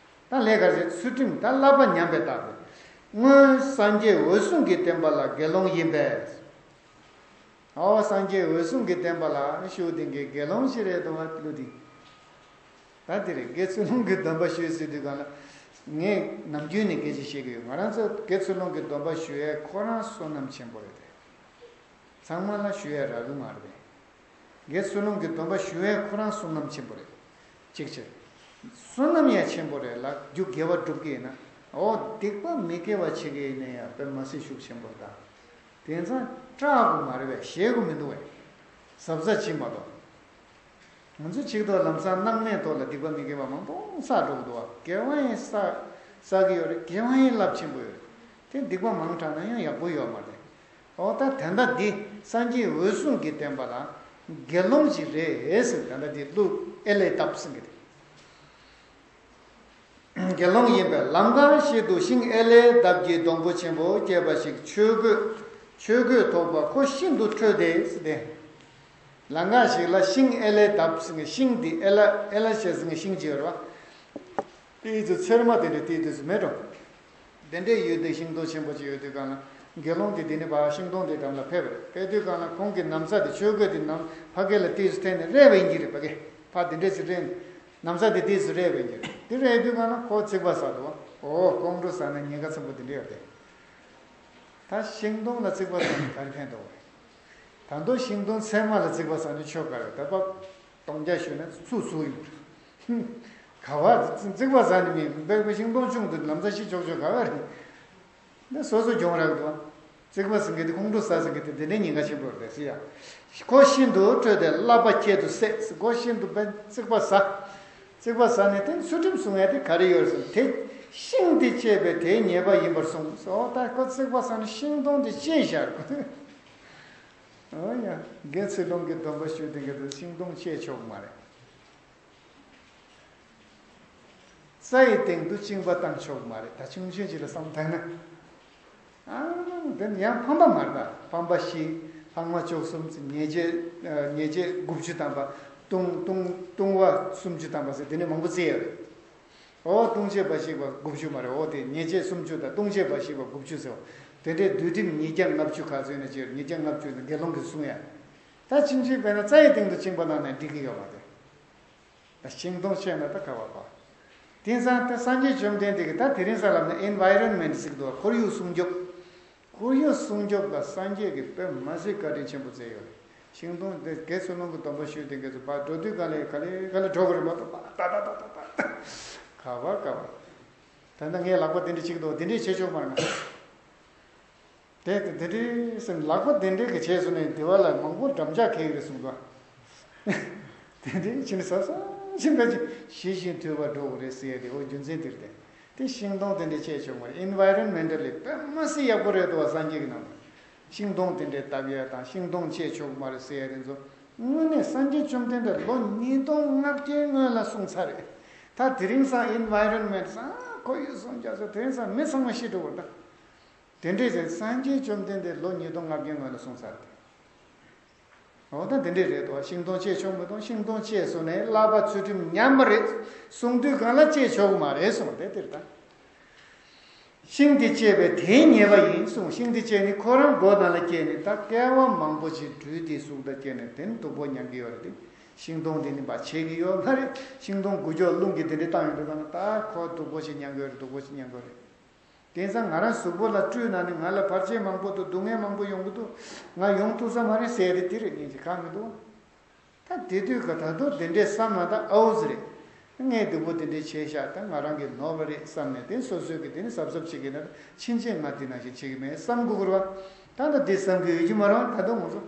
ད་ལས་ག་རེ་ཚུལ་ཁྲིམས་ད་བསླབ་པ་ཉམས་པའི་རྟགས་རེད། སྔོན་སངས་རྒྱས་འོད་སྲུང་གི་བསྟན་པ་ལ་དགེ་སློང་ཡིན་པས། ཨོ་སངས་རྒྱས་འོད་སྲུང་གི་བསྟན་པ་ལ་ཞུགས་དེ་གའི་དགེ་སློང་ཞིག་རེད་དོ་བ་ཀླུ་དེ། ད་དེ་རེད། དགེ་ཚུལ་སློང་གི་སྡོམ་པ་ཞུས་ཟེར་དུས་གང་ལ། ངས་ནམ་རྒྱུན་ནས་སྐད་ཆ་བཤད་ཀྱི་ཡོད། ང་རང་ཚོ་དགེ་ཚུལ་སློང་གི་སྡོམ་པ་ཞུ་ཡས་ཁོ་རང་བསོད་ནམས་ཆེན་པོ་རེད་དེ། ཚང་མ་ལ་ཞུ་ཡས་རག་གི་མ་རེད་པས། དགེ་ཚུལ་སློང་གི་སྡོམ་པ་ཞུ་ཡས་ཁོ་རང་བསོད་ནམས་ཆེན་པོ་རེད། གཅིག་བྱས། བསོད་ནམས་ཡང་ཆེན་པོ་རེད་ལ་རྒྱུ་དགེ་བ་སྒྲུབ་ཀྱི་ཡིན་ན། འོ་སྡིག་པ་མི་དགེ་བ་བྱེད་ཀྱི་ཡིན་ན་ཡང་དཔེ་མ་སྲིད་ཤུགས་ཆེན་པོ་རེད་ད། དེང་སང་སྐྲག་དགོས་མ་རེད་པས། ཞེད་དགོས་མི་འདུག་པས། གཟབ་གཟབ་བྱེད་མ་གཏོགས། ང་ཚོ་གཅིག་ཐོག་ལམ་སང་སྣང་མེད་ཐོག་ལ་སྡིག་པ་མི་དགེ་བ་མང་པོ་བསགས་འགྲོ་གི་འདུག་པ། དགེ་བ་ཡང་བསགས་བསགས་ཀྱི་ཡོད་རེད། དགེ་བ་ཡང་རླབས་ཆེན་པོ་ཡོད་རེད། དེ་སྡིག་པ་མང་དྲགས་ན་ཡང་ཡག་པོ་ཡོད་མ་རེད། འོ་ད་ད་ལྟ་འདི་སངས་རྒྱས་འོད་སྲུང་གི་བསྟན་པ་ལ་ དགེ་སློང་ཞིག་རེད་ཟེར། ད་ལྟ་དེ་ཀླུ་ཨེ་ལའི་འདབས་ཟེར་གི་དེ། དགེ་སློང་ཡིན་པས་ལམ་ཁ་ཤིན་ཏུ་ཤིང་ཨེ་ལའི་འདབས་ཀྱི་སྡོང་པོ་ཆེན་པོ་སྐྱེས་པ་ཞིག་ཆོས་གོས། ཆོས་གོས་ཐོགས་པ་ཁོ་ཤིན་ཏུ་ཁྲོས་ཏེ་ཟེར་ཏེ། ལམ་ཁ་ཞིག་ལ་ཤིང་ཨེ་ལའི་འདབས་ཟེར་གི། ཤིང་དེ་ཨེ་ལ་ཨེ་ལ་ཞེས་ཟེར་གི་ཤིང་ཅིག་ཡོད་རེད་བ། དེའི་ཚོ་ཚེར་མ་དེ་འདྲ་དེའི་དུས་སུ་མེད་འགྲོ། དེ་འདྲའི་ཡུལ་དེ་ཤིང་སྡོང་ཆེན་པོ་ཅིག་ཡོད་དུས་གང་ལ། དགེ་སློང་དེ་དེ་ནས་ཕར་ཤིང་སྡོང་དེ་འགྲམ་ལ་ཕེབས་པ་རེད། ཕེབས་དུས་གང་ལ་ཁོང་གི་ན་བཟའ་དེ་ཆོས་གོས་དེ་ནམ་ཕ་གི་ལ་དེ་ཚོ་འཐེན་ནས་རལ་བ་ཡིན་གྱི་རེད། ཕ་གི་ཕར་དེ་འདྲས་ཅིག་རལ་ནས་ན་བཟའ་དེ་དེ་ཚོ་རལ་བ་ཡིན་གྱི་རེད། དེ་རལ་དུས་གང་ལ་ཁོ་རྩིག་པ་ཟ་འདུག་བ། ཨོ་ཁོང་ཁྲོ་ཟ་ན་ཉེན་ཁ་ཆེན་པོ་དེ་འདྲ་ཡོད་དེ། ད་ཤིང་སྡོང་ལ་རྩིག་པ་ཟ་ནས་ག་རེ་ཕན་ཐོགས་རེད། ད་དུང་ཤིང་སྡོང་ཚེར་མ་ལ་རྩིག་པ་ཟ་ནས་ཆོ་ག་རེད། ད་པ་སྡོང་རྒྱ་ཞུས་ན་སུ་སུ་ཡིན་པ་རེད། ག་བ་རྩིག་པ་ཟ་ནས་མི་འབེག་པའི་ཤིང་སྡོང་ཆུང་དུ་ལམ་ས་ཤི་ཆོག་ཆོག་ག་བ་རེད། འདི་སོ་སོ་གྱོང་རག་འདུག་རྩིག་པ་ཟིན་གི་དེ་ཁོང་ཁྲོ་ཟ་ཟིན་གི་དེ་འདི་འདྲའི་ཉེན་ཁ་ཆེན་པོ་རེད་ཟེར་ཡ། ཁོ་ཤིན་ཏུ་ཁྲོས་ཏེ་བསླབ་པ་ཁྱད་དུ་བསད། ཁོ་ཤིན་ཏུ་བས་རྩིག་པ་ཟ། རྩིག་པ་ཟ་ནས་དེ་ཚུལ་ཁྲིམས་སྲུང་ཡ་དེ་ག་རེ་ཡོད་ཟེར་དེ། ཤིང་དེ་བཅད་པས་དེའི་ཉེས་པ་ཡིན་པར་གསུངས་སོ། ད་ཁོ་རྩིག་པ་ཟ་ནས་ཤིང་སྡོང་དེ་བཅད་བཞག་གོ། ཨོ་ཡ། དགེ་ཚུལ་སློང་གི་སྡོམ་པ་ཞུས་དེ་གི་དུ་ཤིང་སྡོང་བཅད་ཆོག་མ་རེད། རྩྭ་ཡི་སྟེང་དུ་བཅིངས་པ་བཏང་ཆོག་མ་རེད། ད་ཆུང་ཆུང་ཅིག་ལ་བསམ་བཏང་ན། ཨ། དེ་ནི་ཡང་ཕམ་པ་མ་རེད། ད་ཕམ་པ་བཞི། ལྷག་མ་བཅུ་གསུམ་ཚེ་ཉེས་བྱས། ཉེས་བྱས་དགུ་བཅུ་ཐམ་པ། ལྟུང་ལྟུང་ལྟུང་བ་སུམ་ཅུ་ཐམ་པ་ཟེར་དེ་ནས་མང་པོ་བརྩི་ཡ་རེད། ཨོ་ལྟུང་བྱེད་པ་བཤིག་པ་དགུ་བཅུ་མ་རེད། ཨོ་དེ་ཉེས་བྱས་སུམ་ཅུ་དང་ལྟུང་བྱེད་པ་བཤིག་པ་དགུ་བཅུ་ཟེར་བ། དེ་འདྲའི་སྡུད་ཁྲིམས་ཉིས་བརྒྱ་ལྔ་བཅུ་ག་ཚོད་ན་ཅིག་ཉིས་བརྒྱ་ལྔ་བཅུ་ནི་དགེ་སློང་གིས་སྲུང་ཡ། ད་ཕྱིན་ཆད་དཔེར་ན་རྩྭ་ཡི་སྟེང་དུ་བཅིངས་པ་གནང་ན་འགྲིག་གི་ཡོད་མ་རེད། ཤིང་སྡོང་བཅད་ན་ད་ག་བ་ག། དེང་སང་དེ་སངས་རྒྱས་བཅོམ་ལྡན་འདས་ཀྱིས་ད་དེ་རིང་སང་ལབ་ན་ཨེན་ཝའི་རོན་མེན་ཊི་ཟེར་གྱི་འདུག་ཁོར་ཡུག་སྲུང་སྐྱོབ། ཁོར་ཡུག་སྲུང་སྐྱོབ་ལ་སངས་རྒྱས་ཀྱིས་དཔེ་མ་སྲིད་བཀའ་དྲིན་ཆེན་པོ་མཛད་ཡོད་རེད། ཤིང་སྡོང་དེ་དགེ་ཚུལ་སློང་གི་སྡོམ་པ་ཞུས་དེ་ག་ཚོད་ཕར་འགྲོ་དུས་ག་ལེ་ག་ལེ་ག་ལེ་འགྲོ་གི་རེད་མ་གཏོགས་པ་ད་ད་ད་ད་ད་ད་ག་བ་ག་བ། ད་ལྟ་ངའི་ལག་པ་དེ་འདྲ་བྱེད་ཀྱི་འདུག་དེ་འདྲས་བྱེད་ཆོག་མ་རེད་ང་། དེ་དེ་དེ་འདྲའི་སེམས་ལག་པ་དེ་འདྲའི་གི་བྱས་སོང་ནས་དེ་བ་ལ་མང་པོ་འགྲམ་ལྕག་ཁེལ་གི་རེད་གསུངས་པ། དེ་འདྲའི་ཕྱིན་ཟབ་ཟབ་ཕྱིན་པ་ཅིག་ཤེས་བཞིན་དུལ་བར་འགྲོ་དགོས་རེད་ཟེར་ཡ་དེ་འོ་རྒྱུ་མཚན་དེ་རེད་དེ། དེ་ཤིང་སྡོང་དེ་འདྲའི་བཅད་ཆོག་མ་རེད། ཨེན་ཝའི་རོན་མེན་ཊ་ལི་དཔེ་མ་སྲིད་ཡག་པོ་རེད་དོ་སངས་རྒྱས་ཀྱི་ནང་དུ། ཤིང་སྡོང་དེ་འདྲའི་བཏབ་ཡ་དང་ཤིང་སྡོང་བཅད་ཆོག་མ་རེད་ཟེར་ཡ་དེ་ཚོ་དངོས་གནས་སངས་རྒྱས་བཅོམ་ལྡན་འདས་ལོ་ཉིས་སྟོང་ལྔ་བརྒྱའི་སྔོན་ལ་གསུངས་ཚར་རེད། ད་དེ་རིང་སང་ཨེན་ཝའི་རོན་མེན་ཊ་སང་ཁོར་ཡུག་སྲུང་སྐྱོབ་ཟེར་དེ་རིང་སང་མི་ཚང་མ་ཤི་འགྲོ་བ་ད། དེ་འདྲས་ཟེར་སངས་རྒྱས་བཅོམ་ལྡན་འདས་ལོ་ཉིས་སྟོང་ལྔ་བརྒྱའི་སྔོན་ལ་གསུངས་ཚར་ཏེ། འོ་ད་དེ་འདྲས་རེད་དོ། ཤིང་སྡོང་བཅད་ཆོག་མི་གཏོང་། ཤིང་སྡོང་བཅད་སོང་ནས་བསླབ་པ་ཚུལ་ཁྲིམས་ཉམས་པ་རེད། གསུང་དུས་གང་ལ་བཅད་ཆོག་གི་མ་རེད་གསུངས་ཏེ་དེར་ད། ཤིང་དེ་བཅད་པས་དེའི་ཉེས་པ་ཡིན་གསུངས། ཤིང་དེ་བཅད་ནས་ཁོ་རང་མགོ་ནང་ལ་སྐྱེས་ནས་ད་བསྐལ་པ་མང་པོ་ཅིག་སྦྲུལ་དེའི་གཟུགས་ལ་སྐྱེས་ནས་དེ་ནས་སྡུག་པོ་མྱང་གི་ཡོད་རེད་དེ། ཤིང་སྡོང་དེ་ནི་བ་བྱེད་ཀྱི་ཡོད་མ་རེད། ཤིང་སྡོང་འགུལ་སྐྱོད་རླུང་གིས་དེ་འདྲས་བཏང་ཡོང་དུས་ཙང་ད་ཁོ་སྡུག་པོ་ཞིག་མྱང་གི་ཡོད་རེད། སྡུག་པོ་ཞིག་མྱང་གི་ཡོད་རེད། དེང་སང་ང་རང་གཟུགས་པོ་ལ་སྤྲུལ་ན་ནི་ང་ལ་བར་ཆད་མང་པོ་འདུག་སྡུག་བསྔལ་མང་པོ་ཡོང་གི་འདུག་ང་ཡོང་ཐུབ་ས་མ་རེད་ཟེར་ཡ་དེ་དེ་རེད། ཉན་གྱི་གང་མི་འདུག་ད་དེ་དུས་ཀ་ད་དུང་དེ་འདྲས་བསམ་ན་ད་ཨའུ་ཟེར་རེད། ངས་སྡུག་པོ་དེ་འདྲས་བྱས་ཤག་ད་ང་རང་གིས་ནོར་བ་རེད་བསམ་ནས་དེ་སོ་སོས་ཀྱི་དེ་ནི་གཟབ་གཟབ་བྱེད་ཀྱི་ན་ཕྱིན་ཆད་ང་དེ་ནང་བཞིན་བྱེད་ཀྱི་མེད་བསམ་དགོས་ཀྱི་རེད་བ། ད་ལྟ་དེ་བསམ་གྱི་ཡོད་ཀྱི་མ་རེད་བ། ད་དུང་ངོ་སོ།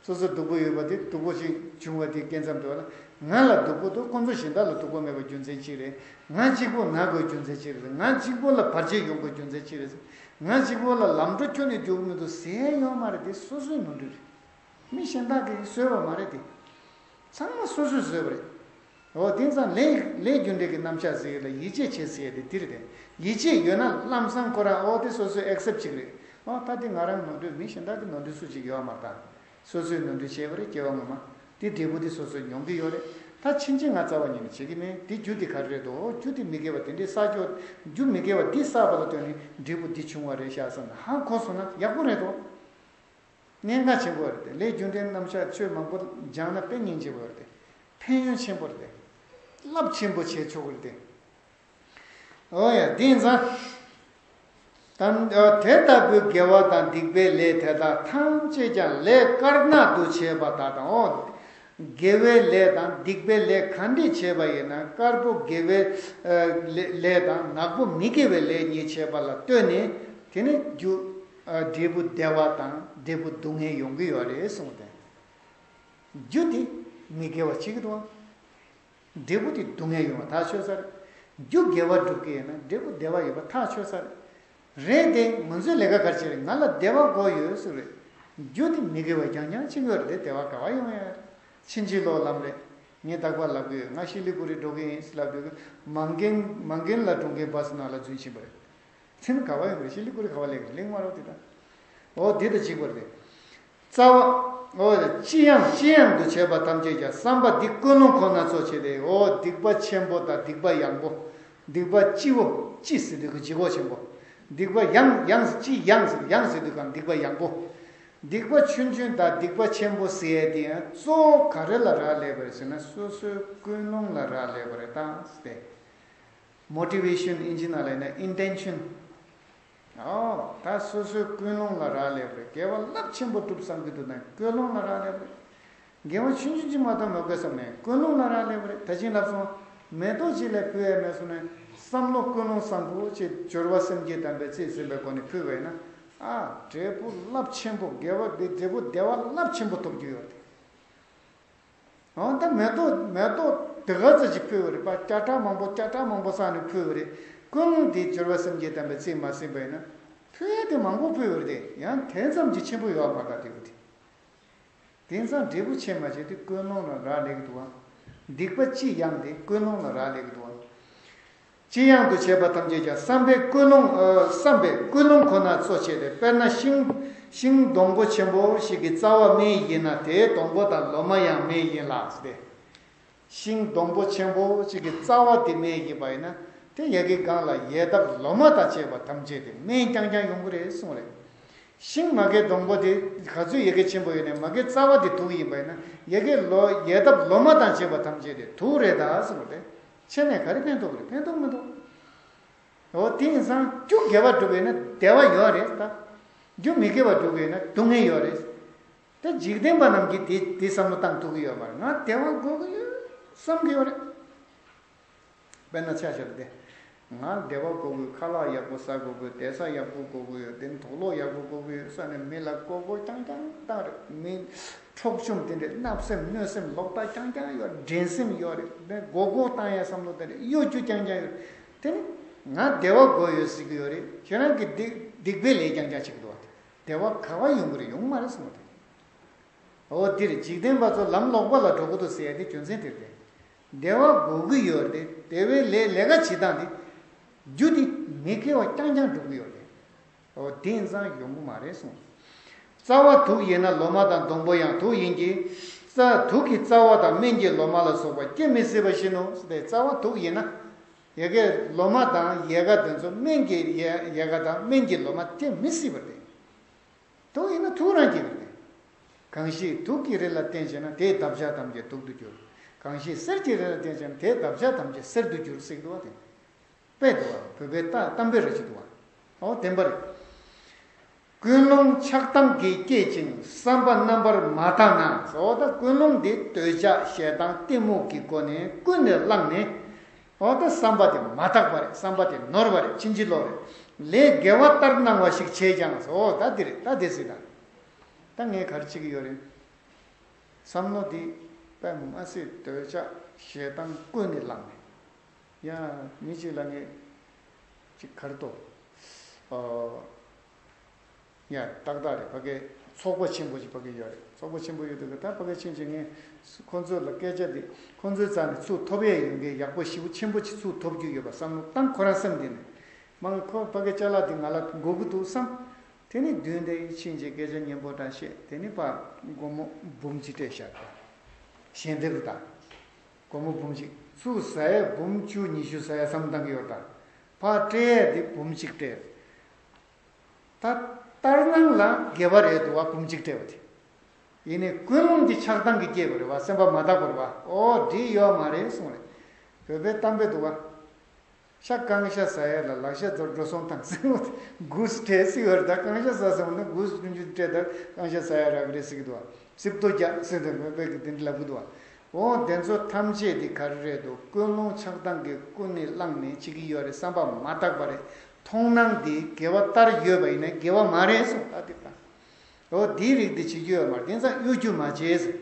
སོ་སོ་སྡུག་པོ་ཡོད་པ་དེ་སྡུག་པོ་ཅིག་བྱུང་བ་དེ་སྐལ་མཚམས་དེ་བ་ལ་ང་ལ་སྡུག་པོ་འདུག་ཁོང་ཚོ་གཞན་དག་ལ་སྡུག་པོ་མེད་པ་རྒྱུ་མཚན་ཅི་རེད། ང་གཅིག་པོ་ན་དགོས་རྒྱུ་མཚན་ཅི་རེད། ང་གཅིག་པོ་ལ་བར་ཆད་ཡོང་དགོས་རྒྱུ་མཚན་ཅི་རེད། ང་གཅིག་པོ་ལ་ལམ་འགྲོ་ཁྱོན་ནས་རྒྱུག་མི་འདུག་ཟེར་ཡོད་མ་རེད། དེ་སོ་སོའི་ནོར་འཁྲུལ་རེད། མི་གཞན་དག་གིས་བཟོས་པ་མ་རེད་དེ། ཚང་མ་སོ་སོས་བཟོས་པ་རེད། འོ་དེང་སང་ལས་ལས་རྒྱུ་འབྲས་ཀྱི་རྣམ་གཞག་ཟེར་ཡོད་ལ་ཡིད་ཆེས་བྱེད་ཟེར་ཡ་དེ་འདི་རེད་དེ། ཡིད་ཆེས་ཡོད་ན་ལམ་སང་ཁོ་རང་འོ་དེ་སོ་སོའི་ཨེག་སེབ་ཅིག་རེད། འོ་ད་དེ་ང་རང་ནོར་འཁྲུལ་མི་གཞན་དག་གི་ནོར་འཁྲུལ་སུ་གཅིག་ཡོད་མ་རེད་ད། སོ་སོའི་ནོར་འཁྲུལ་བྱས་པ་རེད་སྐྱེ་བ་སྔོན་མ། དེ་འབྲས་བུ་དེ་སོ་སོས་མྱོང་གི་ཡོད་རེད། ད་ཕྱིན་ཆད་ང་རྩ་བ་ཉིད་ནས་བྱེད་ཀྱི་མེད། དེ་རྒྱུ་དེ་ག་རེ་རེད་དོ། འོ་རྒྱུ་དེ་མི་དགེ་བ་དེ་འདྲའི་བསགས་ཀྱོ། རྒྱུ་མི་དགེ་བ་འདི་བསགས་པ་ལ་ལྟོས་ནས་འབྲས་བུ་འདི་བྱུང་བ་རེད་ཤག་བསམ་ནས་ཧ་གོ་སོང་ན་ཡག་པོ་རེད་དོ། གནད་འགག་ཆེན་པོ་རེད་དེ། ལས་རྒྱུ་འབྲས་རྣམ་གཞག་ཆོས་མང་པོ་སྦྱངས་ན་དཔེ་སྙིང་རྗེ་པོ་རེད་དེ། ཕན་ཡོན་ཆེན་པོ་རེད་དེ། རླབས་ཆེན་པོ་བྱེད་ཆོག་གི་རེད་དེ། འོ་ཡ་དེ་ཡིན་ཙང་། དམ། དེ་ལྟ་བུའི་དགེ་བ་དང་སྡིག་པའི་ལས་དེ་དག་ཐམས་ཅད་ཀྱང་ལས་དཀར་ནག་ཏུ་བྱས་པ་དག་དང་། འོ། དགེ་བའི་ལས་དང་སྡིག་པའི་ལས་ག་འདྲས་བྱས་པ་ཡིན་ན་དཀར་པོ་དགེ་བའི་ཨ་ལས་ལས་དང་ནག་པོ་མི་དགེ་བའི་ལས་གཉིས་བྱས་པ་ལ་ལྟོས་ནས་དེ་ནི་རྒྱུ་ཨ་འབྲས་བུ་བདེ་བ་དང་འབྲས་བུ་སྡུག་བསྔལ་ཡོང་གི་ཡོད་རེད་གསུངས་ཏེ། རྒྱུ་དེ་མི་དགེ་བ་བྱེད་ཀྱི་འདུག་བ། འབྲས་བུ་དེ་སྡུག་བསྔལ་ཡོང་བ་ཐག་ཆོད་ས་རེད། རྒྱུ་དགེ་བ་སྒྲུབ་ཀྱི་ཡིན་ན་འབྲས་བུ་བདེ་བ་ཡོད་པ་ཐག་ཆོད་ས་རེད། རེད་དེ་ང་ཚོའི་ལས་ཀ་ག་རེ་བྱེད་རེད། ང་ལ་བདེ་བ་དགོས་ཡོད་ཟེར་རེད། རྒྱུ་དེ་མི་དགེ་བ་རྐྱང་རྐྱང་བྱེད་ཀྱི་ཡོད་རེད་དེ། བདེ་བ་ག་བ་ཡོང་ཡ་རེད། ཕྱིན་ཅི་ལོག་ལམ་རེད། ངས་རྟག་པར་ལབ་ཀྱི་ཡོད། ང་ཤི་ལི་གུ་རི་འགྲོ་གི་ཡིན་ཟེར་ལབ་དུས། མ་རྒན་མ་རྒན་ལ་འགྲོ་མཁན་བ་སི་ནང་ལ་འཛུལ་ཕྱིན་པ་རེད། དེ་ནི་ག་བ་ཡོང་གི་རེད། ཤི་ལི་གུ་རི་ག་བ་སླེབས་ཀྱི་རེད། གླེང་མ་རོགས་དེ་དང་། འོ་དེ་དང་གཅིག་པ་རེད། རྩ་བ། འོ་ཅི་ཡང་ཅི་ཡང་དུ་བྱས་པ་ཐམས་ཅད་ཀྱང་བསམ་པ་འདི་ཀུན་སློང་ཁོ་ན་གཙོ་ཆེ་སྟེ། འོ་སྡིག་པ་ཆེན་པོ་དང་སྡིག་པ་ཡང་པོ། སྡིག་པ་སྤྱི་བོ། སྤྱི་ཟེར་དུས་ཀྱི་ལྗིད་ཁོག་ཆེན་པོ། སྡིག་པ་ཡང་ཡང་ཟེར་སྤྱི་ཡང་ཟེར་ཡང་ཟེར་དུས་གང་སྡིག་པ་ཡང་པོ། སྡིག་པ་ཆུང་ཆུང་དང་སྡིག་པ་ཆེན་པོ་ཟེར་ཡས་དེ་ཡང་གཙོ་བོ་ག་རེ་ལ་རག་ལས་པ་རེད་ཟེར་ན། སོ་སོའི་ཀུན་སློང་ལ་རག་ལས་པ་རེད་ད་ཟེར་ཏེ། མོ་ཊི་ཝེ་ཤན་ཨིན་ཇི་ནང་ལ་ཡིན་ན་ཨིན་ཊེན་ཤན། ཨོ། ད་སོ་སོའི་ཀུན་སློང་ལ་རག་ལས་པ་རེད། དགེ་བ་རླབས་ཆེན་པོ་སྒྲུབ་བསམ་གྱི་འདུག་ན་ཀུན་སློང་ལ་རག་ལས་པ་རེད། དགེ་བ་ཆུང་ཆུང་ཅིག་མ་གཏོགས་མི་དགོས་བསམ་ནས་ཀུན་སློང་ལ་རག་ལས་པ་རེད། ད་ཅི་ལབ་སོང་། མེ་ཏོག་ཅིག་ལས་ཕུལ་ཡས་མེད་སོང་ནས་བསམ་བློ་ཀུན་སློང་བཟང་པོ་ཅིག་སྦྱོར་བ་སེམས་བསྐྱེད་དམ་པའི་རྩིས་ཟིན་པའི་སྒོ་ནས་ཕུལ་བས་ན། ཨ། འབྲས་བུ་རླབས་ཆེན་པོ་དགེ་བ་འབྲས་བུ་བདེ་བ་རླབས་ཆེན་པོ་ཐོབ་རྒྱུ་ཡོད་རེད། འོ་ད་མེ་ཏོག་མེ་ཏོག་དེ་ག་ཙམ་ཅིག་ཕུལ་བ་རེད་པ། སྐྱ་བྲག་མང་པོ་སྐྱ་བྲག་མང་པོ་བསགས་ནས་ཕུལ་བ་རེད། ཀུན་སློང་དེ་སྦྱོར་བ་སེམས་བསྐྱེད་དམ་པའི་རྩིས་མ་ཟིན་པ་ཡིན་ན། ཕུལ་ཡས་དེ་མང་པོ་ཕུལ་བ་རེད་དེ། ཡང་དེ་ཙམ་གྱིས་ཆེན་པོ་ཡོད་མ་རེད་དེ། དེ་ཙམ་འབྲས་བུ་ཆེ་མ་ཆེ་དེ་ཀུན་སློང་ལ་རག་ལས་ཀྱི་འདུག་བ། སྡིག་པ་ཅི་ཡང་དེ་ཀུན་སློང་ལ་རག་ལས་ཀྱི་འདུག་བ། ཅི་ཡང་དུ་བྱས་པ་ཐམས་ཅད་ཀྱང་བསམ་པའི་ཀུན་སློང་། ཨ། བསམ་པའི་ཀུན་སློང་ཁོ་ན་གཙོ་ཆེ་སྟེ། དཔེར་ན་ཤིང་། ཤིང་སྡོང་པོ་ཆེན་པོ་ཞིག་གི་རྩ་བ་སྨན་ཡིན་ན། དེའི་སྡོང་པོ་དང་ལོ་མ་ཡང་སྨན་ཡིན་ལ་ཟེར་ཏེ། ཤིང་སྡོང་པོ་ཆེན་པོ་ཞིག་གི་རྩ་བ་དེ་སྨན་ཡིན་པ་ཡིན་ན། དེ་ཡ་གི་སྒང་ལ་ཡལ་འདབ་ལོ་མ་དང་བཅས་པ་ཐམས་ཅད་དེ་སྨན་རྐྱང་རྐྱང་ཡོང་གི་རེད་གསུངས་རེད། ཤིང་མ་གའི་སྡོང་པོ་དེ་ག་ཚོད་ཡ་གི་ཆེན་པོ་ཡོད་ནའི་མ་གའི་རྩ་བ་དེ་དུག་ཡིན་པ་ཡིན་ན། ཡ་གའི་ལོ་ཡལ་འདབ་ལོ་མ་དང་བཅས་པ་ཐམས་ཅད་དེ་དུག་རེད་ད་གསུངས་རེད། ཕྱི་ནས་ག་རེ་ཕན་ཐོགས་རེད། ཕན་ཐོགས་མི་འདུག་འོ་དེ་ཡིན་ཙང་རྒྱུ་དགེ་བ་སྒྲུབ་པས་ན་བདེ་བ་ཡོད་རེད་ད། རྒྱུ་མི་དགེ་བ་སྒྲུབ་པས་ན་སྡུག་བསྔལ་ཡོད་རེད། ད་འཇིག་རྟེན་པ་རྣམས་ཀྱིས་དེ་དེ་བསམ་བློ་བཏང་ཐུབ་ཀྱི་ཡོད་མ་རེད། ང་བདེ་བ་དགོས་ཀྱི་ཡོད་བསམ་གྱི་ཡོད་རེད། དཔེར་ན་ཆ་བཞག་སྟེ། ང་བདེ་བ་དགོས་ཀྱི་ཡོད། ཁ་ལག་ཡག་པོ་ཟ་དགོས་ཀྱི་ཡོད། བསྡད་ས་ཡག་པོ་དགོས་ཀྱི་ཡོད། དེ་ནི་དུག་ལོག་ཡག་པོ་དགོས་ཀྱི་ཡོད་ས་ནས་མི་ལ་མགོ་སྐོར་རྐྱང་རྐྱང་བཏང་རེད། མི་འཕྲོག་བཅོམ་དེ་འདྲའི་བརྣབ་སེམས་གནོད་སེམས་ལོག་ལྟ་རྐྱང་རྐྱང་ཡོད། འགྲན་སེམས་ཡོད་རེད། དེ་མགོ་སྐོར་བཏང་ཡ་བསམ་བློ་དེ་འདྲ་གཡོ་སྒྱུ་རྐྱང་རྐྱང་ཡོད་རེད། དེ་ནི་ང་བདེ་བ་དགོས་ཡོད་ཟེར་གྱི་ཡོད་རེད། ཁྱེད་རང་གིས་སྡིག་སྡིག་པའི་ལས་རྐྱང་རྐྱང་བྱེད་ཀྱི་འདུག་བ། བདེ་བ་ག་བ་ཡོང་གི་རེད། ཡོང་མ་རེད་གསུངས་ཏེ། འོ་འདིར་འཇིག་རྟེན་པ་ཚོ་ལམ་ལོག་པ་ལ་འགྲོ་གི་འདུག་ཟེར་ཡ་དེ་རྒྱུ་མཚན་དེ་རེད། བདེ་བ་དགོས་ཀྱི་ཡོད་རེད། བདེ་བའི་ལས་ལས་ཀ་བྱེད་སྟངས་དེ། རྒྱུ་དེ་མི་དགེ་བ་རྐྱང་རྐྱང་སྒྲུབ་ཀྱི་ཡོད་རེད། འོ་དེ་ཡིན་ཙང་ཡོང་གི་མ་རེད་གསུངས། རྩ་བ་དུག་ཡིན་ན་ལོ་མ་དང་སྡོང་པོ་ཡང་དུག་ཡིན་གྱི། རྩ་དུག་གི་རྩ་བ་དང་སྨན་གྱི་ལོ་མ་ལ་སོགས་པ་སྐྱེ་མི་སྲིད་པ་བཞིན་ནོ་ཟེར་ཏེ། རྩ་བ་དུག་ཡིན་ན། ཡ་གའི་ལོ་མ་དང་ཡལ་ག་དེ་ཚོ་སྨན་གྱི་ཡལ་ཡལ་ག་དང་སྨན་གྱི་ལོ་མ་སྐྱེ་མི་སྲིད་པ་རེད། དུག་ཡིན་ན་དུག་རང་སྐྱེ་གི་རེད། གང་ཞིག་དུག་གི་རི་ལ་བརྟེན་བྱས་ན། དེའི་འདབ་ཆགས་ཐམས་ཅད་དུག་ཏུ་འགྱུར། གང་ཞིག་གསེར་གྱི་རི་ལ་བརྟེན་བྱས་ན། དེའི་འདབ་ཆགས་ཐམས་ཅད་གསེར་དུ་འགྱུར་ཟེར་གྱི་འདུག་བ། དེ་དཔེ་འདུག་བ། བོད་པའི་གཏམ་གཏམ་དཔེ་རེ་ཅིག་འདུག་བ། འོ་བདེན་པ་རེད། ཀུན་སློང་ཆགས་སྡང་གིས་བསྐྱེད་ཅིང་བསམ་པ་རྣམ་པར་མ་དག་ན། འོ་ད་ཀུན་སློང་འདི་འདོད་ཆགས་ཞེ་སྡང་གཏི་མུག་གི་སྒོ་ནས་ཀུན་ནས་བསླངས་ནས། འོ་ད་བསམ་པ་དེ་མ་དག་པ་རེད། བསམ་པ་དེ་ནོར་བ་རེད། ཕྱིན་ཅི་ལོག་རེད། ལས་དགེ་བ་ལྟར་སྣང་བ་ཞིག་བྱས་ཀྱང་། འོ་ད་འདི་རེད། ད་འདི་ཟེར་ད། ད་ངས་ག་རེ་བྱེད་ཀྱི་ཡོད་རེད། བསམ་བློ་འདི་དཔེ་མ་སྲིད་འདོད་ཆགས་ཞེ་སྡང་ཀུན་ནས་བསླངས་ནས། ཡ། མི་གཅིག་ལ་ངས་ཅིག་ག་རེ་ལྟོས། ཨོ། ཡ། ཏག་ཏག་རེད། ཕ་གིའི་ཚོགས་པ་ཆེན་པོ་ཅིག་ཕ་གིར་ཡོད་རེད། ཚོགས་པ་ཆེན་པོ་ཡོད་དུས་ད་ཕ་གིར་ཕྱིན་བྱས་ངས་ཁོ་ཚོ་ལ་སྐད་ཆ་འདི། ཁོ་ཚོའི་རྩ་ནས་ཚུར་ཐོབ་ཡས་ཡོད་མཁན་ཡག་པོ་ཞེ་པོ་ཆེན་པོ་ཅིག་ཚུར་ཐོབ་རྒྱུ་ཡོད་པ་བསམ་བློ་བཏང་། ཁོ་རང་སེམས་གཏིང་ནས། མང་ཁོ་ཕ་གིའི་ཅ་ལག་འདི་ང་ལ་དགོས་ཀྱི་འདུག་བསམ། དེ་ནས་མདུན་དེར་ཕྱིན་བྱས་སྐད་ཆ་སྙན་པོ་འདྲ་བཤད། དེ་ནས་ཕར་སྒོར་མོ་འབུམ་གཅིག་སྤྲད་བཞག་པ། ཞལ་འདེབས་རེད་ད། སྒོར་མོ་འབུམ་གཅིག་ཚུར་ཟ་ཡས་འབུམ་བཅུ་ཉི་ཤུ་ཟ་ཡས་བསམ་བཏང་གི་ཡོད་ད། ཕར་སྤྲད་ཡས་དེ་འབུམ་གཅིག་སྤྲད། ད་ལྟར་སྣང་ལ་དགེ་བ་རེད་འདུག་བ། འབུམ་གཅིག་སྤྲད་པ་དེ། ཡིན་ནའི་ཀུན་སློང་འདི་ཆགས་སྡང་གིས་བསྐྱེད་པ་རེད་བ། སེམས་པ་མ་དག་པ་རེད་བ། ཨོ་འགྲིག་ཡོད་མ་རེད་གསུངས་རེད། བོད་པའི་གཏམ་དཔེ་འདུག་བ། ཤ་གང་ཤ་ཟ་ཡས་ལ་ལག་ཤ་ཚོ་འགྲོ་སོང་བཏང་ཟེར་བ། དགུ་སྤྲད་སྲིད་པ་རེད་ད། གང་ཤ་ཟ་ཟེར་བ་ན་དགུ་ཆུང་ཆུང་སྤྲད་ད། གང་ཤ་ཟ་ཡས་རག་གི་རེད་ཟེར་གི་འདུག་བ། རྩིབ་ཏོ་རྒྱག་ཟེར་ཏེ་བོད་པས་ཀྱི་དེ་འདྲ་ལབ་གི་འདུག་བ། འོ་དེ་ཚོ་ཐམས་ཅད་དེ་ག་རེ་རེད་འདུག་ཀུན་སློང་ཆགས་སྡང་གི་ཀུན་ནས་བསླངས་ནས་བྱེད་ཀྱི་ཡོད་རེད། བསམ་པ་མ་དག་པ་རེད། མཐོང་སྣང་དེ་དགེ་བ་ལྟར་ཡོད་པ་ཡིན་ན་དགེ་བ་མ་རེད་གསུངས། ད་དེ་ལྟ། འོ་དེའི་རིགས་དེ་བྱེད་རྒྱུ་ཡོད་མ་རེད། དེང་སང་གཡོ་སྒྱུ་མ་བྱེད་ཟེར།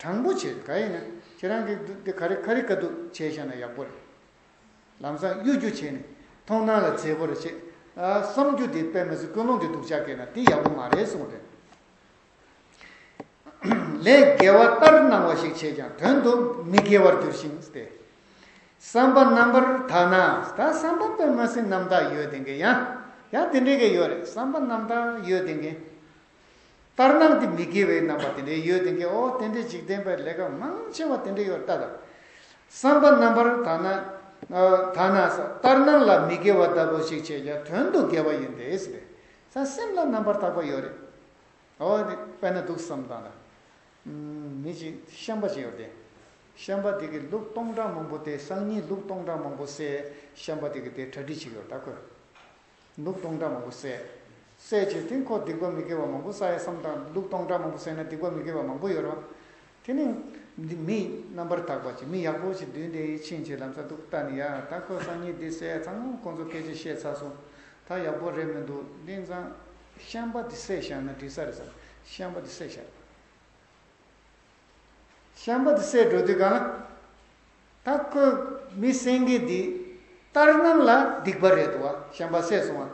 དྲང་པོ་བྱེད། ག་ཡིན་ན་ཁྱེད་རང་གི་འདུག་དེ་ག་རེ་ག་རེ་ག་འདུག་བྱས་བཞག་ན་ཡག་པོ་རེད། ལམ་སང་གཡོ་སྒྱུ་བྱས་ནས་མཐོང་སྣང་ལ་མཛེས་པོ་རེ་བྱེད། ཨ། བསམ་རྒྱུ་དེ་དཔེ་མི་སྲིད་ཀུན་སློང་དེ་སྡུག་ཅག་སྐྱེས་ན་དེ་ཡག་པོ་མ་རེད་གསུངས་རེད། ལས་དགེ་བ་ལྟར་སྣང་བ་ཞིག་བྱས་ཀྱང་དོན་དུ་མི་དགེ་བར་འགྱུར་ཞིང་སྟེ། བསམ་པ་རྣམ་པར་དག་ན། ད་བསམ་པ་དཔེ་མ་སྲིད་རྣམ་དག་ཡོད་དེ་གི་ཡང་། ཡང་དེ་འདྲའི་གི་ཡོད་རེད། བསམ་པ་རྣམ་དག་ཡོད་དེ་གི། ལྟར་སྣང་དེ་མི་དགེ་བའི་རྣམ་པ་དེ་འདྲའི་ཡོད་དེ་གི། ཨོ་དེ་འདྲའི་འཇིག་རྟེན་པའི་ལས་ཀ་མང་ཆེ་བ་དེ་འདྲའི་ཡོད་ལྟ་དང་། བསམ་པ་རྣམ་པར་དག་ན། ཨ་དག་ན་ས། ལྟར་སྣང་ལ་མི་དགེ་བ་ལྟ་བུ་ཞིག་བྱས་ཀྱང་དོན་དུ་དགེ་བ་ཡིན་ཏེ་ཟེར་ཏེ། ས་སེམས་ལ་རྣམ་པར་དག་པ་ཡོད་རེད། ཨོ་དེ་དཔེར་ན་འདུག་བསམ་དང་ལ། མི་ཅིག་ཤམ་པ་ཅིག་ཡོད་དེ། ཤམ་པ་དེ་གི་ལུག་སྟོང་ཕྲག་མང་པོ་དེ། སང་ཉིན་ལུག་སྟོང་ཕྲག་མང་པོ་བསད། ཤམ་པ་དེ་གི་དེ་གྲ་སྒྲིག་ཅིག་ཡོད་ད་ཁོས། ལུག་སྟོང་ཕྲག་མང་པོ་བསད། བསད་བྱས་དེ་ཁོ་སྡིག་པ་མི་དགེ་བ་མང་པོ་བསགས་ཡ་བསམ་དང་། ལུག་སྟོང་ཕྲག་མང་པོ་བསད་ན་སྡིག་པ་མི་དགེ་བ་མང་པོ་ཡོད་རེད་བ། དེ་ནི་འདི་མི་རྣམ་པར་དག་པ་ཅིག། མི་ཡག་པོ་ཅིག་མདུན་དེ་ཕྱིན་བྱས་ལམ་སང་འདུག་ལྟ་ནི། ཡ་ད་ཁོ་སང་ཉིན་འདི་བསད་ཡ་ཚང་མ་ཁོང་ཚོ་སྐད་ཆ་བཤད་ཚར་སོང་། ད་ཡག་པོ་རེད་མི་འདུག་འདི་ཙང་ཤམ་པ་འདི་བསད་བཞག་ན་འགྲིག་ས་རེད་བསམ། ཤམ་པ་འདི་བསད་བཞག་ཤམ་པ་དེ་བསད་འགྲོ་དུས་གང་ལ། ད་ཁོས་མི་བསད་མཁན་དེ་ལྟར་སྣང་ལ་སྡིག་པ་རེད་འདུག་བ། ཤམ་པ་བསད་སོང་བ།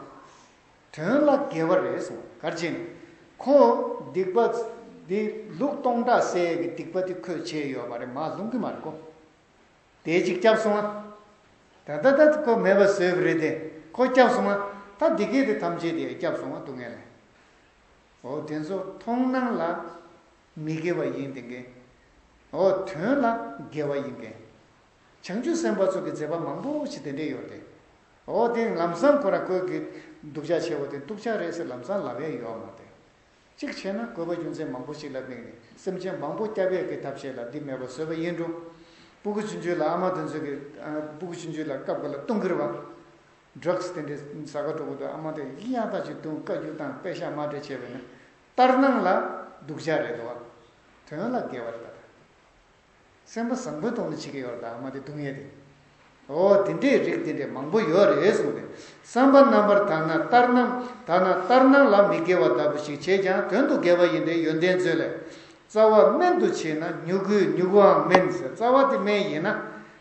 དོན་ལ་དགེ་བ་རེད་སོང་བ། ག་རེ་བྱས་ནས། ཁོ་སྡིག་པ་དེ་ལུག་སྟོང་ཕྲག་བསད་ཀྱི་སྡིག་པ་དེ་ཁོས་བྱས་ཡོད་པ་རེད། མ་ལྷུང་གི་མ་རེད་ཁོ། དེ་གཅིག་བསྐྱབས་སོང་ང་། ད་ལྟ་ད་ཁོ་མེད་པ་བཟོས་པ་རེད་དེ། ཁོ་བསྐྱབས་སོང་ང་། ད་འདི་སྐད་དེ་ཐམས་ཅད་དེ་བསྐྱབས་སོང་ང་སྡུག་བསྔལ་ལས། འོ་དེ་ཚོ་མཐོང་སྣང་ལ་མི་དགེ་བ་ཡིན་དེ་འགན། འོ་དོན་ལ་དགེ་བ་ཡིན་འགན། བྱང་ཆུབ་སེམས་དཔའ་ཚོ་གི་མཛད་པ་མང་པོ་ཞིག་དེ་འདྲས་ཡོད་དེ། འོ་དེ་ལམ་སང་ཁོ་ར་ཁོས་གི་སྡུག་ཅག་ཆེ་བོ་དེ་སྡུག་ཅག་རེད་ཟེར་ལམ་སང་ལབ་ཡ་ཡོད་མ་རེད། གཅིག་བྱས་ན་དགོས་པ་རྒྱུ་མཚན་མང་པོ་ཞིག་ལ་དམིགས་ནས་སེམས་ཅན་མང་པོ་སྐྱབས་ཡས་ཀྱི་ཐབས་ཤེས་ལ་འདི་མེད་པ་བཟོས་པ་ཡིན་འགྲོ། སྤུ་གུ་ཆུང་ཆུང་ལ་ཨ་མ་དེ་ཚོ་གི་ཨ་སྤུ་གུ་ཆུང་ཆུང་ལ་སྐབས་འགའ་ལ་བཏུང་གི་རེད་བ། ཌྲག་སི་དེ་འདྲའི་ཟ་ག་འགྲོ་གི་འདུག་ཨ་མ་དེ་ཡག་ཐག་ཆོད་བཏུང་། བཀའ་བཀྱོན་བཏང་། པེ་ཤག་མ་སྤྲད་བྱས་པས་ན་ལྟར་སྣང་ལ་སྡུག་ཅག་རེད་འདུག་བ། དོན་ལ་དགེ་བ་རེད་ད། སེམས་པ་བཟང་པོའི་ཐོག་ནས་བྱེད་ཀྱི་ཡོད་རེད་ད། ཨ་མ་དེ་བཏུང་ཡས་དེ། འོ་དེ་འདྲའི་རིགས་དེ་འདྲའི་མང་པོ་ཡོད་རེད་གསུངས་ཏེ། བསམ་པ་རྣམ་པར་དག་ན། ལྟར་སྣང་དག་ན་ལྟར་སྣང་ལ་མི་དགེ་བ་ལྟ་བུ་ཞིག་བྱས་ཀྱང་དོན་དུ་དགེ་བ་ཡིན་ཏེ། ཡོན་ཏན་མཛོད་ལས། རྩ་བ་སྨན་དུ་བྱས་ན་མྱུ་གུའི་མྱུ་གུའང་སྨན་ཟེར། རྩ་བ་དེ་སྨན་ཡིན་ན།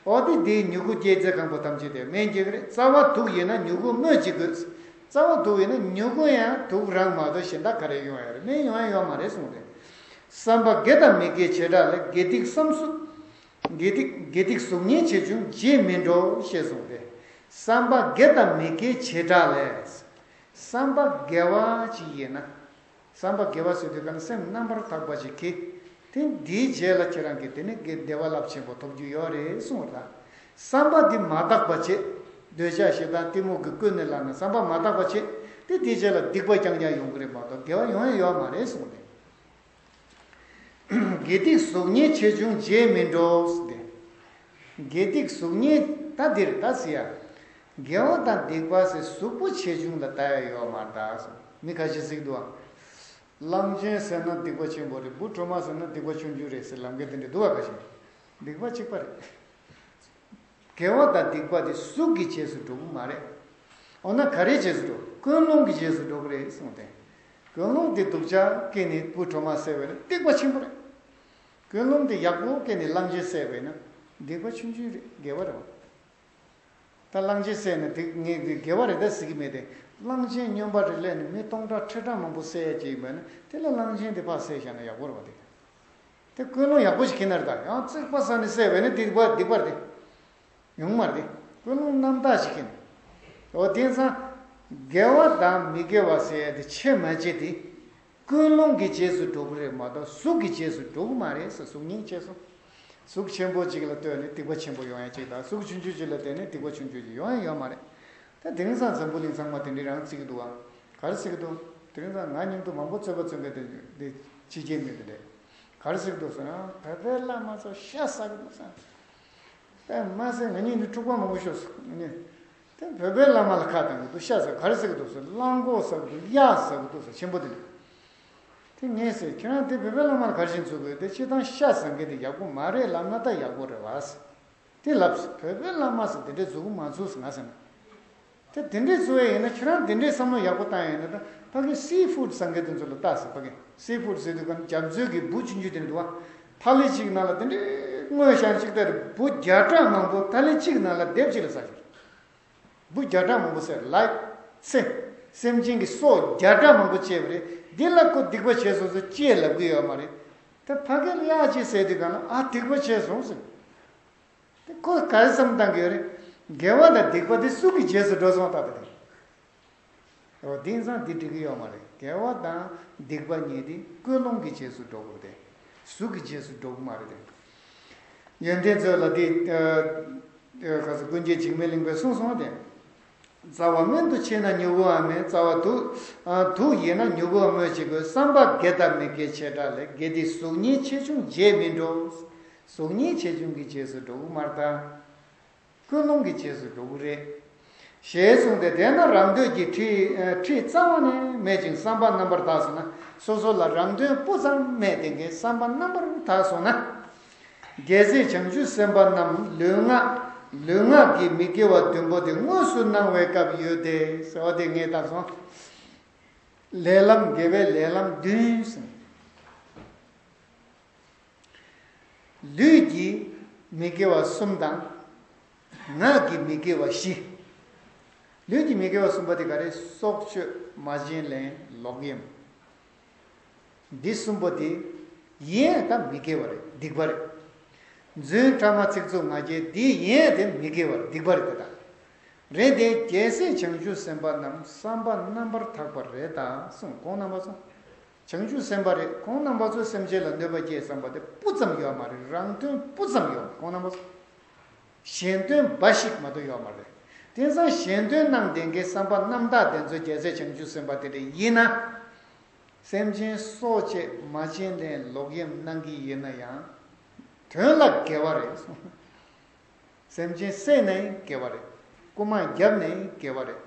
འོ་དེ་དེའི་མྱུ་གུ་སྐྱེད་ཚལ་གང་པོ་ཐམས་ཅད་དེ་སྨན་སྐྱེ་གི་རེད། རྩ་བ་དུག་ཡིན་ན་མྱུ་གུ་སྨོས་ཅི་དགོས། རྩ་བ་དུག་ཡིན་ན་མྱུ་གུ་ཡང་དུག་རང་མ་གཏོགས་གཞན་དག་ག་རེ་ཡོང་ཡ་རེད། སྨན་ཡོང་ཡ་ཡོད་མ་རེད་གསུངས་ཏེ། བསམ་པ་དགེ་དང་མི་དགེའི་བྱེ་བྲག་ལས། དགེ་སྡིག་བསམ་སུ། དགེ་སྡིག་དགེ་སྡིག་གཟུགས་བརྙན་ཆེ་ཆུང་རྗེས་མི་འགྲོ་ཞེས་གསུངས་ཏེ། བསམ་པ་དགེ་དང་མི་དགེའི་བྱེ་བྲག་ལས། བསམ་པ་དགེ་བ་ཅིག་ཡིན་ན། བསམ་པ་དགེ་བ་ཟེར་དུས་ག་ན་སེམས་རྣམ་པར་དག་པ་ཅིག་གིས། དེ་འདིའི་རྗེས་ལ་ཁྱེད་རང་གིས་དེ་ནི་དགེ་བདེ་བ་རླབས་ཆེན་པོ་ཐོབ་རྒྱུ་ཡོད་རེད་གསུངས་པ་དང་། བསམ་པ་འདི་མ་དག་པ་བྱེད། འདོད་ཆགས་ཞེ་སྡང་གཏི་མུག་གིས་ཀུན་ནས་བསླངས་ནས་བསམ་པ་མ་དག་པ་བྱེད། དེ་དེའི་རྗེས་ལ་སྡིག་པ་རྐྱང་རྐྱང་ཡོང་གི་རེད་མ་གཏོགས་དགེ་བ་ཡོང་ཡ་ཡོད་མ་རེད་གསུངས་ཏེ། དགེ་སྡིག་གཟུགས་བརྙན་ཆེ་ཆུང་རྗེས་མི་འགྲོ་ཟེར་ཏེ། དགེ་སྡིག་གཟུགས་བརྙན་ད་འདིར་ད་ཟེར་ཡ། དགེ་བ་དང་སྡིག་པ་ཟེར་གཟུགས་པོ་ཆེ་ཆུང་ལ་ལྟ་ཡ་ཡོད་མ་རེད་ད་གསུངས། མི་ཁ་ཤས་ཟེར་གི་འདུག་ཨ། གླང་ཆེན་ཟེར་ན་སྡིག་པ་ཆེན་པོ་རེད། འབུ་གྲོག་མ་ཟེར་ན་སྡིག་པ་ཆུང་ཆུང་རེད་ཟེར་ལབ་མཁན་དེ་འདྲ་འདུག་ཨ། ཁ་ཤས། སྡིག་པ་གཅིག་པ་རེད། དགེ་བ་དང་སྡིག་པ་དེ་གཟུགས་ཀྱི་རྗེས་སུ་འགྲོ་གི་མ་རེད། འོ་ན་ག་རེའི་རྗེས་སུ་འགྲོ། ཀུན་སློང་གི་རྗེས་སུ་འགྲོ་གི་རེད་གསུངས་ཏེ། ཀུན་སློང་དེ་སྡུག་ཅག་སྐྱེས་ནས་འབུ་གྲོག་མ་བསད་པ་ཡིན་ན་སྡིག་པ་ཆེན་པོ་རེད། ཀུན་སློང་དེ་ཡག་པོ་སྐྱེས་ནས་གླང་ཆེན་བསད་པ་ཡིན་ན་སྡིག་པ་ཆུང་ཆུང་རེད། དགེ་བ་རེད་བ། ད་གླང་ཆེན་བསད་ནས་དེ་ངས་དགེ་བ་རེད་ད་ཟེར་གི་མེད་དེ། གླང་ཆེན་སྨྱོན་པ་རེ་ལས་ནས་མི་སྟོང་ཕྲག་ཁྲི་ཕྲག་མང་པོ་བསད་ཡ་ཅིག་ཡིན་པ་ཡིན་ན་དེ་ལ་གླང་ཆེན་དེ་ཕར་བསད་བཞག་ན་ཡག་པོ་རེད་བ་དེ། དེ་ཀུན་སློང་ཡག་པོ་ཞིག་ཁྱེར་ན་རེད་ད། ཡང་རྩིག་པ་ཟ་ནས་བསད་པས་ན་སྡིག་པ་སྡིག་པ་རེད་དེ། ཡོང་མ་རེད་དེ། ཀུན་སློང་རྣམ་དག་ཞིག་ཁྱེར་ན། འོ་དེང་སང་དགེ་བ་དང་མི་དགེ་བ་ཟེར་ཡ་དེ་ཆེ་མ་ཆེ་དེ། ཀུན་སློང་གི་རྗེས་སུ་འགྲོ་གི་རེད་མ་གཏོགས་གཟུགས་ཀྱི་རྗེས་སུ་འགྲོ་གི་མ་རེད་ཟེར། གཟུགས་བརྙན་ཆེ་སོང་། གཟུགས་ཆེན་པོ་ཅིག་ལ་ལྟོས་ནས་སྡིག་པ་ཆེན་པོ་ཡོང་ཡ་ཅིག་དང་། གཟུགས་ཆུང་ཆུང་ཅིག་ལ་ལྟོས་ནས་སྡིག་པ་ཆུང་ཆུང་ཅིག་ཡོང་ཡ་ཡོད་མ་རེད། ད་དེང་སང་འཛམ་བུ་གླིང་ཚང་མ་དེ་འདྲའི་རང་བརྩི་གི་འདུག་བ། ག་རེ་བརྩི་གི་འདུག་དེང་སང་ང་མཉམ་དུ་མང་པོ་རྩོད་པ་རྩོད་མཁན་དེ་འདི་ཕྱི་རྒྱལ་མི་དེ་འདྲས། ག་རེ་བརྩི་གི་འདུག་ཟེར་ན། བོད་པའི་བླ་མ་ཚོ་ཤ་ཟ་གི་འདུག་ཟེར། དཔེ་མ་ཟད་ང་གཉིས་ནི་འཁྲུག་པ་མང་པོ་ཤོར་སོང་། ང་གཉིས་དེ་བོད་པའི་བླ་མ་ལ་ཁ་བཏང་གི་འདུག་ཤ་ཟ། ག་རེ་ཟ་གི་འདུག་ཟེར། གླང་གོག་ཟ་གི་འདུག་གཡག་ཟ་གི་འདུག་ཟེར། ཆེན་པོ་དེ་འདྲས། དེ་ངས་ཟེར། ཁྱེད་རང་དེ་བོད་པའི་བླ་མ་ལ་ག་རེ་བྱས་འཛུགས་དགོས། དེ་སྤྱིར་བཏང་ཤ་ཟ་མཁན་དེ་ཡག་པོ་མ་རེད་ལབ་ན་ད་ཡག་པོ་རེད་བ་ཟེར། དེ་ལབ་ཟེར། བོད་པའི་བླ་མ་ཟེར་དེ་འདྲའི་འཛུགས་མ་འཛུགས་ཟེར་ང་ཟེར་ན། དེ་དེ་འདྲའི་བཟོ་ཡ་ཡིན་ན་ཁྱེད་རང་དེ་འདྲའི་བསམ་བློ་ཡག་པོ་བཏང་ཡ་ཡིན་ན། ད་ཕ་གི་སི་ཕུཌ་ཟ་མཁན་དེ་ཚོ་ལ་ལྟ་ཟེར། ཕ་གི་སི་ཕུཌ་ཟེར་དུས་ག་རྒྱ་མཚོའི་གི་འབུ་ཆུང་ཆུང་དེ་འདྲ་འདུག་བ། ཐ་ལི་གཅིག་ནང་ལ་དེ་འདྲའི་དངོས་ཤར་གཅིག་ལྟར་འབུ་བརྒྱ་ཕྲག་མང་པོ་ཐ་ལི་གཅིག་ནང་ལ་སྡེབ་གཅིག་ལ་ཟ་ཤོག་འབུ་བརྒྱ་ཕྲག་མང་པོ་ཟེར་ལ་ཚེ། སེམས་ཅན་གྱི་སྲོག་བརྒྱ་ཕྲག་མང་པོ་བཅད་པ་རེད། འདི་ལ་ཁོ་སྡིག་པ་བྱས་སོང་ཟེར་ཅེས་ལབ་གི་ཡོད་མ་རེད། ད་ཕ་གིར་གཡག་ཅིག་བསད་དུས་གང་ལ་ཨ་སྡིག་པ་ཆེ་སོང་ཟེར། དེ་ཁོས་ག་རེ་བསམ་བཏང་གི་ཡོད་རེད། དགེ་བ་དང་སྡིག་པ་དེ་སུ་གི་རྗེས་སུ་འགྲོ་སོང་ད་དེ་རེད། འོ་དེང་སང་འདི་འགྲིག་གི་ཡོད་མ་རེད། དགེ་བ་དང་སྡིག་པ་གཉིས་དེ་ཀུན་སློང་གི་རྗེས་སུ་འགྲོ་དགོས་ཏེ། གཟུགས་ཀྱི་རྗེས་སུ་འགྲོ་གི་མ་རེད་དེ། ཡོན་ཏན་ཚོད་ལ་དེ་ཁ་སང་ཀུན་མཁྱེན་འཇིགས་མེད་གླིང་པས་གསུངས་སོང་སྟེ། རྩ་བ་སྨན་དུ་མཆིས་ན་མྱུ་གུའང་མེད། རྩ་བ་དུག་དུག་ཡིན་ན་མྱུ་གུའང་རྨོས་བྱེད་དགོས། བསམ་པ་དགེ་དང་མི་དགེ་ཆེ་དྲགས་ལས། དགེ་སྡིག་གཟུགས་བརྙན་ཆེ་ཆུང་བརྗེད་མི་འགྲོ། གཟུགས་བརྙན་ཆེ་ཆུང་གི་རྗེས་སུ་འགྲོ་གི་མ་རེད་ད། ཀུན་སློང་གི་རྗེས་སུ་འགྲོ་གི་རེད། ཞེས་གསུངས་ཏེ། དེས་ན་རང་འདོད་ཀྱི་ཁྲིད་ཁྲིད་རྩ་བ་ནས་མེད་ཅིང་བསམ་པ་རྣམ་པར་དག་སོང་ན། སོ་སོ་ལ་རང་དོན་སྤུ་ཙམ་མེད་དེ་འགའི་བསམ་པ་རྣམ་པར་དག་སོང་ན། རྒྱལ་སྲས་བྱང་ཆུབ་སེམས་དཔའ་རྣམས་ལུས་ངག་ལུས་ངག་གི་མི་དགེ་བ་བདུན་པོ་དེ་དངོས་སུ་གནང་བའི་སྐབས་ཡོད་དེ་ཟེར་བ་དེ་ངས་བཏབ་སོང་། ལས་ལམ་དགེ་བའི་ལས་ལམ་བདུན་ཟེར། ལུས་ཀྱི་མི་དགེ་བ་གསུམ་དང་། ངག་གི་མི་དགེ་བ་བཞི། ལུས་ཀྱི་མི་དགེ་བ་གསུམ་པ་དེ་ག་རེ། སྲོག་གཅོད། མ་བྱིན་ལེན། ལོག་གཡེམ། འདི་གསུམ་པོ་དེ་ཡིན་ད་མི་དགེ་བ་རེད། སྡིག་པ་རེད། རྫུན། ཕྲ་མ། ཚིག་རྩུབ། ང་རྒྱལ། འདི་ཡིན་དེ་མི་དགེ་བ་རེད། སྡིག་པ་རེད་དེ་ད། རེད་དེ་རྒྱལ་སྲས་བྱང་ཆུབ་སེམས་དཔའ་རྣམས་བསམ་པ་རྣམ་པར་དག་པ་རེད་ད་གསུངས། ཁོང་རྣམ་པ་ཚོ་བྱང་ཆུབ་སེམས་དཔའ་རེད། ཁོང་རྣམ་པ་ཚོ་སེམས་ཅན་ལ་གནོད་པ་སྐྱེལ་བསམ་པ་དེ་སྤུ་ཙམ་ཡོད་མ་རེད། རང་དོན་སྤུ་ཙམ་ཡོད་མ་རེད། ཁོང་རྣམ་པ་ཚོ་གཞན་དོན་འབའ་ཞིག་མ་གཏོགས་ཡོད་མ་རེད། དེང་སང་གཞན་དོན་གནང་བསྡད་མཁན་བསམ་པ་རྣམ་དག་དེ་ཚོ་རྒྱལ་སྲས་བྱང་ཆུབ་སེམས་དཔའ་དེ་འདྲ་ཡིན་ན། སེམས་ཅན་སྲོག་བཅད། མ་བྱིན་ལེན། ལོག་གཡེམ་གནང་གི་ཡིན་ན་ཡང་། དོན་ལ་དགེ་བ་རེད་གསུངས། སེམས་ཅན་བསད་ནའི་དགེ་བ་རེད། རྐུ་མ་བརྒྱབ་ནའི་དགེ་བ་རེད།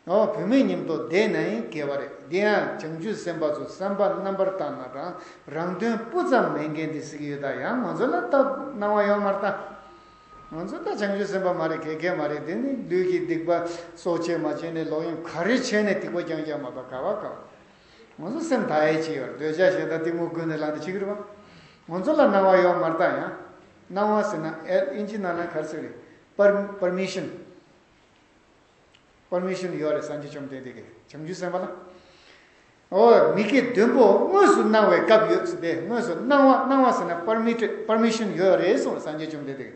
འོ་བུད་མེད་མཉམ་དུ་བསྡད་ནའི་དགེ་བ་རེད། དེ་ཡང་བྱང་ཆུབ་སེམས་དཔའ་ཚོ་བསམ་པ་རྣམ་པར་དག་ན་རང་རང་དོན་སྤུ་ཙམ་མེད་མཁན་དེ་ཟེར་གྱི་ཡོད་ད། ཡང་ང་ཚོ་ལ་ད་སྣང་བ་ཡོད་མ་རེད་ད། ང་ཚོ་ད་བྱང་ཆུབ་སེམས་དཔའ་མ་རེད། ག་གེ་མ་རེད། དེ་ནི་ལུས་ཀྱི་སྡིག་པ་སྲོག་བཅད། མ་བྱིན་ལེན། ལོག་གཡེམ་ག་རེ་བྱས་ནས་སྡིག་པ་རྐྱང་རྐྱང་མ་གཏོགས་ག་བ་ག་བ། ང་ཚོ་སེམས་དག་ཡས་ཅིག་ཡོད་རེད། འདོད་ཆགས་ཞེ་སྡང་གཏི་མུག་ཀུན་ནས་བསླངས་ཏེ་བྱེད་ཀྱི་རེད་པ། ང་ཚོ་ལ་སྣང་བ་ཡོད་མ་རེད་ད། ཡང་སྣང་བ་ཟེར་ན་ཨེ་ཨིན་ཇི་ནང་ལ་ག་རེ་ཟེར་རེད། པར་པར་མི་ཤན། པར་མི་ཤན་ཡོད་རེད། སངས་རྒྱས་བཅོམ་ལྡན་འདས་ཀྱིས་བྱང་ཆུབ་སེམས་དཔའ་ལ། འོ་མི་དགེ་བདུན་པོ་དངོས་སུ་གནང་བའི་སྐབས་ཡོད་ཟེར་ཏེ། དངོས་སུ་གནང་བ། གནང་བ་ཟེར་ན་པར་མི་ཊི་པར་མི་ཤན་ཡོད་རེད་གསུངས། སངས་རྒྱས་བཅོམ་ལྡན་འདས་ཀྱིས།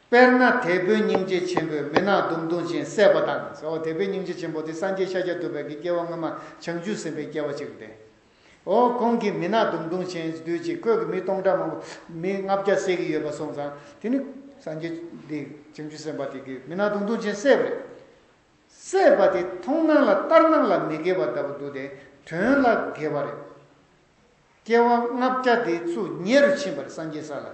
དཔེར་ན་དེད་དཔོན་སྙིང་རྗེ་ཆེན་པོས་མི་ནག་མདུང་ཐུང་ཅན་བསད་པ་དང་། འོ་དེད་དཔོན་སྙིང་རྗེ་ཆེན་པོ་དེ་སངས་རྒྱས་ཤཱཀྱ་ཐུབ་པའི་གི་སྐྱེ་བ་སྔོན་མ་བྱང་ཆུབ་སེམས་དཔའི་སྐྱེ་བ་གཅིག་རེད། འོ་ཁོང་གིས་མི་ནག་མདུང་ཐུང་ཅན་དུས་ཀྱི་ཁོས་ཀྱི་མི་སྟོང་ཕྲག་མང་པོ་མི་ལྔ་བརྒྱ་བསད་ཀྱི་ཡོད་པ་སོང་ཙང་། དེ་ནི་སངས་རྒྱས་འདི་བྱང་ཆུབ་སེམས་དཔའ་དེ་གིས་མི་ནག་མདུང་ཐུང་ཅན་བསད་པ་རེད། བསད་པ་དེ་མཐོང་སྣང་ལ་ལྟར་སྣང་ལ་མི་དགེ་བ་ལྟ་བུ་འདུག་སྟེ། དོན་ལ་དགེ་བ་རེད། སྐྱེ་བ་ལྔ་བརྒྱ་དེ་ཚུར་ཉེ་རུ་ཕྱིན་པ་རེད། སངས་རྒྱས་ས་ལ།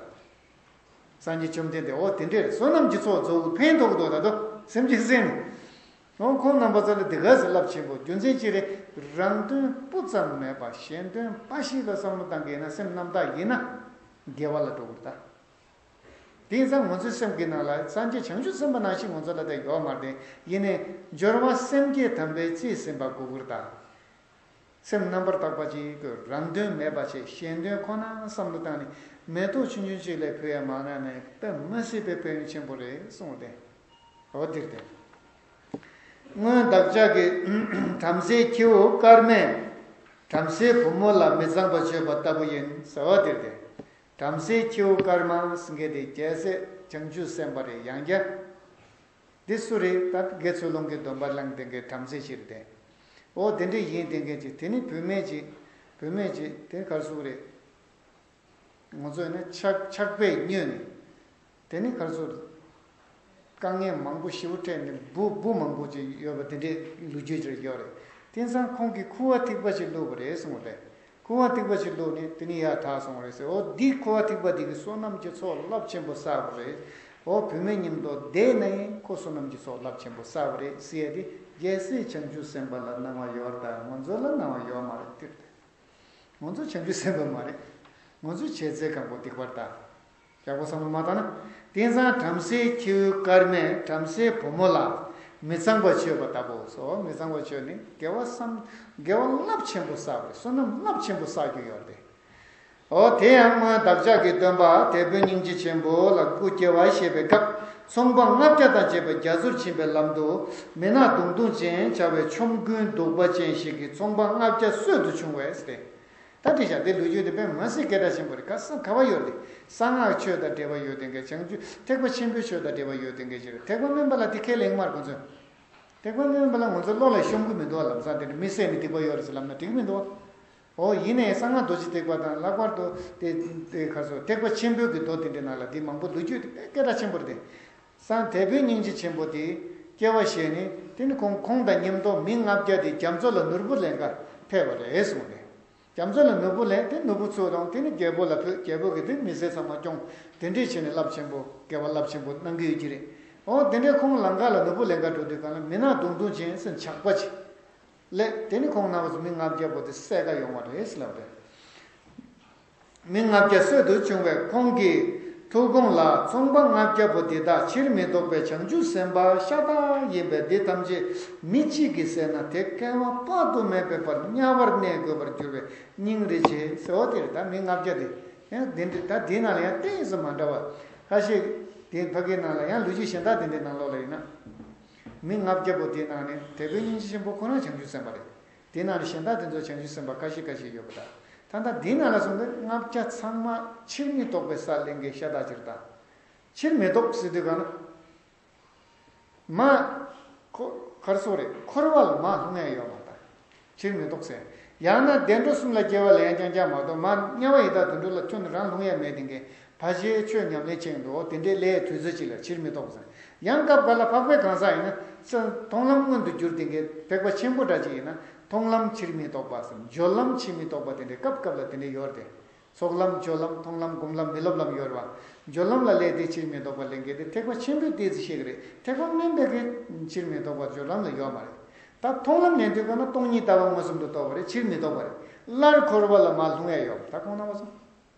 སངས་རྒྱས་བཅོམ་ལྡན་འདས། འོ་དེ་འདྲས་རེད། བསོད་ནམས་ཀྱི་ཚོགས་རྫོགས་ཀྱི་ཕན་ཐོགས་ཀྱི་འདུག་ད་དོ་སེམས་ཅན་བསད་ནས། འོ་ཁོང་རྣམ་པ་ཚོ་ལ་དེ་ག་ཚོད་རླབས་ཆེན་པོ། རྒྱུ་མཚན་ཅི་རེད། རང་དོན་སྤུ་ཙམ་མེད་པ་གཞན་དོན་འབའ་ཞིག་ལ་བསམ་བློ་བཏང་གི་ཡིན་ན། སེམས་རྣམ་དག་ཡིན་ན་དགེ་བ་ལ་འགྲོ་གི་རེད་ད། དེང་སང་ང་ཚོའི་སེམས་ཀྱི་ནང་ལ་སངས་རྒྱས་བྱང་ཆུབ་སེམས་དཔའ་ནང་བཞིན་ང་ཚོ་ལ་ད་ཡོད་མ་རེད། ཡིན་ནའི་སྦྱོར་བ་སེམས་བསྐྱེད་དམ་པའི་རྩིས་ཟིན་པ་དགོས་ཀྱི་རེད་ད། སེམས་རྣམ་པར་དག་པ་ཅིག་དགོས། རང་དོན་མེད་པ་བྱས། གཞན་དོན་ཁོ་ན་བསམ་བློ་བཏང་ནས་མེ་ཏོག་ཆུང་ཆུང་ཅིག་ལས་ཕུལ་ཡ་མ་གནང་ན་དཔེ་མི་སྲིད་པའི་ཕན་ཡོན་ཆེན་པོ་རེད་གསུངས་ཏེ། འོ་འདིར་ཏེ། སྔོན་བདག་ཅག་གིས་བྲམ་ཟེའི་ཁྱེའུ་སྐར་མས་བྲམ་ཟེའི་བུ་མོ་ལ་མི་གཙང་བ་བྱས་པ་ལྟ་བུ་ཡིན་ཟེར་བ་འདིར་ཏེ། བྲམ་ཟེའི་ཁྱེའུ་སྐར་མ་ཟེར་མཁན་དེ་རྒྱལ་སྲས་བྱང་ཆུབ་སེམས་དཔའ་རེད། ཡང་བསྐྱར། འདི་སུ་རེད། ད་དགེ་ཚུལ་སློང་གི་སྡོམ་པ་བླངས་བསྡད་མཁན་བྲམ་ཟེ་ཅིག་རེད་དེ། འོ་དེ་འདྲ་ཡིན་བསྡད་མཁན་ཅིག་དེ་ནི་བུད་མེད་ཅིག་བུད་མེད་ཅིག་དེ་ག་རེ་ཟེར་དགོས་རེད། ང་ཚོ་ཡིན་ན་ཆགས་ཆགས་པས་མྱོས་ནས། དེ་ནི་ག་རེ་ཟེར་དགོས་རེད། དཀའ་ངལ་མང་པོ་ཞེ་པོ་འཕྲད་ནས་འབུ་འབུ་མང་པོ་ཅིག་ཡོད་པ་དེ་འདྲའི་ལོ་རྒྱུས་ཅིག་ཡོད་རེད། དེང་སང་ཁོང་གིས་ཁུ་བ་ཐིགས་པ་ཅིག་བླུགས་པ་རེད་གསུངས་པ་རེད། ཁུ་བ་ཐིགས་པ་ཅིག་བླུགས་ནས་དེ་ནི་ཡར་དྲག་སོང་བ་རེད་ཟེར། འོ་འདི་ཁུ་བ་ཐིགས་པ་འདི་གིས་བསོད་ནམས་ཀྱི་ཚོགས་རླབས་ཆེན་པོ་བསགས་པ་རེད། འོ་བུད་མེད་མཉམ་དུ་བསྡད་ནའི་ཁོ་བསོད་ནམས་ཀྱི་ཚོགས་རླབས་ཆེན་པོ་བསགས་པ་རེད་ཟེར་ཡ་དེ་རྒྱལ་སྲས་བྱང་ཆུབ་སེམས་དཔའ་ལ་སྣང་བ་ཡོད་རེད་ད། ང་ཚོ་ལ་སྣང་བ་ཡོད་མ་རེད་དེ། ང་ཚོ་བྱང་ཆུབ་སེམས་དཔའ་མ་རེད། ང་ཚོ་བྱས་ཙང་གང་པོ་སྡིག་པ་རེད་ད། ཡག་པོ་བསམ་བློ་མ་བཏང་ན། དེང་སང་བྲམ་ཟེའི་ཁྱེའུ་སྐར་མས་བྲམ་ཟེའི་བུ་མོ་ལ་མི་གཙང་བ་བྱས་པ་ལྟ་བུ་སོ། མི་གཙང་བ་བྱས་ནས་དགེ་བ་བསམ། དགེ་བ་རླབས་ཆེན་པོ་བསགས་པ་རེད། བསོད་ནམས་རླབས་ཆེན་པོ་བསགས་རྒྱུ་ཡོད་རེད། འོ་དེ་ཡང་སྔོན་བདག་ཅག་གི་སྟོན་པ་དེད་དཔོན་སྙིང་རྗེ་ཆེན་པོ་ལ་སྐུ་སྐྱེ་བ་བཞེས་པའི་སྐབས་ཚོང་པ་ལྔ་བརྒྱ་དང་བཅས་པ་རྒྱ་མཚོར་ཕྱིན་པའི་ལམ་དུ་མི་ནག་མདུང་ཐུང་ཅན་བྱ་བའི་ཆོམ་རྐུན་གདུག་པ་ཅན་ཞིག་གིས་ཚོང་པ་ལྔ་བརྒྱ་གསོད་དུ་བྱུང་བས་ཏེ། ད་ ད་དེ་བཞག་དེ་ལོ་རྒྱུས་དེ་དཔེ་མ་སྲིད་སྐད་གྲགས་ཆེན་པོ་རེད། ག་ས་ག་བ་ཡོད་རེད། གསང་སྔགས་ཆོས་དང་འབྲེལ་བ་ཡོད་དེ་འགའ། བྱང་ཆུབ་ཐེག་པ་ཆེན་པོའི་ཆོས་དང་འབྲེལ་བ་ཡོད་དེ་འགའ་ཞིག་རེད། ཐེག་པ་དམན་པ་ལ་དེ་ཁས་ལེན་མར་ཁོང་ཚོས། ཐེག་པ་དམན་པ་ལ་ང་ཚོ་བློ་ལ་ཤོང་གི་མི་འདུག་བ། ལམ་སང་དེ་འདྲ་མི་བསད་ནི་སྡིག་པ་ཡོད་རེད་ཟེར་ལབ་ན་འགྲིག་གི་མི་འདུག་བ། འོ་ཡིན་ནའི་གསང་སྔགས་རྡོ་རྗེ་ཐེག་པ་དང་ལྷག་པར་དུ་དེ་དེ་ག་ཚོད་ཐེག་པ་ཆེན་པོའི་གི་མདོ་དེ་འདྲའི་ནང་ལ་དེ་མང་པོ་ལོ་རྒྱུས་དེ་དཔེ་སྐད་གྲགས་ཆེན་པོ་རེད་དེ། སངས་དེ་དཔོན་སྙིང་རྗེ་ཆེན་པོ་དེ་སྐྱེ་བ་བཞེས་ནས་དེ་ནི་ཁོང་ཁོང་དང་མཉམ་དུ་མི་ལྔ་བརྒྱ་དེ་རྒྱ་མཚོ་ལ་ནོར་བུ་ལེན་གར་ཕེབས་པ་རེད་གསུངས་ཏེ། རྒྱ་མཚོ་ལ་ནོར་བུ་ལེན་དེ་ནོར་བུ་ཚུར་རུང་དེ་ནི་རྒྱལ་པོ་ལ་ཕུལ། རྒྱལ་པོ་གིས་དེ་མི་སེར་ཚང་མ་སྐྱོང་། དེ་འདྲས་བྱས་ནས་རླབས་ཆེན་པོ་དགེ་བ་རླབས་ཆེན་པོ་གནང་གི་ཡོད་ཀྱི་རེད། འོ་དེ་འདྲས་ཁོང་ལང་ཀ་ལ་ནོར་བུ་ལེན་གར་འགྲོ་དུས་གང་ལ་མི་ནག་གདོང་ཐུང་ཅན་ཟེར་ཇག་པ་ཅིག་ལས་དེ་ནི་ཁོང་རྣམ་པ་ཚོ་མི་ལྔ་བརྒྱ་པོ་དེ་བསད་ག་ཡོང་བ་རེད་ཟེར་ལབ་རེད། མི་ལྔ་བརྒྱ་གསོད་དུ་བྱུང་བས་ཁོང་གི་ཐུགས་དགོངས་ལ་ཚོང་པ་ལྔ་བརྒྱ་པོ་འདི་དག་ཕྱིར་མི་ལྡོག་པའི་བྱང་ཆུབ་སེམས་དཔའ་ཤ་སྟག་ཡིན་པས། འདི་ཐམས་ཅད་མི་གཅིག་གིས་བསད་ན་དེ་བསྐལ་པ་དཔག་ཏུ་མེད་པའི་བར་དམྱལ་བར་གནས་དགོས་པར་འགྱུར་བས་སྙིང་རེ་རྗེ་ཟེར། འོ་དེ་རེད། ད་མི་ལྔ་བརྒྱ་དེ་ཡང་དེ་འདྲ་ད་དེའི་ནང་ལ་ཡང་ཏོག་ཙམ་མ་འདྲ་བ་ཁ་ཤས་དེ་ཕ་གིའི་ནང་ལ་ཡང་ལོ་རྒྱུས་གཞན་དག་དེ་འདྲའི་ནང་ལོགས་ལ་ཡིན་ན། མི་ལྔ་བརྒྱ་པོ་དེའི་ནང་ནས་དེ་དཔོན་སྙིང་རྗེ་ཆེན་པོ་ཁོ་རང་བྱང་ཆུབ་སེམས་དཔའ་རེད། དེའི་ནང་ནས་གཞན་དག་དེ་ཚོ་བྱང་ཆུབ་སེམས་དཔའ་ཁ་ཤས་ཁ་ཤས་ཡོད་པ་དང་། ད་ལྟ་དེའི་ནང་ལ་སོང་སྟེ་ལྔ་བརྒྱ་ཚང་མ་ཕྱིར་མི་ལྡོག་པའི་སར་ལེན་མཁན་ཤ་སྟག་ཅིག་རེད་ད། ཕྱིར་མི་ལྡོག་ཟེར་དུས་གང་ན། མ། ཁོ། ག་རེ་ཟེར་དགོས་རེད། འཁོར་བ་ལ་མར་ལྷུང་ཡ་ཡོད་མ་རེད་ད། ཕྱིར་མི་ལྡོག་ཟེར། ཡང་ན་བདེ་འགྲོ་གསུམ་ལ་སྐྱེ་བ་ལེན་ཡ་རྐྱང་རྐྱང་མ་གཏོགས་མར་དམྱལ་བ་ཡི་དྭགས་དུད་འགྲོ་ལ་ཁྱོན་ནས་རང་ལྷུང་ཡ་མེད། དེ་འགའི་ཕ་ཆེ་ཆོས་ཉམས་ལེན་བྱེད་འདུག་དེ་འདྲའི་ལས་དུས་ཚོད་ཅིག་ལ་ཕྱིར་མི་ལྡོག་ཟེར། ཡང་སྐབས་འགའ་ལ་འཕགས་པའི་གང་ཟག་ཡིན་ན་ཚེ་མཐོང་ལམ་མངོན་དུ་གྱུར། དེ་འགའི་ཐེག་པ་ཆེན་པོ་འདྲ་ཅིག་ཡིན་ན་མཐོང་ལམ་ཕྱིར་མི་ལྡོག་པ་ཟེར། སྦྱོར་ལམ་ཕྱིར་མི་ལྡོག་པ་དེ་འདྲའི་སྐབས་སྐབས་ལ་དེ་འདྲའི་ཡོད་རེད་དེ། ཚོགས་ལམ། སྦྱོར་ལམ། མཐོང་ལམ། སྒོམ་ལམ། མི་སློབ་ལམ་ཡོད་རེད་བ། སྦྱོར་ལམ་ལ་ལས་དེ་ཕྱིར་མི་ལྡོག་པ་ལེན་མཁན་དེ་ཐེག་པ་ཆེན་པོས་ཏོག་ཙམ་ཤེས་ཀྱི་རེད། ཐེག་པ་དམན་པའི་གི་ཕྱིར་མི་ལྡོག་པ་སྦྱོར་ལམ་ལ་ཡོད་མ་རེད། ད་མཐོང་ལམ་ལེན་དུས་གང་ན་སྟོང་ཉིད་ལྟ་བ་མངོན་སུམ་དུ་རྟོགས་པ་རེད། ཕྱིར་མི་ལྡོག་པ་རེད། སླར་འཁོར་བ་ལ་མར་ལྷུང་ཡ་ཡོད་པ། ད་ཁོང་རྣམ་པ་ཚོ་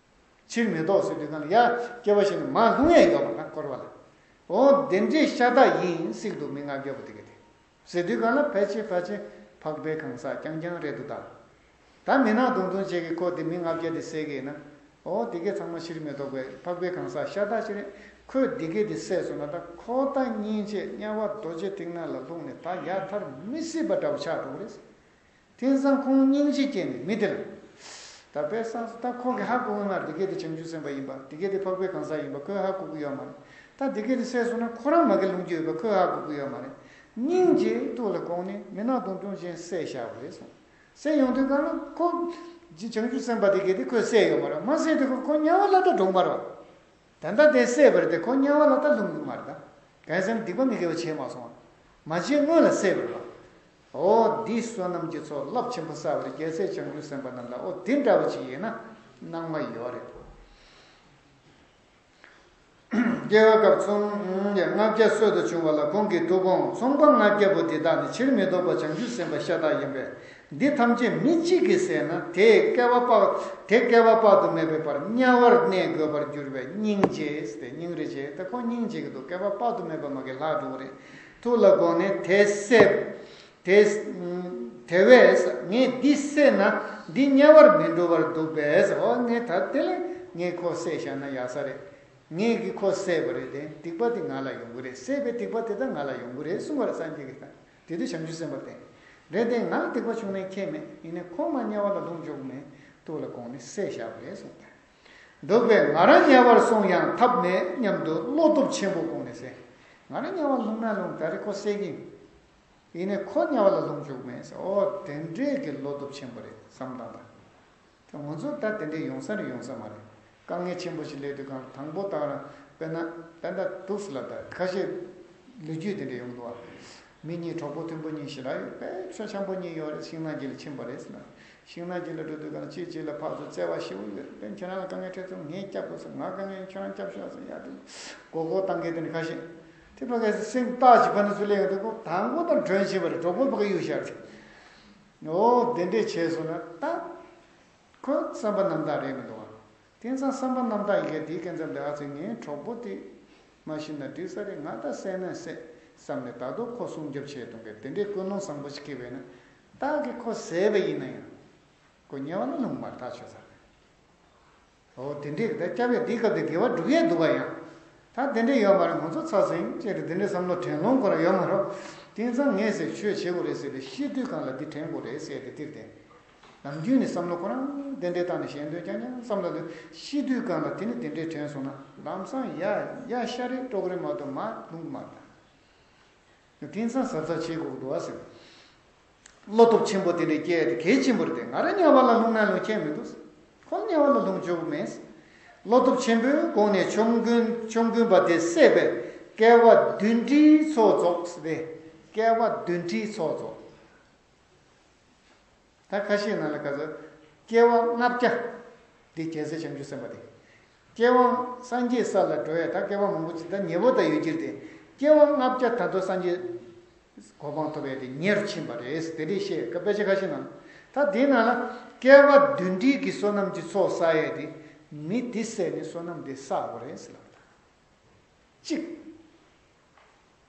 ཕྱིར་མི་ལྡོག་ཟེར་དུས་གང་ལ་ཡ་སྐྱེ་བ་ཞིག་ནས་མར་ལྷུང་ཡ་ཡོད་པ། ད་འཁོར་བ་ལ། འོ་དེ་འདྲའི་ཤ་སྟག་ཡིན་སྲིད་འདུག་མི་ལྔ་བརྒྱ་པོ་དེ་གི་དེ། ཟེར་དུས་གང་ལ་ཕལ་ཆེར་ཕལ་ཆེར་འཕགས་པའི་གང་ཟག་རྐྱང་རྐྱང་རེད་འདུག་ད། ད་མི་ནག་གདོང་ཐུང་ཅན་གྱིས་ཁོ་དེ་མི་ལྔ་བརྒྱ་དེ་བསད་ཀྱི་ཡིན་ན། འོ་དེ་གས་ཚང་མ་ཕྱིར་མི་ལྡོག་པའི་འཕགས་པའི་གང་ཟག་ཤ་སྟག་ཅིག་རེད། ཁོས་དེ་གས་དེ་བསད་སོང་ན་ད་ཁོ་ད་སྙིང་རྗེ་དམྱལ་བ་རྡོ་རྗེ་ཐིག་ནག་ལ་ལྷུང་ནས་ད་ཡར་ཐར་མི་སྲིད་པ་འདྲ་བོ་ཆགས་འགྲོ་གི་རེད། དེང་སང་ཁོང་སྙིང་རྗེ་སྐྱེས་ནས་མི་དེ་ལ། ད་དཔེ་བསམ་སོང་། ད་ཁོ་གིས་ཧ་གོ་གི་མ་རེད། དེ་གས་དེ་བྱང་ཆུབ་སེམས་དཔའ་ཡིན་པ། དེ་གས་དེ་འཕགས་པའི་གང་ཟག་ཡིན་པ་ཁོས་ཧ་གོ་གི་ཡོད་མ་རེད། ད་དེ་གས་དེ་བསད་སོང་ན་ཁོ་རང་མ་གི་ལྷུང་རྒྱུ་ཡོད་པ་ཁོས་ཧ་གོ་གི་ཡོད་མ་རེད། སྙིང་རྗེ་ཐུགས་ལ་དགོངས་ནས་མི་ནག་གདོང་ཐུང་ཅན་བསད་བཞག་པ་རེད་གསུངས། བསད་ཡོང་དུས་གང་ལ་ཁོ། བྱང་ཆུབ་སེམས་དཔའ་དེ་གས་དེ་ཁོས་བསད་ཡོད་མ་རེད། མ་བསད་དུས་ཁོ་ཁོ་དམྱལ་བ་ལ་ད་འགྲོ་མ་རེད། ད་ལྟ་དེ་བསད་པ་རེད་དེ་ཁོ་དམྱལ་བ་ལ་ད་ལྷུང་གི་མ་རེད་ད། གང་ཡིན་ཟེར་ན་སྡིག་པ་མི་དགེ་བ་བྱས་མ་སོང་བ། མ་བྱས་སྔོན་ལ་བསད་པ་རེད་བ། འོ་འདི་བསོད་ནམས་ཀྱི་ཚོགས་རླབས་ཆེན་པོ་བསགས་པ་རེད། རྒྱལ་སྲས་བྱང་ཆུབ་སེམས་དཔའ་རྣམས་ལ་འོ་འདི་འདྲ་བ་ཅིག་ཡིན་ན་སྣང་བ་ཡོད་རེད། སྐྱེ་བ་སྐབས་ཚོང་ལྔ་བརྒྱ་གསོད་དུ་བྱུང་བ་ལ་ཁོང་གི་ཐུགས་དགོངས། ཚོང་པ་ལྔ་བརྒྱ་པོ་འདི་དག་ནི་ཕྱིར་མི་ལྡོག་པ་བྱང་ཆུབ་སེམས་དཔའ་ཤ་སྟག་ཡིན་པས། འདི་ཐམས་ཅད་མི་གཅིག་གིས་བསད་ན་དེ་བསྐལ་པ་དཔག་དེ་བསྐལ་པ་དཔག་ཏུ་མེད་པའི་བར་དམྱལ་བར་གནས་དགོས་པར་འགྱུར་བས་སྙིང་རྗེ་ཟེར་ཏེ་སྙིང་རེ་རྗེ། ད་ཁོ་སྙིང་རྗེ་གི་འདུག་བསྐལ་པ་དཔག་ཏུ་མེད་པ་མ་གི་ལྷག་འགྲོ་གི་རེད། ཐུགས་ལ་དགོངས་ནས་དེ་བསད། དེ། དེ་བས་ངས་འདི་བསད་ན་འདི་དམྱལ་བར་མི་འགྲོ་བར་འདུག་པས། འོ་ངས་ད་དེ་ལས་ངས་ཁོ་བསད་བཞག་ན་ཡག་ས་རེད། ངས་ཀྱིས་ཁོ་བསད་པ་རེད་དེ་སྡིག་པ་དེ་ང་ལ་ཡོང་གི་རེད། བསད་པའི་སྡིག་པ་དེ་ད་ང་ལ་ཡོང་གི་རེད་གསུངས་པ་རེད་སངས་རྒྱས་ཀྱིས་ད། དེ་དུས་བྱང་ཆུབ་སེམས་དཔའ་དེ། རེད་དེ་ང་ལ་སྡིག་པ་བྱུང་ནའི་ཁྱད་མེད། ཡིན་ནའི་ཁོ་མ་དམྱལ་བ་ལ་ལྷུང་འཇུག་མེད། ཐུགས་ལ་དགོངས་ནས་བསད་བཞག་པ་རེད་གསུངས་ཏེ། འདུག་པས་ང་རང་དམྱལ་བར་སོང་ཡང་ཐབས་མེད་སྙམ་དུ་བློ་སྟོབས་ཆེན་པོ་བསྒོམས་ནས་ཟེར། ང་རང་དམྱལ་བར་ལྷུང་ན་ལྷུང་། ད་རེས་ཁོ་བསད་ཀྱི་ཡིན། ཡིན་ནའི་ཁོ་དམྱལ་བ་ལ་ལྷུང་འཇུག་མེད་ཟེར། ཨོ་དེ་འདྲས་ཀྱི་བློ་སྟོབས་ཆེན་པོ་རེད་བསམ་བཏང་དང་། ང་ཚོ་ད་དེ་འདྲས་ཡོང་ས་རེད་ཡོང་ས་མ་རེད། དཀའ་ངལ་ཆེན་པོ་ཞིག་སླེབས་དུས་གང་དང་པོ་དང་རང་དཔེར་ན་ད་ལྟ་འདུག་སེ་ལབ་ད་ཁ་ཤས་ལོ་རྒྱུས་དེ་འདྲས་ཡོང་འདུག་བ། མི་གཉིས་གྲོགས་པོ་མཐུན་པོ་གཉིས་ཤིག་རག་ཡོད་པས། ཆ་འཇམ་པོ་གཉིས་ཡོད་རེད། ཤིང་ནགས་དཀྱིལ་ལ་ཕྱིན་པ་རེད་ཟེར་ན། ཤིང་ནགས་དཀྱིལ་ལ་འགྲོ་དུས་གང་གཅིག་གཅིག་ལ་ཕར་ཚུར་བརྩེ་བ་ཞེ་པོ་ཡོད་རེད། དཔེར་ན་ཁྱེད་རང་ལ་དཀའ་ངལ་འཕྲད་སོང་ངས་སྐྱབས་དགོས་སོང་། ང་དཀའ་ངལ་ཡིན་ཁྱོད་རང་སྐྱབས་ཤོག་ཟེར། ཡ་དེ་མགོ་སྐོར་བཏང་མཁན་དེ་འདྲ་ཁ་ཤས། དེ་ཕ་གི་སེམས་རྟགས་ཅིག་ཕ་ནས་ཚུར་སླེབས་ཡོང་དུས་ཁོ་དང་པོ་དང་མགྲོན་ཕྱིན་པ་རེད། གྲོགས་པོ་ཕ་གི་གཡུག་བཞག་རེད། ཨོ་དེ་འདྲས་བྱས་སོང་ན་ད་ཁོ་བསམ་པ་རྣམ་དག་རེད་མི་འདུག་བ། དེང་སང་བསམ་པ་རྣམ་དག་ཡིན་མཁན་དེའི་སྐད་མཚམས་དེ་ཨ་ཙི་ངའི་གྲོགས་པོ་དེ་མ་ཤི་ན་འགྲིག་ས་རེད། ང་ད་བསད་ན་བསད་བསམ་ནས་ད་དུང་ཁོ་སྲུང་སྐྱོབ་བྱས་གཏོང་མཁན་དེ་འདྲའི་ཀུན་སློང་བཟང་པོ་ཞིག་སྐྱེས་པས་ན་ད་གི་ཁོ་བསད་པ་ཡིན་ན་ཡང་ཁོ་དམྱལ་བ་ལ་ལྷུང་མ་ཐག་ཆོད་ས་རེད། འོ་དེ་འདྲས་ཀྱི་ད་སྐྱབས་ཡ་འདིའི་སྐབས་དེ་དགེ་བ་སྒྲུབ་ཡས་འདུག་ག་ཡང་། ད་དེ་འདྲས་ཡོད་མ་རེད། ང་ཚོ་ཚ་ཟིང་ཅེས་རེད། དེ་འདྲས་བསམ་བློ་དྲན་ལོང་ཁོ་རང་ཡོད་མ་རེད། དེང་སང་ངས་ཟེར་ཆོས་བྱེད་དགོས་རེད་ཟེར་ཏེ་ཤི་དུས་གང་ལ་འདི་དྲན་དགོས་རེད་ཟེར་ཏེ་དེར་བསྟན། ནམ་རྒྱུན་ནས་བསམ་བློ་ཁོ་རང་དེ་འདྲའི་བཏང་ནས་གཞན་དོན་རྐྱང་རྐྱང་བསམ་བློ་དེ་ཤི་དུས་གང་ལ་དེ་ནི་དེ་འདྲའི་དྲན་སོང་ན་ལམ་སང་ཡ་ཡ་ཤ་རེ་དཀྲོག་རེ་མ་གཏོགས་མ་ལྷུང་མ་ད། དེང་སང་གཟབ་གཟབ་བྱེད་དགོས་འདུག་ཟེར། བློ་སྟོབས་ཆེན་པོ་དེ་འདྲའི་སྐྱེ་དེ་གལ་ཆེན་པོ་རེད་དེ། ང་རང་དམྱལ་བ་ལ་ལྷུང་ན་ལྷུང་ཁྱད་མི་འདུག། ཁོ་དམྱལ་བ་ལ་ལྷུང་ཆོག་གི་མེད། བློ་སྟོབས་ཆེན་པོས་དགོངས་ནས་ཆོམ་རྐུན་ཆོམ་རྐུན་པ་དེ་བསད་པས་བསྐལ་པ་བདུན་ཁྲིའི་ཚོགས་རྫོགས་ཟེར་ཏེ། བསྐལ་པ་བདུན་ཁྲིའི་ཚོགས་རྫོགས། ད་ཁ་ཤས་ནང་ལ་ག་ཚོད། སྐྱེ་བ་ལྔ་བརྒྱ། འདི་རྒྱལ་སྲས་བྱང་ཆུབ་སེམས་དཔའ་དེ། སྐྱེ་བ་སངས་རྒྱས་ས་ལ་འགྲོ་ཡས་ད་སྐྱེ་བ་མང་པོ་ཅིག་ད་ཉེ་བོ་ད་ཡོད་ཀྱི་རེད་དེ། སྐྱེ་བ་ལྔ་བརྒྱ་ད་དུང་སངས་རྒྱས་གོ་འཕང་ཐོབ་ཡས་དེ་ཉེར་ཕྱིན་པ་རེད་དེ་འདྲས་བཤད་ཀ་དཔེ་ཆ་ཁ་ཤས་ནང་། ད་དེའི་ནང་ལ་སྐྱེ་བ་བདུན་ཁྲིའི་གི་བསོད་ནམས་ཀྱི་ཚོགས་བསགས་ཡས་དེ། མི་དེ་བསད་ནས་བསོད་ནམས་དེ་བསགས་དགོས་རེད་ཟེར་ལབ་ད། གཅིག་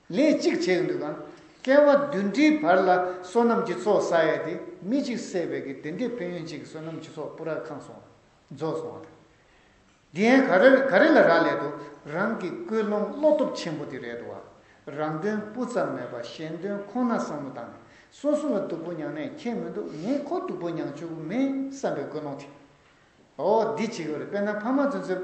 ལན་གཅིག་བྱས་ཡོང་དུས་གང་། སྐྱེ་བ་བདུན་ཁྲིའི་བར་ལ་བསོད་ནམས་ཀྱི་ཚོགས་བསགས་ཡས་དེ་མི་གཅིག་བསད་པའི་གི་དེ་འདྲའི་ཕན་ཡོན་གཅིག་གི་བསོད་ནམས་ཀྱི་ཚོགས་པུ་ར་ཁེངས་སོང་། རྫོགས་སོང་བ་དང་། འདི་ཡན་ག་རེ་ག་རེ་ལ་རག་ལས་འདུག། རང་གི་ཀུན་སློང་བློ་སྟོབས་ཆེན་པོ་དེ་རེད་འདུག་བ། རང་དོན་སྤུ་ཙམ་མེད་པ་གཞན་དོན་ཁོ་ན་བསམ་བློ་བཏང་ནས་སོ་སོ་ལ་སྡུག་པོ་མྱངས་ནས་ཁྱད་མི་འདུག། ངས་ཁོ་སྡུག་པོ་མྱངས་ཆོག་གི་མིན་བསམ་པའི་ཀུན་སློང་དེ། ཨོ་འདི་བྱེད་དགོས་རེད། དཔེར་ན་ཕ་མ་ཚོ་ཚོས་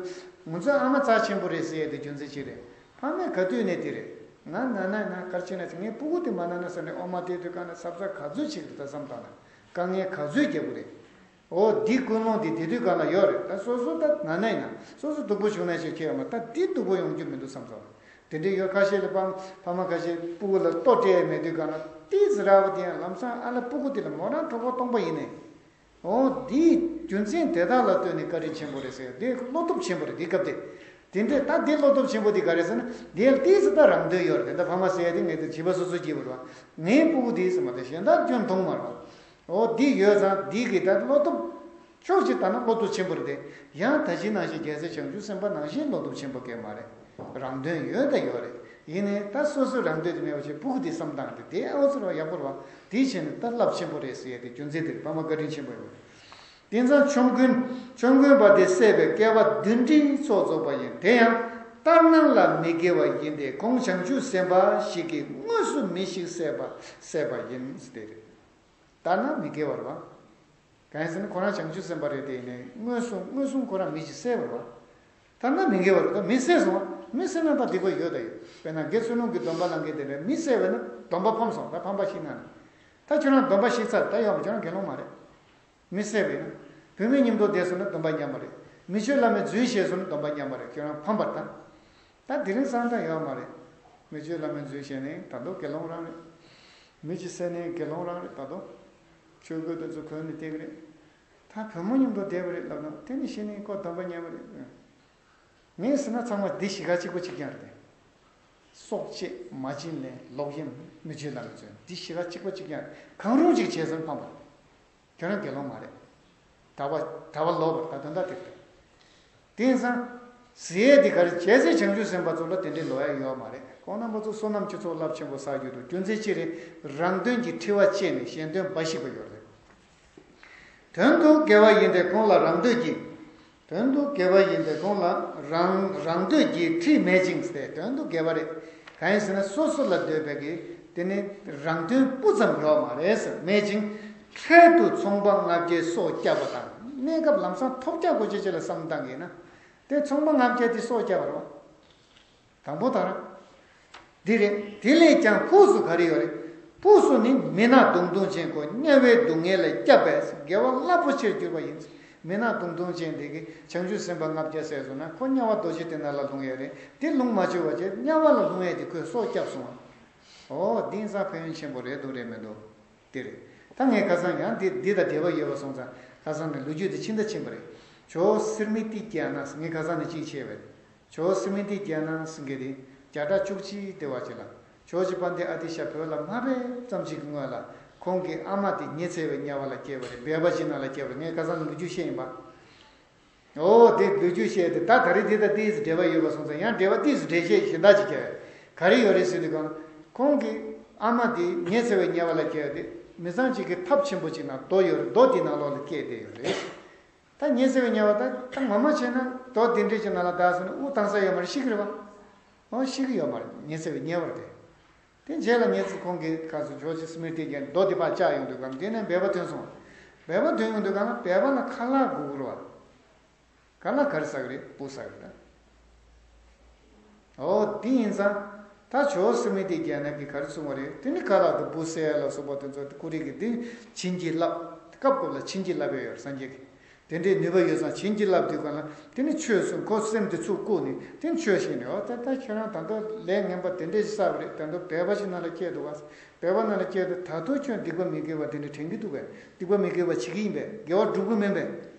ང་ཚོའི་ཨ་མ་རྩ་ཆེན་པོ་རེད་ཟེར་ཡས་དེ་རྒྱུ་མཚན་ཅི་རེད། ཕ་མས་ག་དུས་ནས་དེ་རེད། ང་ན་ན་ན་གར་ཕྱིན་ན་ངའི་སྤུ་གུ་དེ་མ་ན་ན་ཟེར་ནས་ཨོ་མ་དེ་དུས་གང་ན་ཚབ་ཚ་ག་ཚོད་བྱེད་ཀྱི་རེད་ད་བསམ་བཏང་ན་དཀའ་ངལ་ག་ཚོད་རྒྱབ་ཀྱི་རེད། ཨོ་འདི་ཀུན་སློང་དེ་དེ་དུས་གང་ལ་ཡོད་རེད། ད་སོ་སོ་ད་ན་ན་ཡིན་ན་སོ་སོ་སྡུག་པོ་བྱུང་ན་ཞིག་ཁྱེད་ཡོད་མ་ད་འདི་སྡུག་པོ་ཡོང་རྒྱུ་མི་འདུག་བསམ་བཏང་ན་དེ་འདྲས་ཡོད། ཁ་ཤས་ལ་ཕ་ཕ་མ་ཁ་ཤས་སྤུ་གུ་ལ་ལྟོ་སྤྲད་ཡས་མེད་དུས་གང་ན་ཏིས་ར་བ་དེ་ཡང་ལམ་སང་ཨ་ལ་སྤུ་གུ་དེ་ལ་མོ་རང་གྲོགས་པོ་སྟོང་པ་ཡིན་ནས། འོ་འདིའི་རྒྱུ་མཚན་དེ་དག་ལ་ལྟོས་ནས་བཀའ་དྲིན་ཆེན་པོ་རེད་ཟེར་འདི་བློ་སྟོབས་ཆེན་པོ་རེད་འདི་སྐབས་དེ། དེ་འདྲས་ད་འདི་བློ་སྟོབས་ཆེན་པོ་འདི་ག་རེ་ཟེར་ན་འདི་ཡང་ཏིས་ད་རང་དོན་ཡོད་རེད། ད་ཕ་མ་ཟེར་ཡ་དེ་ངས་དེ་བྱིས་པ་སོ་སོ་སྐྱེས་པ་རེད་བ། ངའི་སྤུ་གུ་དེ་ཟེར་མ་དེ་གཞན་དག་སྐྱོན་མཐོང་མ་རེད་བ། འོ་འདི་ཡོད་ཙང་འདི་གི་ད་བློ་སྟོབས། ཕྱོགས་གཅིག་ལྟར་ན་བློ་སྟོབས་ཆེན་པོ་རེད་དེ། ཡང་ད་གཞི་ནང་བཞིན་རྒྱལ་སྲས་བྱང་ཆུབ་སེམས་དཔའ་ནང་བཞིན་བློ་སྟོབས་ཆེན་པོ་གང་ཡང་མ་རེད། རང་དོན་ཡོད་ད་ཡོད་རེད། ཡིན་ནའི་ད་སོ་སོའི་རང་དོན་དེ་མེད་པ་བྱས་སྤུ་གུ་དེ་བསམ་སྟངས་དེ་དེ་ཨོ་ཚོར་བ་ཡག་པོ་རེད་བ། དེའི་ཆེད་ནས་ད་རླབས་ཆེན་པོ་རེད་ཟེར་ཡས་དེ་རྒྱུ་མཚན་དེ་རེད། ཕ་མ་བཀའ་དྲིན་ཆེན་པོ་ཡོད་རེད། དེང་སང་ཆོམ་རྐུན་ཆོམ་རྐུན་པ་དེ་བསད་པས་བསྐལ་པ་བདུན་ཁྲིའི་ཚོགས་རྫོགས་པ་ཡིན། དེ་ཡང་ལྟར་སྣང་ལ་མི་དགེ་བ་ཡིན་ཏེ་ཁོང་བྱང་ཆུབ་སེམས་དཔའ་ཞིག་གིས་དངོས་སུ་མི་ཞིག་བསད་པ་བསད་པ་ཡིན་ཟེར་དེ་རེད། ལྟར་སྣང་མི་དགེ་བ་རེད་བ། གང་ཡིན་ཟེར་ན་ཁོ་རང་བྱང་ཆུབ་སེམས་དཔའ་རེད་དེ་ཡིན་ནའི་མངོན་སུམ་མངོན་སུམ་ཁོ་རང་མི་ཞིག་བསད་པ་རེད་བ། ད་ན་མི་དགེ་བ་རེད་ད་མི་བསད་སོང་བ། མི་བསད་ན་ད་སྡིག་པ་ཡོད་ད་ཡོད། དཔེར་ན་དགེ་ཚུལ་སློང་གི་སྡོམ་པ་བླང་མཁན་དེ་འདྲ་མི་བསད་པས་ན་སྡོམ་པ་ཕམ་སོང་ད་ཕམ་པ་ཞིག་ན་ནི། ད་ཁྱོད་རང་སྡོམ་པ་ཞིག་ཚར་ད་ཡོད་མ་ཁྱོད་རང་དགེ་སློང་མ་རེད། མི་བསད་པས་ན། བུད་མེད་མཉམ་དུ་བསྡད་སོང་ན་སྡོམ་པ་ཉམས་པ་རེད། མི་ཆོས་བླ་མའི་རྫུན་བཤད་སོང་ན་སྡོམ་པ་ཉམས་པ་རེད་ཁྱོད་རང་ཕམ་པར་ད། ད་དེ་རིང་སང་ད་ཡོད་མ་རེད། མི་ཆོས་བླ་མའི་རྫུན་བཤད་ནས་ད་དུང་དགེ་སློང་རང་རེད། མི་གཅིག་བསད་ནས་དགེ་སློང་རང་རེད་ད་དུང་། ཆོས་གོས་དེ་ཚོ་གོན་ནས་བསྡད་ཀྱི་རེད། ད་བུ་མོ་མཉམ་དུ་བསྡད་པ་རེད་ལབ་ན་དེ་ནི་ཤི་ནས་ཁོ་སྡོམ་པ་ཉམས་པ་རེད། ངས་ཟེར་ན་ཚང་མ་འདི་གཞིས་ཀ་གཅིག་པ་གཅིག་རྐྱང་རེད་དེ། སྲོག་བཅད་མ་བྱིན་ལེན་ལོག་གཡེམ་མི་ཆོས་བླ་མའི་རྫུན་འདི་གཞིས་ཀ་གཅིག་པ་གཅིག་རྐྱང་རེད། གང་རུང་གཅིག་བྱས་ཟེར་ན་ཕམ་པ་རེད། ཁྱོད་རང་དགེ་སློང་མ་རེད། གྲྭ་པ་གྲྭ་པ་ལོག་པར་ད་དོན་དག་དེ་རེད། དེང་སང་ཟེར་ཡས་དེ་ག་རེ་རྒྱལ་སྲས་བྱང་ཆུབ་སེམས་དཔའ་ཚོ་ལ་དེ་འདྲའི་ལོ་ཡ་ཡོད་མ་རེད། ཁོང་རྣམ་པ་ཚོ་བསོད་ནམས་ཀྱི་ཚོགས་རླབས་ཆེན་པོ་བསགས་རྒྱུ་འདུག་རྒྱུ་མཚན་ཅི་རེད། རང་དོན་གྱི་འཁྲི་བ་བཅད་ནས་གཞན་དོན་འབའ་ཞིག་པ་ཡོད་རེད། དོན་དུ་དགེ་བ་ཡིན་ཏེ་ཁོང་ལ་རང་འདོད་ཀྱི། དོན་དུ་དགེ་བ་ཡིན་ཏེ་ཁོང་ལ་རང་རང་འདོད་ཀྱི་འཁྲི་མེད་ཅིང་ཟེར་དོན་དུ་དགེ་བ་རེད། གང་ཡིན་ཟེར་ན་སོ་སོ་ལ་འདོད་པའི་གི་དེ་ནི་རང་དོན་སྤུ་ཙམ་ཡོད་མ་རེད་ཟེར་མེད་ཅིང་། འཕྲལ་དུ་ཚོང་པ་ལྔ་བརྒྱའི་སྲོག་བསྐྱབས་པ་དང་གནས་སྐབས་ལམ་སང་ཐོབ་རྒྱག་དགོས་ཆེད་ཆེད་ལ་བསམ་བཏང་གི་ཡིན་ན། དེ་ཚོང་པ་ལྔ་བརྒྱ་དེ་སྲོག་བསྐྱབས་པ་རེད་བ། དང་པོ་དང་། འདི་རེད། དེ་ལས་ཀྱང་ཕུགས་སུ་ག་རེ་ཡོད་རེད། ཕུགས་སུ་ནི་མི་ནག་མདུང་ཐུང་ཅན་ཁོ་དམྱལ་བའི་སྡུག་བསྔལ་ལ་བསྐྱབས་པས་དགེ་བ་རླབས་པོ་ཆེར་གྱུར་པ་ཡིན། མི་ནག་མདུང་ཐུང་ཅན་དེ་གིས་བྱང་ཆུབ་སེམས་དཔའ་ལྔ་བརྒྱ་བསད་སོང་ན་ཁོ་དམྱལ་བ་རྡོ་རྗེ་གདན་ལ་ལྷུང་ཡས་རེད། དེ་ལྷུང་མ་བཅུག་པ་བྱས་དམྱལ་བ་ལ་ལྷུང་ཡས་དེ་ཁོས་སྲོག་བསྐྱབས་སོང་བ། འོ་དེང་སང་ཕན་ཡོན་ཆེན་པོ་རེད་འདུག་རེད་མི་འདུག་དེ་རེད། ད་ངས་ཁ་སང་ཡང་འདི་འདི་དང་འབྲེལ་བ་ཡོད་པ་སོང་ཙང་ཁ་སང་ནས་ལོ་རྒྱུས་དེ་ཕྱིན་ད་ཕྱིན་པ་རེད། ཇོ་བོ་སིར་མི་ཏི་རྒྱལ་ན་ངས་ཁ་སང་ནས་གཅིག་བཤད་པ་རེད། ཇོ་བོ་སིར་མི་ཏི་རྒྱལ་ན་ཟེར་མཁན་དེ་བརྒྱ་ཕྲག་བཅུ་གཅིག་དེ་བ་ཅིག་ལ་ཇོ་བོ་རྗེ་དཔལ་ལྡན་ཨ་ཏི་ཤ་བོད་ལ་མ་ཕེབས་ཙམ་ཅིག་གི་སྔོན་ལ་ཁོང་གི་ཨ་མ་དེ་ཉི་ཚེ་བའི་དམྱལ་བ་ལ་སྐྱེས་པ་རེད། སྦལ་པ་ཅིག་ནང་ལ་སྐྱེས་པ་རེད། ངས་ཁ་སང་ལོ་རྒྱུས་བཤད་ཡིན་པ། འོ་དེ་ལོ་རྒྱུས་བཤད་དེ་ད་ད་རེས་དེ་དང་ཏིས་འབྲེལ་བ་ཡོད་པ་སོང་ཙང་ཡང་འབྲེལ་བ་ཏིས་འགྲེལ་བཤད་གཞན་དག་ཅིག་བརྒྱབ་ཡོད། ག་རེ་ཡོད་རེད་ཟེར་དུས་གང་ཁོང་གི་ཨ་མ་དེ་ཉི་ཚེ་བའི་དམྱལ་བ་ལ་སྐྱེས་ཡོད་དེ་མི་ཚང་གཅིག་གི་ཐབ་ཆེན་པོ་ཅིག་ནང་རྡོ་ཡོད་རེད། རྡོ་དེའི་ནང་ལོགས་ལ་སྐྱེས་བསྡད་ཡོད་རེད། ད་ཉི་ཚེ་བའི་དམྱལ་བ་ད་ད་ངོ་མ་བྱས་ན་རྡོ་དེ་འདྲས་ཀྱི་ནང་ལ་བདག་སོང་ན་དབུགས་བཏང་ས་ཡོད་མ་རེད། ཤི་གི་རེད་བ། འོ་ཤི་གི་ཡོད་མ་རེད། ཉི་ཚེ་བའི་དམྱལ་བ་རེད་དེ། དེ་རྗེས་ལ་ཉི་ཚེ་ཁོང་གི་ཁ་སང་ཇོ་བོ་རྗེ་སིར་མི་ཏི་རྒྱལ་རྡོ་དེ་ཕར་བཅག་ཡོང་དུས་གང་དེ་ནས་སྦལ་པ་ཐོན་སོང་། སྦལ་པ་འདོན་ཡོང་དུས་གང་ལ་སྦལ་པ་ལ་ཁ་ལག་དགོས་ཀྱི་རེད་བ། ཁ་ལག་ག་རེ་ཟ་གི་རེད། འབུ་ཟ་གི་རེད་ད། ཨོ་དེ་ཡིན་ཙང་། ད་ཇོ་བོ་ཟེར་མི་དེ་རྒྱ་ནག་གིས་ག་རེ་གསུངས་པ་རེད། དེ་ནི་ཁ་ལག་དང་འབུ་ཟ་ཡ་ལ་སོགས་པ་དེ་ཚོ་ཀུ་རེ་གི་དེ་བྱིན་གྱིས་བརླབས། སྐབས་སྐབས་ལ་བྱིན་གྱིས་བརླབས་ཡ་ཡོད་རེད་སངས་རྒྱས་ཀྱིས། དེ་འདྲའི་ནུས་པ་ཡོད་ཙང་བྱིན་གྱིས་བརླབས་དུས་གང་ལ་དེ་ནི་ཆོས་གསུངས། ཁོ་སེམས་དེ་ཚུར་བཀུག་ནས་དེ་ནི་ཆོས་བཤད་ནས། ཨོ་ད་ད་ཁྱེད་རང་ད་དུང་ལས་ངན་པ་དེ་འདྲས་ཤིག་བསགས་པ་རེད། ད་དུང་སྦལ་པ་ཞིག་ནང་ལ་སྐྱེས་འདུག་བ། སྦལ་པ་ནང་ལ་སྐྱེས་དུས་ད་དུང་ཁྱོད་སྡིག་པ་མི་དགེ་བ་དེ་འདྲས་དྲན་གྱི་འདུག་པས། སྡིག་པ་མི་དགེ་བ་བྱེད་ཀྱི་ཡིན་པས། དགེ་བ་སྒྲུབ་ཀྱི་མིན་པས།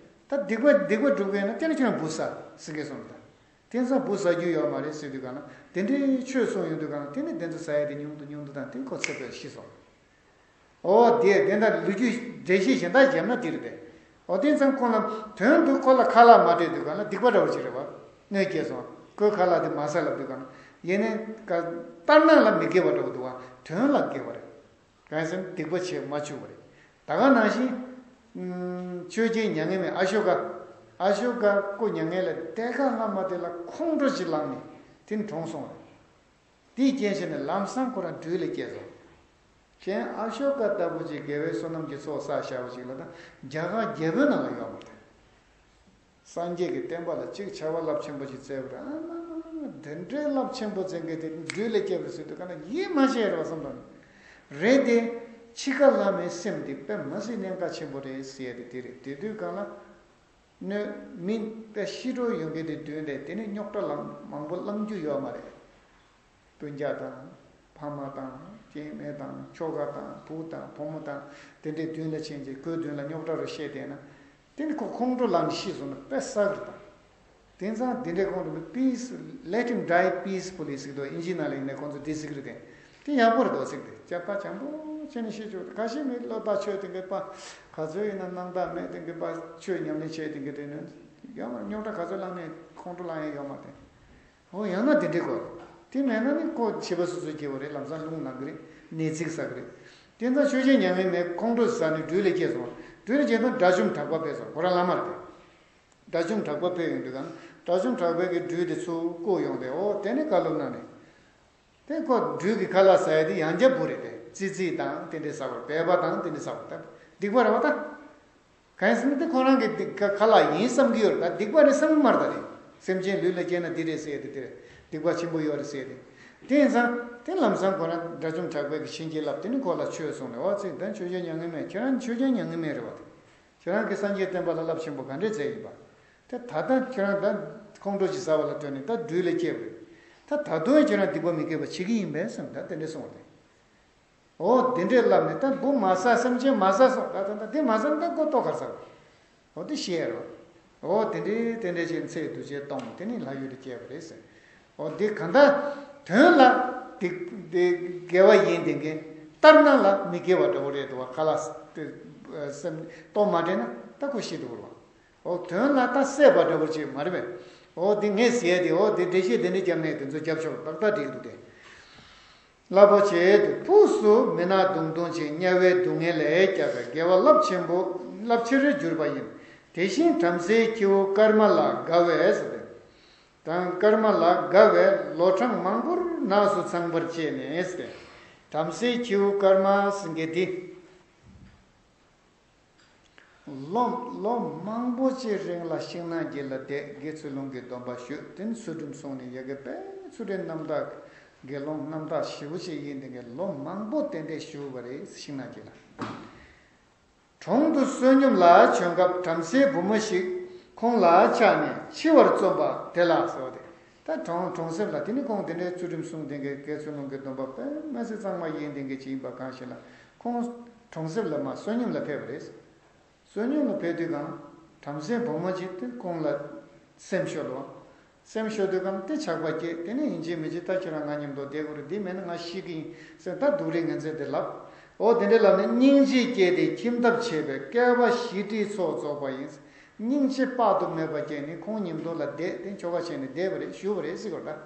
ད་སྡིག་པ་སྡིག་པ་སྒྲུབ་ཀྱི་ཡིན་ན་དེ་ནི་ཁྱོད་རང་འབུ་ཟ་ཟེར་མཁན་སོང་ད། དེང་སང་འབུ་ཟ་རྒྱུ་ཡོད་མ་རེད་ཟེར་དུས་གང་ལ་དེ་འདྲའི་ཆོས་གསུངས་ཡོང་དུས་གང་ལ་དེ་ནི་དེ་ཚོ་ཟ་ཡ་དེ་ཉུང་དུ་ཉུང་དུ་དང་དེ་ཁོ་ཚེ་འཕོས་ཤི་སོང་། ཨོ་དེ་དེ་འདྲ་ལོ་རྒྱུས་འགྲེལ་བཤད་གཞན་དག་བརྒྱབ་ན་དེ་རེད་དེ། ཨོ་དེང་སང་ཁོང་ལ་དོན་དུ་ཁོ་ལ་ཁ་ལག་མ་སྤྲད་དུས་གང་ལ་སྡིག་པ་འདྲ་བོ་ཅིག་རེད་བ། གནོད་སྐྱེལ་སོང་། ཁོས་ཁ་ལག་དེ་མ་ཟ་ལབ་དུས་གང་ལ་ཡིན་ནའི་ཀ་ལྟར་སྣང་ལ་མི་དགེ་བ་འདྲ་བོ་འདུག་བ། དོན་ལ་དགེ་བ་རེད། གང་ཡིན་ཟེར་ན་སྡིག་པ་བྱེད་མ་བཅུག་པ་རེད། ད་ག་ནང་བཞིན། ཨུམ། ཆོས་རྒྱལ་མྱ་ངན་མེད་ཨ་ཤོ་ཀ་ཨ་ཤོ་ཀ་སྐུ་མྱ་ངན་ལས་འདས་ཁ་སྔ་མ་དེ་ལ་ཁོང་ཁྲོ་ཅིག་ལངས་ནས་དེ་ནི་གྲོངས་སོང་བ་རེད། དེའི་རྐྱེན་བྱས་ནས་ལམ་སང་ཁོ་རང་སྦྲུལ་ལ་སྐྱེས་སོང་། གཞན་ཨ་ཤོ་ཀ་ལྟ་བུ་ཅིག་དགེ་བའི་བསོད་ནམས་ཀྱི་ཚོགས་བསགས་བཞག་པ་ཅིག་ལ་ད་རྒྱ་གར་རྒྱལ་པོའི་ནང་ལ་ཡོད་མ་རེད། སངས་རྒྱས་ཀྱི་བསྟན་པ་ལ་གཅིག་བྱ་བ་རླབས་ཆེན་པོ་ཅིག་བསྩལ་བ་རེད། ཨ་མ་མ་མ་དེ་འདྲའི་རླབས་ཆེན་པོ་མཛད་མཁན་དེ་སྦྲུལ་ལ་སྐྱེས་པ་རེད་ཟེར་དུས་ག་ན་ཡིད་མ་ཆེས་རེད་བསམ་པ་རེད། དེ་འཆི་ཁ་ལྷ་མོའི་སེམས་དེ་དཔེ་མ་སྲིད་གནད་འགག་ཆེན་པོ་རེད་ཟེར་ཡ་དེ་དེ་རེད། དེ་དུས་གང་ལ་གནོད་མི་དཔེ་ཤི་འགྲོ་ཡོང་མཁན་དེ་མདུན་ལས་དེ་ནི་རྙོག་དྲ་ལངས་མང་པོ་བསླང་རྒྱུ་ཡོད་མ་རེད། སྤུན་ཀྱག་དང་། ཕ་མ་དང་། སྐྱེ་དམན་དང་། ཁྱོ་ག་དང་། བུ་དང་། བུ་མོ་དང་། དེ་འདྲའི་མདུན་ལ་ཕྱིན་ཅིག་ཁོའི་མདུན་ལ་རྙོག་དྲ་རུ་བཤད་བསྡད་ན། དེ་ནི་ཁོ་ཁོང་ཁྲོ་ལངས་ནས་ཤི་སོང་ན་དཔེ་བསགས་རེད་དང་། དེང་སང་དེ་འདྲའི་ཁོང་ཁྲོ་མི་peace, let him die peacefully ཟེར་འདུག་ཨིན་ཇི་ནང་ལ་ཡིན་ནའི་ཁོང་ཚོ་འདི་ཟེར་གི་རེད་དེ། དེ་ཡག་པོ་རེད་འདུག་ཟེར་གི་རེད། སྐྱབས་པ་བྱམས་པོ་བྱས་ནས་ཤི་ཆོག་ཁ་ཤས་མི་བློ་ཐག་ཆོད་དེ་འགས་པ། ག་ཚོད་ཡིན་ན་སྣང་དག་མེད་དེ་འགས་པ་ཆོས་ཉམས་ལེན་བྱས་དེ་འགས་དེ་ནི། ཡོད་མ་རེད། རྙོག་དྲ་ག་ཚོད་ལངས་ནའི་ཁོང་ཁྲོ་ལངས་ཡ་ཡོད་མ་རེད། འོ་ཡང་ན་དེ་འདྲའི་སྐོར། དེ་མེད་ན་ནི་ཁོ་བྱིས་པ་སོ་སོ་སྐྱེ་བོ་རེད། ལམ་སང་རླུང་ལངས་གི་རེད། ནད་ཚིག་ཟ་གི་རེད། དེ་ཙང་ཆོས་རྒྱལ་མྱ་ངན་མེད་ཁོང་ཁྲོ་ཟ་ནས་སྦྲུལ་ལ་སྐྱེས་སོང་། སྦྲུལ་ལ་སྐྱེས་དུས་དགྲ་བཅོམ་གྲགས་པ་ཕེབས་སོང་། ཁོ་རང་བླ་མ་རེད་དེ། དགྲ་བཅོམ་གྲགས་པ་ཕེབས་ཡོང་དུས་གང་དགྲ་བཅོམ་གྲགས་པའི་གི་སྦྲུལ་དེ་ཚུར་བཀུག་ཡོང་དེ། འོ་དེ་ནི་བཀའ་སློབ་གནང་ནས། དེ་ཁོ་སྦྲུལ་གྱི་ཁ་ལག་ཟ་ཡ་དེ་ཡང་བསྐྱར་འབུ་རེད་དེ། ཙི་ཙི་དང་དེ་འདྲས་ཟ་བར། སྦལ་པ་དང་དེ་འདྲས་ཟ་བར་ད་སྡིག་པ་རེད་བ་ད། གང་ཡིན་ཟེར་ན་དེ་ཁོ་རང་གི་སྡིག་ཁ་ཁ་ལག་ཡིན་བསམ་གྱི་ཡོད་རེད། ད་སྡིག་པ་རེད་བསམ་གྱི་མ་རེད་ད། དེ་སེམས་ཅན་ལུས་ལ་སྐྱེས་ན་འདི་རེད་ཟེར་ཡ་དེ་དེ་རེད། སྡིག་པ་ཆེན་པོ་ཡོད་རེད་ཟེར་ཡ་དེ། དེ་ཡིན་ཙང་དེ་ལམ་སང་ཁོ་རང་དགྲ་བཅོམ་གྲགས་པའི་གི་བྱིན་གྱིས་བརླབས། དེ་ནི་ཁོ་ལ་ཆོས་གསུངས་ནས། འོ་ཙི་ད་ཆོས་རྒྱལ་མྱ་ངན་མེད། ཁྱེད་རང་ཆོས་རྒྱལ་མྱ་ངན་མེད་རེད་བ་དེ། ཁྱེད་རང་གིས་སངས་རྒྱས་བསྟན་པ་ལ་རླབས་ཆེན་པོ་ག་འདྲས་མཛད་ཡིན་པ། དེ་ད་ལྟ་ཁྱེད་རང་ད་ཁོང་ཁྲོ་ཅིག་ཟ་བ་ལ་ལྟོས་ནས་ད་སྦྲུལ་ལ་སྐྱེས་པ་རེད། ད་ད་དུང་ཁྱེད་རང་སྡིག་པ་མི་དགེ་བ་བྱེད་ཀྱི་ཡིན་པས་བསམ། ད་དེ་འདྲས་གསུངས་པ་རེད། འོ་དེ་འདྲས་ལབ་ནས་ད་འབུ་མ་ཟ། སེམས་ཅན་མ་ཟ་སོང་། ད་ད་ད་དེ་མ་ཟ་ན་ད་ཁོ་ལྟོགས་ཁ་ཟ་བ། འོ་དེ་ཤེས་རོགས། འོ་དེ་འདྲས་དེ་འདྲས་བྱས་ཚེ་འདུ་བྱེད་གཏོང་། དེ་ནི་ལྷ་ཡུལ་དུ་སྐྱེས་པ་རེད་ཟེར། འོ་འདི་གང་ལྟར་དོན་ལ་སྡིག་སྡིག་དགེ་བ་ཡིན་དེ་འགས་ལྟར་སྣང་ལ་མི་དགེ་བ་འདྲ་བོ་རེད་འདུག་བ། ཁ་ལག་དེ་སེམས་གཏོང་མ་དྲན་ན་ད་ཁོ་ཤི་འདུག་བ། འོ་དོན་ལ་ད་བསད་པ་འདྲ་བོ་ཅིག་མ་རེད་པས། འོ་འདི་ངས་ཟེར་ཡ་དེ། འོ་དེ་འགྲེལ་བཤད་དེ་འདྲ་བརྒྱབ་ནས་དེ་ཚོ་རྒྱབ་ཆོག་ཏག་ཏག་འགྲིག་འདུག་སྟེ། རླབས་པོ་ཆེ་དུ་ཕུགས་སུ་མི་ནག་མདུང་ཐུང་ཆེ། དམྱལ་བའི་སྡུག་བསྔལ་ལས་བསྐྱབ་པའི། དགེ་བ་རླབས་ཆེན་པོ་རླབས་ཆེར་གྱུར་པ་ཡིན། དེ་བཞིན་བྲམ་ཟེའི་ཁྱེའུ་ཀརྨ་ལ་དགའ་བས་ཟེར་ཏེ། དང་ཀརྨ་ལ་དགའ་བས་ལོ་གྲངས་མང་པོར་ནགས་སུ་ཚང་པར་སྤྱད་ནས་ཟེར་ཏེ། བྲམ་ཟེའི་ཁྱེའུ་ཀརྨ་ཟེར་མཁན་འདི། ལོ་ལོ་མང་པོ་ཅིག་རིང་ལ་ཤིང་ནགས་དཀྱིལ་ལ་བསྡད། དགེ་ཚུལ་སློང་གི་སྡོམ་པ་ཞུས། དེ་ནས་ཚུལ་ཁྲིམས་བསྲུངས་ནས། ཡ་གི་དཔེ་ཚུལ་ཁྲིམས་རྣམ་དག་དགེ་སློང་རྣམ་དག་ཞེ་པོ་ཅིག་ཡིན། དེ་ངས་ལོ་མང་པོ་དེ་འདྲས་བཞུགས་པ་རེད། ཤིང་ནགས་དཀྱིལ་ལ། གྲོང་དུ་བསོད་སྙོམས་ལ་བྱོན་སྐབས་བྲམ་ཟེའི་བུ་མོ་ཞིག་ཁོང་ལ་ཆགས་ནས་འཆི་བར་རྩོམ་པ་དེ་ལ་ཟེར་བ་དེ། ད་གྲོང་གྲོང་གསེབ་ལ་དེ་ནི་ཁོང་དེ་འདྲའི་ཚུལ་ཁྲིམས་བསྲུངས། དེ་འདྲའི་དགེ་ཚུལ་སློང་གི་སྡོམ་པ་དཔེ་མ་སྲིད་གཙང་མ་ཡིན། དེ་འདྲའི་ཅིག་ཡིན་པ་གང་ཞིག་ལ་ཁོང་གྲོང་གསེབ་ལ་མར་བསོད་སྙོམས་ལ་ཕེབས་པ་རེད། བསོད་སྙོམས་ལ་ཕེབས་དུས་གང་བྲམ་ཟེའི་བུ་མོ་ཅིག་དེ་ཁོང་ལ་སེམས་ཤོར་བ། སེམས་ཤོར་དུས་གང་དེ་ཆགས་པ་སྐྱེས། དེ་ནས་ཡིན་གཅིག་མིན་གཅིག་ད་ཁྱེད་རང་ང་མཉམ་དུ་བསྡད་དགོས་རེད། འདི་མེད་ན་ང་ཤི་གི་ཡིན་ཟེར། ད་སྡུག་རུས་ངན་ཚད་དེ་ལབ། འོ་དེ་འདྲས་ལབ་ནས་སྙིང་རྗེ་སྐྱེས་ཏེ་ཁྱིམ་ཐབ་བྱེད་པའི་སྐལ་པ་བཞི་ཁྲིའི་ཚོགས་རྫོགས་པ་ཡིན། སྙིང་རྗེ་དཔག་ཏུ་མེད་པ་སྐྱེས་ནས་ཁོང་མཉམ་དུ་ལ་བསྡད་དེ་ཆོ་ག་བྱས་ནས་བསྡད་པ་རེད། བཞུགས་པ་རེད་ཟེར་གི་རེད་ད།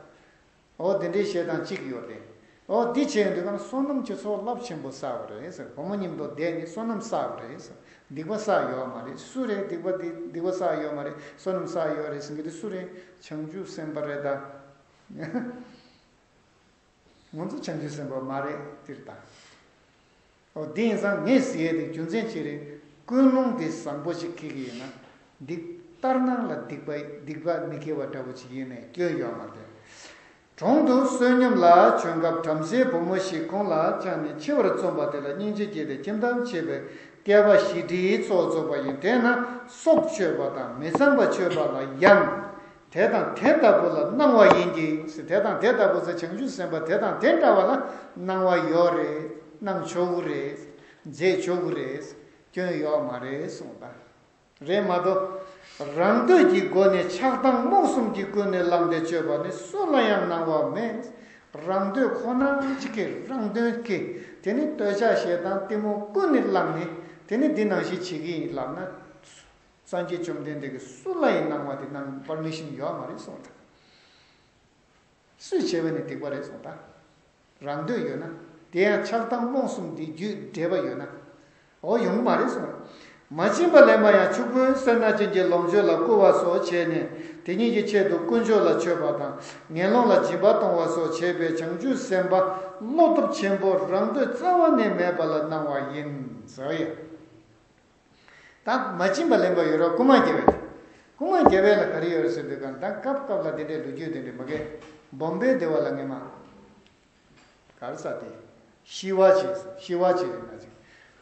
འོ་དེ་འདྲའི་བཤད་སྟངས་གཅིག་ཡོད་རེད། འོ་འདི་བྱས་ཡོང་དུས་གང་བསོད་ནམས་ཀྱི་ཚོགས་རླབས་ཆེན་པོ་བསགས་པ་རེད་ཟེར། བུ་མོ་མཉམ་དུ་བསྡད་ནས་བསོད་ནམས་བསགས་པ་རེད་ཟེར། སྡིག་པ་བསགས་ཡོད་མ་རེད། སུ་རེད་སྡིག་པ་འདི་སྡིག་པ་བསགས་ཡོད་མ་རེད། བསོད་ནམས་བསགས་ཡོད་རེད་ཟེར་མཁན་དེ་སུ་རེད། བྱང་ཆུབ་སེམས་དཔའ་རེད་ད། ང་ཚོ་བྱང་ཆུབ་སེམས་དཔའ་མ་རེད་དེ་རེད་ད། འོ་འདི་ཡིན་ཙང་ངས་ཟེར་ཡས་དེ་རྒྱུ་མཚན་ཅི་རེད། ཀུན་སློང་དེ་བཟང་པོ་ཞིག་འཁྱེར་གྱི་ཡིན་ན། སྡིག་ལྟར་སྣང་ལ་སྡིག་པ་སྡིག་པ་མི་འཁྱེར་བ་འདྲ་པོ་ཞིག་ཡིན་ནའི་སྐྱོན་ཡོད་མ་རེད། གྲོང་དུ་བསོད་སྙོམས་ལ་བྱོན་སྐབས་བྲམ་ཟེའི་བུ་མོ་ཞིག་ཁོང་ལ་བཅར་ནས་མཆེ་བར་བཙུམས་པ་དེ་ལ་སྙིང་རྗེ་སྐྱེས་ཏེ་ཁྱིམ་ཐབས་མཆེད་པའི་བསྐལ་པ་བཞི་ཁྲིའི་ཚོགས་རྫོགས་པ་ཡིན། དེས་ན་སྲོག་གཅོད་པ་དང་མི་ཚངས་པ་སྤྱོད་པ་ལ་ཡང་དེ་དང་དེ་ལྟ་བུ་ལ་སྣང་བ་ཡིན་གྱི། དེ་དང་དེ་ལྟ་བུ་ཟེར་བྱང་ཆུབ་སེམས་དཔའ་དེ་དང་དེ་འདྲ་བ་ལ་སྣང་བ་ཡོད་རེད། སྣང་ཆོག་གི་རེད། མཛད་ཆོག་གི་རེད། སྐྱོན་ཡོད་མ་རེད་གསུངས་པ་རེད་མ་གཏོགས། རང་འདོད་ཀྱི་སྒོ་ནས་ཆགས་སྡང་རྨོངས་གསུམ་གྱིས་ཀུན་ནས་བསླངས་ཏེ་སྤྱོད་པ་ནི་སུ་ལ་ཡང་སྣང་བ་མེད། རང་འདོད་ཁོ་ན་གཅིག་གིས་རང་དོན་གྱིས་དེ་ནི་འདོད་ཆགས་ཞེ་སྡང་གཏི་མུག་ཀུན་ནས་བསླངས་ནས་དེ་ནི་འདི་ནང་བཞིན་བྱེད་ཀྱི་ཡིན་ལབ་ན། སངས་རྒྱས་བཅོམ་ལྡན་འདས་ཀྱིས་སུ་ལ་ཡང་གནང་བ་དེ་གནང་པར་མི་ཞིག་ཡོད་མ་རེད་གསུངས་དང་། སུས་བྱས་པ་ནི་སྡིག་པ་རེད་གསུངས་དང་། རང་འདོད་ཡོད་ན། དེ་ཡང་ཆགས་སྡང་རྨོངས་གསུམ་དེ་རྒྱུད་འབྲེལ་བ་ཡོད་ན། འོ་ཡོང་མ་རེད་གསུངས། མ་བྱིན་པ་ལེན་པ་ཡང་ཕྱུག་པོའི་སེར་སྣ་ཅན་གྱི་ལོངས་སྤྱོད་ལ་བསྐུལ་བ་སོགས་བྱས་ནས་དེ་ཉིད་ཀྱི་ཆེད་དུ་དཀོན་མཆོག་ལ་མཆོད་པ་དང་ངན་སློང་ལ་སྦྱིན་པ་གཏོང་བ་སོགས་བྱས་པས་བྱང་ཆུབ་སེམས་དཔའ་བློ་སྟོབས་ཆེན་པོ་རང་འདོད་རྩ་བ་ནས་མེད་པ་ལ་སྣང་བ་ཡིན་ཟེར་ཡ། ད་མ་བྱིན་པ་ལེན་པ་ཡོད་རོགས་རྐུན་མ་རྒྱབ་པས། རྐུན་མ་རྒྱབ་པས་ལ་ག་རེ་ཡོད་རེད་ཟེར་དུས་གང་ད་སྐབས་སྐབས་ལ་དེ་འདྲའི་ལོ་རྒྱུས་དེ་འདྲ་མ་གས། བོམ་པེ་སྡེ་བ་ལ་ངས་མ། ག་རེ་ཟ་དེ། ཤི་བ་བྱས་སོ། ཤི་བ་བྱས་རེད་ན་ཅིག་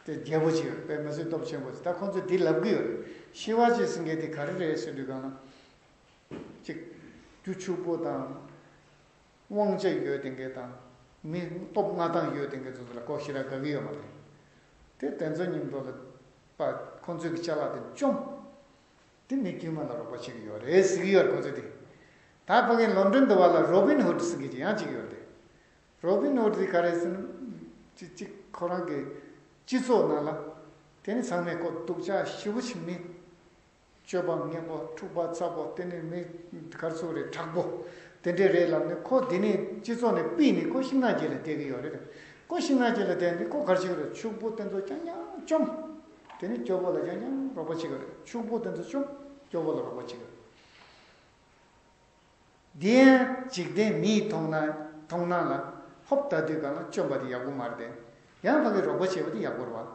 དེ་རྒྱལ་པོ་བྱས་ཡོད་པས་མི་སྲིད་སྟོབས་ཆེན་པོ་ཟེར་ད་ཁོང་ཚོས་འདི་ལབ་གི་ཡོད་རེད། ཤི་བ་བྱས་ཟེར་མཁན་དེ་ག་རེ་རེད་ཟེར་དུས་གང་ན། ཅིག་རྒྱུ་ཕྱུག་པོ་དང་། དབང་ཆ་ཡོད་དེ་འགས་དང་། མི་སྟོབས་མངའ་ཐང་ཡོད་དེ་འགས་ཚོ་ལ་ལྐོག་ཞེ་དྲག་དགའ་གི་ཡོད་མ་རེད། དེ་དེ་ཚོ་མཉམ་དུ་ལ་པ་ཁོང་ཚོའི་གི་ཅ་ལག་དེ་བཅོམ། དེ་མི་དཀྱུས་མ་ལ་རོགས་པ་བྱེད་ཀྱི་ཡོད་རེད་ཟེར་གྱི་ཡོད་རེད་ཁོང་ཚོ་དེ། ད་ཕ་གི་ལོན་ཌོན་དུ་བ་ལ་རོ་བིན་ཧུད་ཟེར་གྱི་ཅིག་ཡང་ཅིག་ཡོད་རེད། རོ་བིན་ཧུད་དེ་ག་རེ་ཟེར་ན། ཅིག་ཅིག་ཁོ་རང་གི་སྤྱི་ཚོགས་ནང་ལ། དེ་ནི་ཚང་མས་ཁོ་སྡུག་ཅག་ཞེ་པོ་ཅིག་མི། སྤྱོད་པ་ངན་པོ་འཁྲུག་པ་ཚ་པོ་དེ་ནི་མི་གར་ཚུགས་རེད་དྲག་པོ། དེ་འདྲས་རེད་ལབ་ནས་ཁོ་དེ་ནི་སྤྱི་ཚོགས་ནས་ཕུད་ནས་ཁོ་ཤིང་ནགས་རྗེས་ལ་བསྡད་ཀྱི་ཡོད་རེད། ཁོ་ཤིང་ནགས་རྗེས་ལ་བསྡད་ནས་ཁོ་གར་ཕྱིན་རེད་ཕྱུག་པོ་དེ་ཚོ་རྐྱང་རྐྱང་བཅོམ། དེ་ནི་སྐྱོ་པོ་ལ་རྐྱང་རྐྱང་རོགས་པ་བྱེད་ཀྱི་རེད་ཕྱུག་པོ་དེ་ཚོ་བཅོམ། སྐྱོ་པོ་ལ་རོགས་པ་བྱེད་ཀྱི་རེད། འདི་ཡང་འཇིག་རྟེན་མིའི་མཐོང་སྣང་མཐོང་སྣང་ལ་ཧོབ་ལྟ་དུས་གང་ལ་བཅོམ་པ་དེ་ཡག་པོ་མ་རེད་དེ། ཡང་ཕ་གི་རོགས་པ་བྱས་པ་དེ་ཡག་པོ་རེད་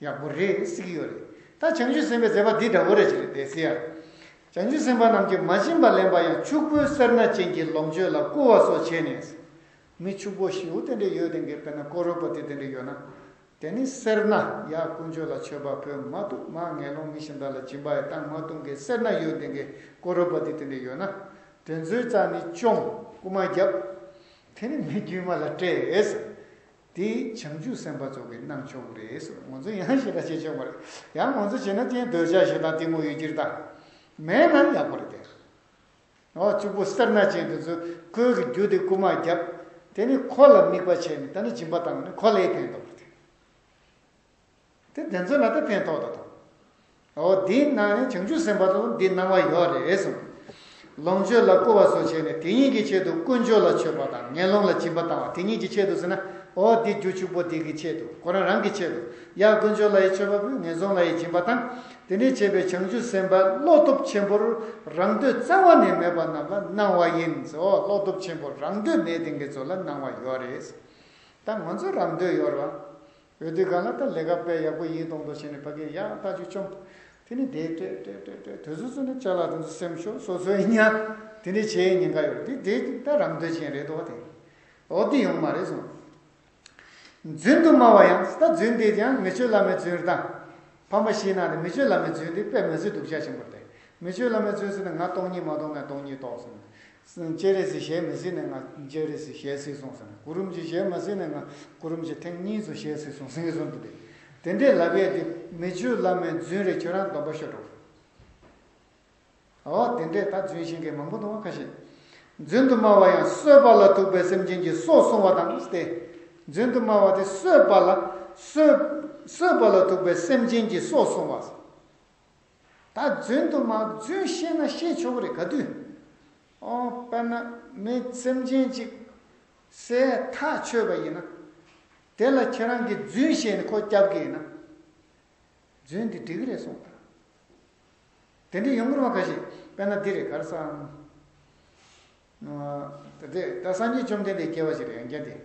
བ། ཡག་པོ་རེད་ཟེར་གྱི་ཡོད་རེད། ད་བྱང་ཆུབ་སེམས་དཔའི་མཛད་པ་འདི་འདྲ་བོ་རེད་ཅེས་རེད་དེ་ཟེར་ཡ། བྱང་ཆུབ་སེམས་དཔའ་རྣམས་ཀྱིས་མ་བྱིན་པ་ལེན་པ་ཡང་ཕྱུག་པོའི་སེར་སྣ་ཅན་གྱི་ལོངས་སྤྱོད་ལ་བསྐུལ་བ་སོགས་བྱས་ནས། མི་ཕྱུག་པོ་ཞེ་པོ་དེ་འདྲ་ཡོད་དེ་འགས་དཔེར་ན་ཀོ་རོ་པ་ཏི་དེ་འདྲ་ཡོད་ན། དེ་ནི་སེར་སྣ་ཡ་དཀོན་མཆོག་ལ་མཆོད་པ་ཕུལ་མ་ཐུབ་མ་ངན་སློང་མི་གཞན་དག་ལ་སྦྱིན་པ་ཡང་བཏང་མ་ཐུབ་མཁན་སེར་སྣ་ཡོད་དེ་འགས་ཀོ་རོ་པ་ཏི་དེ་འདྲ་ཡོད་ན། དེ་ཚོའི་རྩ་ནི་བཅོམ་རྐུ་མ་རྒྱབ། དེ་ནི་མི་དཀྱུས་མ་ལ་སྤྲད། དེ་བྱང་ཆུབ་སེམས་དཔའ་ཚོ་གིས་གནང་ཆོག་གི་རེད་ཟེར། ང་ཚོ་ཡང་ཞེ་དྲག་བྱེད་ཆོག་པ་རེད། ཡང་ང་ཚོ་བྱས་ན་དེ་འདོད་ཆགས་ཞེ་སྡང་གཏི་མུག་ཡོད་ཀྱི་རེད་ད། མེད་ན་ཡག་པོ་རེད་དེ། འོ་གཅིག་པུ་སེར་སྣ་ཅན་དེ་ཚོས་ཁོའི་གི་རྒྱུ་དེ་རྐུ་མ་བརྒྱབ། དེ་ནི་ཁོ་ལ་དམིགས་པ་བྱས་ནས་ད་ནི་སྦྱིན་པ་བཏང་ནས་ཁོ་ལ་ཕན་ཐོགས་པ་རེད། དེ་དེ་ཚོ་ལ་ད་ཕན་ཐོགས་ད་དང་། འོ་དེའི་ནང་ནས་བྱང་ཆུབ་སེམས་དཔའ་ཚོ་འདི་སྣང་བ་ཡོད་རེད་གསུངས། ལོངས་སྤྱོད་ལ་བསྐུལ་བ་སོགས་བྱས་ནས་དེ་ཉིད་ཀྱི་ཆེད་དུ་དཀོན་མཆོག་ལ་མཆོད་པ་དང་ངན་སློང་ལ་སྦྱིན་པ་བཏང་བ་དེ་ཉིད་ཀྱི་ཆེད་དུ་ཟེར་ན། འོ་དེ་རྒྱུ་ཕྱུག་པོ་དེ་གི་ཆེད་དུ་ཁོ་རང་རང་གི་ཆེད་དུ་ཡ་དཀོན་མཆོག་ལ་ཡི་མཆོད་པ་ཕུལ་ངན་སློང་ལ་ཡི་སྦྱིན་པ་བཏང་། དེ་ནས་བྱས་པའི་བྱང་ཆུབ་སེམས་དཔའ་བློ་སྟོབས་ཆེན་པོར་རང་འདོད་རྩ་བ་ནས་མེད་པ་རྣམས་ལ་སྣང་བ་ཡིན་ཟེར། འོ་བློ་སྟོབས་ཆེན་པོ་རང་འདོད་མེད་དེ་འགའི་ཚོ་ལ་སྣང་བ་ཡོད་རེད། ད་ང་ཚོ་རང་འདོད་ཡོད་རེད་བ། ཡོད་དུས་གང་ལ་ད་ལས་ཀ་དཔེ་ཡག་པོ་ཡིན་མདོག་མདོག་བྱས་ནས་ཕ་གིར་ཡག་ཐག་ཆོད་བཅོམ། དེ་ནི་དེ་སྤྲད་སྤྲད་སྤྲད་སྤྲད་དུས་ཚོད་ཚོད་ནི་ཅ་ལག་དེ་ཚོ་སེམས་ཤོར་སོ་སོའི་ཉ། དེ་ནི་བྱེད་ཉེན་ཁ་ཡོད་རེད་དེ་དེ་ད་རང་འདོད་ཅན་རེད་དོ་དེ། འོ་དེ་ཡོང་མ་རེད་གསུངས། རྫུན་དུ་སྨྲ་བ་ཡང་ད་རྫུན་དེ་ཀྱང་མི་ཆོས་བླ་མའི་རྫུན་རེད་ད། ཕ་མ་ཤི་ན་དེ་མི་ཆོས་བླ་མའི་རྫུན་དེ་དཔེ་མི་སྲིད་སྡུག་ཅག་ཆེན་པོ་རེད་དེ། མི་ཆོས་བླ་མའི་རྫུན་ཟེར་ན་ང་སྟོང་ཉིད་མ་མཐོང་ན་སྟོང་ཉིད་རྟོགས་སོང་། སྤྱན་རས་གཟིགས་ཞལ་མི་གཟིགས་ན་ང་སྤྱན་རས་གཟིགས་ཞལ་གཟིགས་སོང་ཟེར་ན། གུ་རུམ་གྱི་ཞལ་མ་གཟིགས་ན་ང་གུ་རུམ་གྱི་ཐེངས་གཉིས་སུ་ཞལ་གཟིགས་སོང་ཟེར་གྱི་སོང་འདུག་སྟེ། དེ་འདྲས་ལབ་ཡས་དེ་མི་ཆོས་བླ་མའི་རྫུན་རེད། ཁྱོད་རང་སྡོམ་པ་ཤོར་འགྲོ། འོ་དེ་འདྲས་ད་རྫུན་བཤད་མཁན་མང་པོ་འདུག་བ་ཁ་ཤས། རྫུན་དུ་སྨྲ་བ་ཡང་གསོད་པ་ལ་ཐུག་པའི་སེམས་ཅན་གྱི་སྲོག་བསྲུང་བ་དང་སྟེ། རྫུན་དུ་སྨྲ་བ་དེ་གསོད་པ་ལ་གསོད་གསོད་པ་ལ་ཐུག་པའི་སེམས་ཅན་གྱི་སྲོག་བསྲུང་བ། ད་རྫུན་དུ་མ་རྫུན་བཤད་ན་བཤད་ཆོག་གི་རེད་ག་དུས། ཨོ་དཔེར་ན་མི་སེམས་ཅན་ཅིག་བསད་ཐག་ཆོད་པ་ཡིན་ན། དེ་ལ་ཁྱེད་རང་གིས་རྫུན་བཤད་ནས་ཁོ་སྐྱབས་ཀྱི་ཡིན་ན། རྫུན་དེ་འགྲིག་གི་རེད་གསུངས་པ། དེ་འདྲ་ཡོང་གི་རེད་བ་ཁ་ཤས། དཔེར་ན་འདི་རེད་ག་རེ་ཟེར། ད་དེ་ད་སངས་རྒྱས་བཅོམ་ལྡན་འདས་སྐྱེ་བ་ཞིག་རེད་ཡང་བསྐྱར་དེ།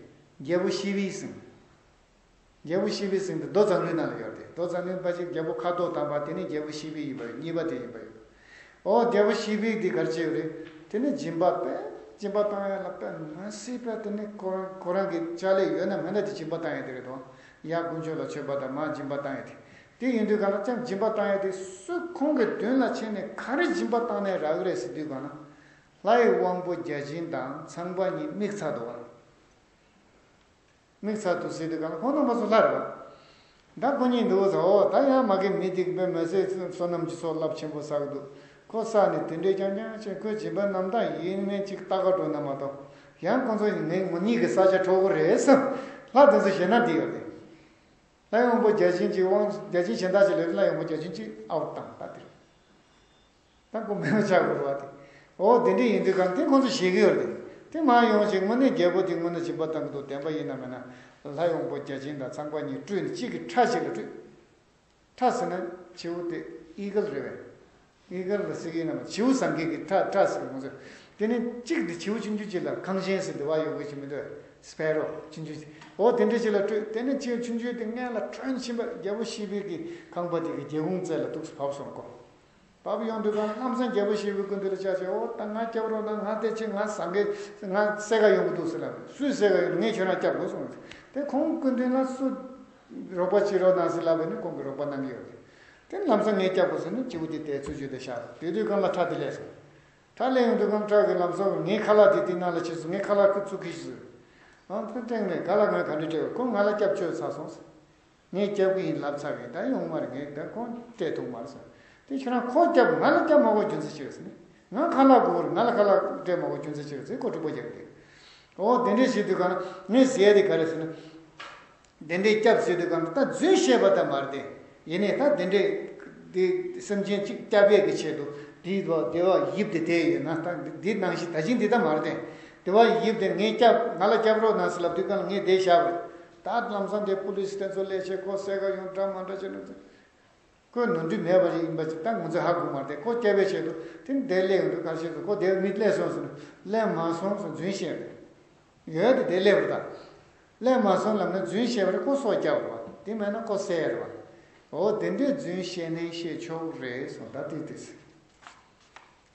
རྒྱལ་པོ་ཤི་བི་ཟེར། རྒྱལ་པོ་ཤི་བའི་ཟེར་དེ་མདོ་མཛངས་བླུན་ནང་ལ་ཡོད་རེད། མདོ་མཛངས་བླུན་ཕལ་ཆེར་རྒྱལ་པོ་ཁ་དོག་དམ་པ་དེ་ནི་རྒྱལ་པོ་ཤི་བའི་ཡིན་པ་ཡོད། གཉིས་པ་དེ་ཡིན་པ་ཡོད། ཨོ་རྒྱལ་པོ་ཤི་བའི་དེ་ག་རེ་བྱས་ཡོད་རེད། དེ་ནི་སྦྱིན་པ་དཔེ་སྦྱིན་པ་བཏང་ཡ་ལ་དཔེ་མ་སྲིད་པ། དེ་ནི་ཁོ་རང་ཁོ་རང་གི་ཕྱག་ལས་ཡོད་ན་མེད་ན་དེ་སྦྱིན་པ་བཏང་ཡ་དེ་རེད་དོ། ཡ་དཀོན་མཆོག་ལ་མཆོད་པ་དང་མར་སྦྱིན་པ་བཏང་ཡ་དེ། དེ་ཡིན་དུས་གང་ལ་ཅང་སྦྱིན་པ་བཏང་ཡ་དེ་སུ་ཁོང་གི་མདུན་ལ་ཕྱིན་ནས་ག་རེ་སྦྱིན་པ་བཏང་ནས་རག་གི་རེད་ཟེར་དུས་གང་ལ། ལྷའི་དབང་པོ་བརྒྱ་བྱིན་དང་ཚངས་པ་གཉིས་དམིགས་ཚར་འདུག་ག། དམིགས་ཚར་འདུག་ཟེར་དུས་གང་ལ་ཁོང་རྣམ་པ་ཚོ་ལྷ་རེད་པ། ད་ཁོ་གཉིས་འདུག་ཟེར། ཨོ་ད་ཡང་མ་གི་མི་འདི་དཔེ་མི་སྲིད་བསོད་ནམས་ཀྱི་ཚོགས་རླབས་ཆེན་པོ་བསགས་འདུག་ཁོ་བསགས་ནས་དེ་འདྲའི་རྐྱང་རྐྱང་བྱས། ཁོའི་སྦྱིན་པ་རྣམ་དག་ཡིན་མིན་ཅིག་ལྟ་ག་འགྲོ་ན་མ་གཏོགས། ཡང་ཁོང་ཚོ་ངེད་ངེད་གཉིས་ཀྱི་ས་ཆ་འཕྲོག་གི་རེད་བསམ། ལྷ་དེ་ཚོ་ཞེད་སྣང་འདི་ཡོད་རེད། ལྷའི་དབང་པོ་བརྒྱ་བྱིན་གྱིས་དབང་བརྒྱ་བྱིན་གཞན་དག་ཅིག་ལས་ལྷའི་དབང་པོ་བརྒྱ་བྱིན་གྱིས་ཨའུཊ་བཏང་ད་དེ་རེད། ད་ཁོ་མེད་པ་ཆགས་དགོས་རེད་པ་དེ། ཨོ་དེ་འདྲ་ཡིན་དུས་གང་དེ་ཁོང་ཚོ་ཞེད་ཀྱི་ཡོད་རེད། དེ་མར་ཡོང་ཞིག་དངོས་གནས་རྒྱལ་པོ་དེ་དངོས་གནས་སྦྱིན་པ་བཏང་གི་འདུག་བདེན་པ་ཡིན་ན་མིན་ན། ལྷའི་དབང་པོ་བརྒྱ་བྱིན་དང་ཚངས་པ་གཉིས་སྤྲུལ་ནས་གཅིག་གིས་ཁྲ་ཞིག་ལ་སྤྲུལ། ཁྲ་ཟེར་ན་བྱིའུ་དེ་ཨི་གལ་རེད་པས། ཨི་གལ་ལ་ཟེར་གྱི་ཡིན་ན་མ་བྱིའུ་ཟེར་མཁན་གྱི་ཁྲ་ཁྲ་ཟེར་གྱི་ཁོང་ཚོས། དེ་ནི་གཅིག་དེ་བྱིའུ་ཆུང་ཆུང་གཅིག་ལ་ཁང་ཆེན་ཟེར་དེ་བ་ཡོད་དགོས་ཀྱི་མི་འདུག་པས། སྤེ་རོ་ཆུང་ཆུང་གཅིག་ཨོ་དེ་འདྲ་ཞིག་ལ་སྤྲུལ། དེ་ནི་བྱིའུ་ཆུང་ཆུང་དེ་སྔོན་ལ་ཁྲོན་ཕྱིན་པ་རྒྱལ་པོ་ཤི་བའི་གི་ཁང་པ་དེ་གི་སྒེའུ་ཁུང་རྩེ་ལ་འདུག་སེ་བབས་སོང་ཁོ། བབས་ཡོང་དུས་གང་ལམ་སང་རྒྱལ་པོ་ཤི་བའི་སྐུ་མདུན་ལ་བཅར་བྱས། ཨོ་ད་ང་སྐྱབས་རོགས་གནང་། ང་དེ་ཕྱིན་ང་ཟ་མཁན་ང་བསད་ག་ཡོང་གི་འདུག་ཟེར་ལབ། སུས་བསད་ག་ཡོང་། ངས་ཁྱོད་རང་སྐྱབས་དགོས་གསུངས། དེ་ཁོང་སྐུ་མདུན་ལ་སུ་རོགས་པ་བྱེད་རོགས་གནང་ཟེར་ལབ་པ་ནི་ཁོང་གིས་རོགས་པ་གནང་གི་ཡོད་རེད། དེ་ལམ་སང་ངས་སྐྱབས་དགོས་ཟེར་ནས་བྱིའུ་དེ་དེ་ཚུར་བཅུག་དེ་བཞག་དེ་དུས་གང་ལ་ཁྲ་དེ་སླེབས་སོང་། ཁྲ་སླེབས་ཡོང་དུས་གང་ཁྲ་གི་ལམ་སང་ངའི་ཁ་ལག་དེ་དེ་ནང་ལ་ཕྱིན་སོང་། ངའི་ཁ་ལག་ཁོ་ཚུར་ཁྱེར་ཤོག་ཟེར། ཨང་ཁོས་སྟེང་ནས་ཁ་ལག་ང་ག་འདྲ་སྤྲད་པ། ཁོ་ང་ལ་སྐྱབས་བཅོལ་ཚར་སོང་ཟེར། ངས་སྐྱབས་ཀྱི་ཡིན་ལབ་ཚར་བས་ད་ཡོང་མ་རེད། ངས་ད་ཁོང་སྤྲད་ཐུབ་མ་རེད་ཟེར། དེ་ཁྱོད་རང་ཁོ་སྐྱབས་ང་ལ་སྐྱབས་མ་དགོས་རྒྱུ་མཚན་ཅི་རེད་ཟེར་ནས། ང་ཁ་ལག་དགོས་རེད། ང་ལ་ཁ་ལག་སྤྲད་མ་དགོས་རྒྱུ་མཚན་ཅི་རེད་ཟེར་ཁོ་དྲི་བ་རྒྱག་གི་འདུག་ཨོ་དེ་འདྲས་བྱེད་དུས་གང་ལ་ངས་ཟེར་ཡ་དེ་ག་རེད་ཟེར་ན། དེ་འདྲའི་སྐྱབས་ཟེར་དུས་གང་ལ་ད་རྫུན་བཤད་པ་ད་མ་རེད་དེ། ཡིན་ནའི་ད་དེ་འདྲའི་དེ་སེམས་ཅན་གཅིག་སྐྱབས་ཡས་ཀྱི་ཆེད་དུ་དེའི་བ་དེ་བ་ཡིབ་དེ་དེ་ཡོད་ན་ད་འདི་ནང་བཞིན་ད་ཅིང་འདི་ད་མ་རེད་དེ། དེ་བ་ཡིབ་དེ་ངས་སྐྱབས་ང་ལ་སྐྱབས་རོགས་གནང་ཟེར་ལབ་དུས་གང་ལ་ངས་དེ་བཞག་པ་རེད། ད་ལམ་སང་དེ་པུ་ལིས་དེ་ཚོ་སླེབས་བྱས་ཁོ་བསད་ག་ཡོང་འདྲ་མ་འདྲ་བྱས་ནས། ཁོས་ནོར་འཁྲུལ་མེད་པ་ཞིག་ཡིན་པ་ཅིག་ད་ང་ཚོས་ཧ་གོ་མ་རེད་དེ། ཁོ་སྐྱབས་པའི་ཆེད་དུ་དེ་འདིར་སླེབས་ཡོང་དུས་ག་རེ་བྱས་འདུག་ཁོ་དེར་མི་སླེབས་སོང་ཟེར་ན་སླེབས་མ་སོང་ཟེར་རྫུན་བཤད་རེད། ཡོད་དེ་དེར་སླེབས་པ་རེད་ད། སླེབས་མ་སོང་ལབ་ན་རྫུན་བཤད་པ་རེད། ཁོ་སྲོག་སྐྱབས་རེད་བ། དེ་མེད་ན་ཁོ་བསད་རེད་བ། འོ་དེ་འདྲའི་རྫུན་བཤད་ནའི་བཤད་ཆོག་རེད་གསུངས། ད་དེ་དེ་ཟེར།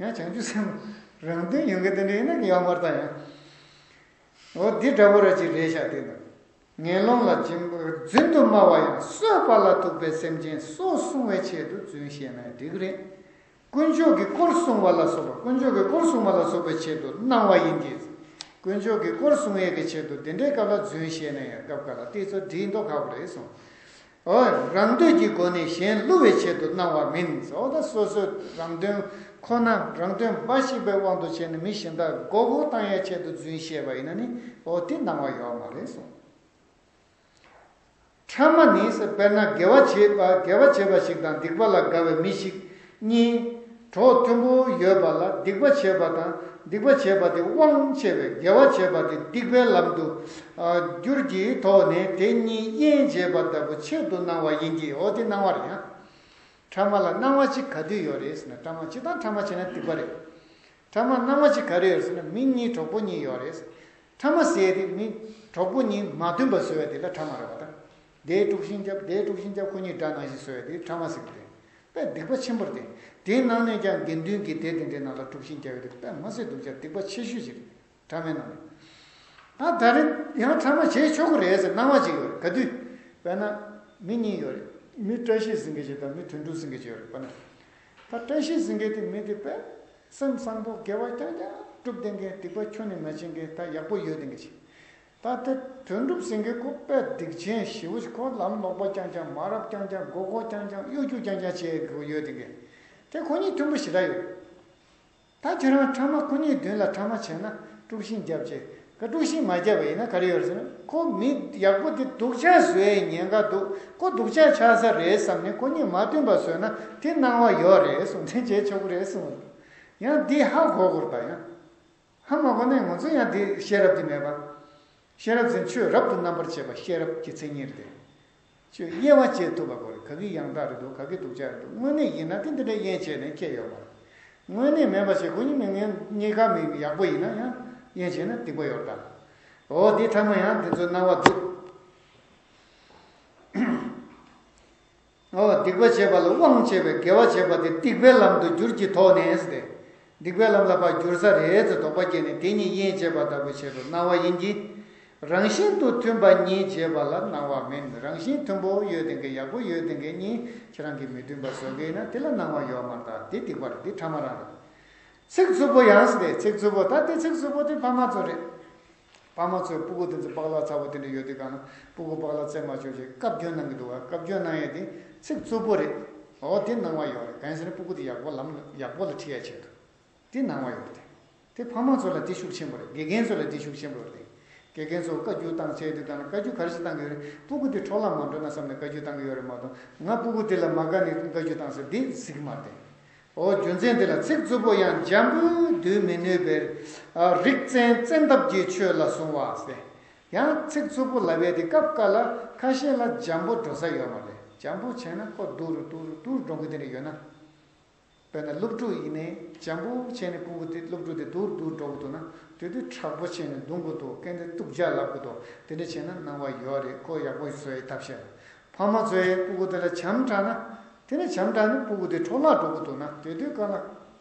ཡང་བྱང་ཆུབ་སེམས་རང་དོན་ཡོང་གི་དེ་འདྲ་ཡིན་ན་ཡོད་མ་རེད་ད་ཡང་། འོ་འདི་འདྲ་བོ་ར་ཅིག་རེད་ཤག་དེ་ནི། ངན་སློང་ལ་སྦྱིན་པ་རྫུན་དུ་སྨྲ་བ་ཡང་གསོད་པ་ལ་ཐུག་པའི་སེམས་ཅན་སྲོག་སྲུང་བའི་ཆེད་དུ་རྫུན་བཤད་ན་འགྲིག་གི་རེད། དཀོན་མཆོག་གི་དཀོར་སྲུང་བ་ལ་སོགས་པ། དཀོན་མཆོག་གི་དཀོར་སྲུང་བ་ལ་སོགས་པའི་ཆེད་དུ་གནང་བ་ཡིན་གྱི། དཀོན་མཆོག་གི་དཀོར་སྲུང་ཡས་ཀྱི་ཆེད་དུ་འདི་འདྲའི་སྐབས་ལ་རྫུན་བཤད་ན་ཡང་སྐབས་འགའ་ལ་དེ་ཚོ་འགྲིག་མདོག་ཁ་པོ་རེད་གསུངས། འོ་རང་འདོད་ཀྱི་སྒོ་ནས་གཞན་བསླུ་བའི་ཆེད་དུ་གནང་བ་མིན། འོ་ད་སོ་སོའི་རང་དོན་ཁོ་ན་རང་དོན་འབའ་ཞིག་པའི་དབང་དུ་བྱས་ནས་མི་གཞན་དག་མགོ་སྐོར་བཏང་ཡའི་ཆེད་དུ་རྫུན་བཤད་པ་ཡིན་ན་ནི་འོ་དེ་གནང་བ་ཡོད་མ་རེད་གསུངས། ཕྲ་མ་ནི་དཔེར་ན་དགེ་བ་བྱེད་པ་དགེ་བ་བྱེད་པ་ཞིག་དང་སྡིག་པ་ལ་དགའ་བའི་མི་ཞིག་གཉིས་གྲོགས་མཐུན་པོ་ཡོད་པ་ལ་སྡིག་པ་བྱེད་པ་དང་སྡིག་པ་བྱེད་པ་དེ་དབང་ཆེ་བས་དགེ་བ་བྱེད་པ་དེ་སྡིག་པའི་ལམ་དུ་ཨ་འགྱུར་གྱི་ཐོག་ནས་དེ་གཉིས་དབྱེན་བྱེད་པ་ལྟ་བུ་ཆེད་དུ་གནང་བ་ཡིན་གྱི། འོ་དེ་གནང་བ་རེད་ཡང་། ཕྲ་མ་ལ་གནང་བ་གཅིག་ག་དུས་ཡོད་རེད་ཟེར་ན་ཕྲ་མ་གཅིག་དང་ཕྲ་མ་བྱས་ན་སྡིག་པ་རེད། ཕྲ་མ་གནང་བ་གཅིག་ག་རེ་ཡོད་ཟེར་ན་མི་གཉིས་གྲོགས་པོ་གཉིས་ཡོད་རེད་ཟེར། ཕྲ་མ་ཟེར་དེ་མི་གྲོགས་པོ་གཉིས་མ་མཐུན་པ་བཟོ་བ་དེ་ལ་ཕྲ་མ་རེད་བ་ད། དེའི་དཀྲུག་ཤིང་རྒྱབ་དེའི་དཀྲུག་ཤིང་རྒྱབ་ཁོ་གཉིས་དགྲ་ནང་བཞིན་བཟོ་བ་དེ་ཕྲ་མ་ཟེར་གི་རེད། དཔེ་སྡིག་པ་ཆེན་པོ་རེད་དེ། དེའི་ནང་ནས་ཀྱང་དགེ་འདུན་གྱི་སྡེ་དེ་འདྲའི་ནང་ལ་དཀྲུག་ཤིང་རྒྱག་ཡོད་དེ་དཔེ་མ་སྲིད་སྡུག་ཅག་སྡིག་པ་ཆེ་ཤོས་ཅིག་རེད། ཕྲ་མའི་ནང་ནས། ད་ད་རེས་ཡང་ཕྲ་མ་བྱེད་ཆོག་གི་རེད་ཟེར་གནང་བ་ཅིག་ཡོད་རེད། ག་དུས། དཔེར་ན་མི་གཉིས་ཡོད་རེད། མི་བཀྲ་ཤིས་ཟེར་མཁན་ཅིག་དང་མི་དོན་གྲུབ་ཟེར་མཁན་ཅིག་ཡོད་རེད། དཔེར་ན། ད་བཀྲ་ཤིས་ཟེར་མཁན་དེ་མི་དེ་དཔེ་སེམས་བཟང་པོ་དགེ་བ་རྐྱང་རྐྱང་སྒྲུབ་བསྡད་མཁན་སྡིག་པ་ཁྱོན་ནས་མ་བྱེད་མཁན་ད་ཡག་པོ་ཡོད་བསྡད་མཁན་ཅིག་ད་དེ་དོན་གྲུབ་ཟེར་མཁན་ཁོ་དཔེ་སྡིག་ཅན་ཞེ་པོ་ཅིག་ཁོ་ལམ་ལོག་པ་རྐྱང་རྐྱང་མ་རབས་རྐྱང་རྐྱང་མགོ་སྐོར་རྐྱང་རྐྱང་གཡོ་སྒྱུ་རྐྱང་རྐྱང་བྱེད་དགོས་ཡོད་བསྡད་མཁན། དེ་ཁོ་གཉིས་མཐུན་པོ་ཞེ་དྲག་ཡོད། ད་ཁྱོད་རང་ཕྲ་མ་ཁོ་གཉིས་མདུན་ལ་ཕྲ་མ་བྱས་ན་དཀྲུག་ཤིང་རྒྱབ་བྱས་ཀ་དཀྲུག་ཤིང་མ་རྒྱབ་པ་ཡིན་ན་ག་རེ་ཡོད་རེད་ཟེར་ན་ཁོ་མི་ཡག་པོ་དེ་སྡུག་ཅག་བཟོ་ཡའི་ཉེན་ཁ་འདུག་ཁོ་སྡུག་ཅག་ཆགས་ས་རེད་བསམ་ནས་ཁོ་གཉིས་མ་མཐུན་པ་བཟོས་ན་དེ་གནང་བ་ཡོད་རེད་གསུངས། དེ་བྱེད་ཆོག་གི་རེད་གསུངས། ཡང་འདི་ཧ་གོ་དགོས་རེད་ད་ཡང་། ཧ་མ་གོ་ནས་ང་ཚོ་ཡང་འདི་ཤེས་རབ་དེ་མེད་པ། ཤེས་རབ་ཟེར་ཆོས་རབ་ཏུ་རྣམ་པར་ཕྱེ་བ་ཤེས་རབ་ཀྱི་མཚན་ཉིད་རེད། ཆོས་དབྱེ་བ་འབྱེད་ཐུབ་པ་དགོས་རེད། ག་གི་ཡང་དག་རེད་འདུག་ག་གི་སྡུག་ཅག་རེད་འདུག་དངོས་གནས་ཡིན་ན་དེ་འདི་འདྲ་དབྱེ་འབྱེད་ནས་ཁྱད་ཡོད་མ་རེད། དངོས་གནས་མེད་པ་ཞིག་ཁོ་གཉིས་མི་ངན་གཉིས་ཀ་མི་ཡག་པོ་ཡིན་ན་ཡང་དབྱེ་འབྱེད་ན་སྡིག་པ་ཡོད་རེད་ད། འོ་འདི་ཕྲ་མ་ཡང་འདི་ཚོ་སྣང་བ་འདུག་ཨོ། སྡིག་པ་བྱས་པ་ལ་དབང་བྱས་པའི་དགེ་བ་བྱས་པ་དེ་སྡིག་པའི་ལམ་དུ་འགྱུར་གྱི་དོགས་ནས་ཟེར་ཏེ། སྡིག་པའི་ལམ་ལ་ཕར་འགྱུར་ས་རེད་ཟེར་དོགས་པ་སྐྱེས་ནས་དེ་ཉིད་དབྱེན་བྱེད་པ་ལྟ་བུའི་ཆེད་དུ་སྣང་བ་ཡིན་གྱི། རང་བཞིན་དུ་མཐུན་པ་གཉིས་བྱེད་པ་ལ་སྣང་བ་མིན། རང་བཞིན་མཐུན་པོ་ཡོད་དེ་འགའི་ཡག་པོ་ཡོད་དེ་འགའི་གཉིས་ཁྱེད་རང་གིས་མི་མཐུན་པ་བཟོ་གི་ཡིན་ན་དེ་ལ་སྣང་བ་ཡོད་མ་རེད། ད་དེ་སྡིག་པ་རེད། དེ་ཕྲ་མ་རང་རེད། ཚིག་རྩུབ་པོ་ཡང་ཟེར་ཏེ། ཚིག་རྩུབ་པོ། ད་དེ་ཚིག་རྩུབ་པོ་དེ་ཕ་མ་ཚོ་རེད། ཕ་མ་ཚོས་སྤུ་གུ་དེ་ཚོ་པགས་ལག་ཚ་པོ་དེ་འདྲ་ཡོད་དུས་གང་ན་སྤུ་གུ་པགས་ལག་རྩེད་མ་ཆོག་ཅེས་བཀའ་བཀྱོན་གནང་གི་འདུག་བ། བཀའ་བཀྱོན་གནང་ཡས་དེ་ཚིག་རྩུབ་པོ་རེད། འོ་དེ་སྣང་བ་ཡོད་རེད། གང་ཡིན་ཟེར་ན་སྤུ་གུ་དེ་ཡག་པོ་ལམ་ཡག་པོ་ལ་ཁྲིད་ཡས་ཆེད་དུ་དེ་སྣང་བ་ཡོད་རེད། དེ་ཕ་མ་ཚོ་ལ་དེ་ཤུགས་ཆེན་པོ་རེད། དགེ་རྒན་ཚོ་ལ་དེ་ཤུགས་ཆེན་པོ་རེད། དགེ་རྒན་ཚོ་བཀའ་བཀྱོན་བཏང་ཚེ་དེ་གང་ན་བཀའ་བཀྱོན་ག་རེ་ཞིག་བཏང་གི་ཡོད་རེད། སྤུ་གུ་དེ་འཕྲོ་བརླག་མ་འགྲོ་ན་བསམ་ནས་བཀའ་བཀྱོན་བཏང་གི་ཡོད་རེད་མ་གཏོགས། ང་སྤུ་གུ་དེ་ལ་མ་དགའ་ནས་བཀའ་བཀྱོན་བཏང་ཟེར་དེ་ཟེར་གི་མ་རེད། འོ། རྒྱུ་མཚན་དེ་ལ་ཚིག་རྩུབ་པོ་ཡང་འཇམ་པོས་སྡུད་མི་ནུས་པའི་རིགས་བཙན་བཙན་ཐབས་ཀྱི་ཆོས་ལ་བཟུང་བ་ཟེར། ཡང་ཚིག་རྩུབ་པོ་ལབ་ཡས་དེ་སྐབས་འགའ་ལ་ཁ་ཤས་ལ་འཇམ་པོ་འགྲོ་ས་ཡོད་མ་རེད། འཇམ་པོ་བྱས་ན་ཁོ་སྡུག་རུ་སྡུག་རུ་སྡུག་རུ་འགྲོ་གི་དེ་འདྲ་ཡོད་ན། དཔེར་ན་སློབ་ཕྲུག་ཡིན་ནའི་འཇམ་པོ་བྱས་ནས་སྤུ་གུ་དེ་སློབ་ཕྲུག་དེ་སྡུག་རུ་སྡུག་རུ་འགྲོ་གི་འདུག་ན། དེ་དུས་དྲག་པོ་བྱས་ནས་རྡུང་གི་འདུག་སྐད་འདི་སྡུག་ཅག་ལབ་གི་འདུག་དེ་འདྲ་བྱས་ན་སྣང་བ་ཡོད་རེད། ཁོ་ཡག་པོ་བཟོ་ཡས་ཐབས་ཤེས་ལ། ཕ་མ་ཚོས་སྤུ་གུ་དེ་ལ་བྱམས་དྲགས་ན། དེ་ནས་བྱམས་དྲགས་ནས་སྤུ་གུ་དེ་འཕྲོ་བརླག་འགྲོ་གི་འདུག་ན། དེ་དུས་གང་ལ་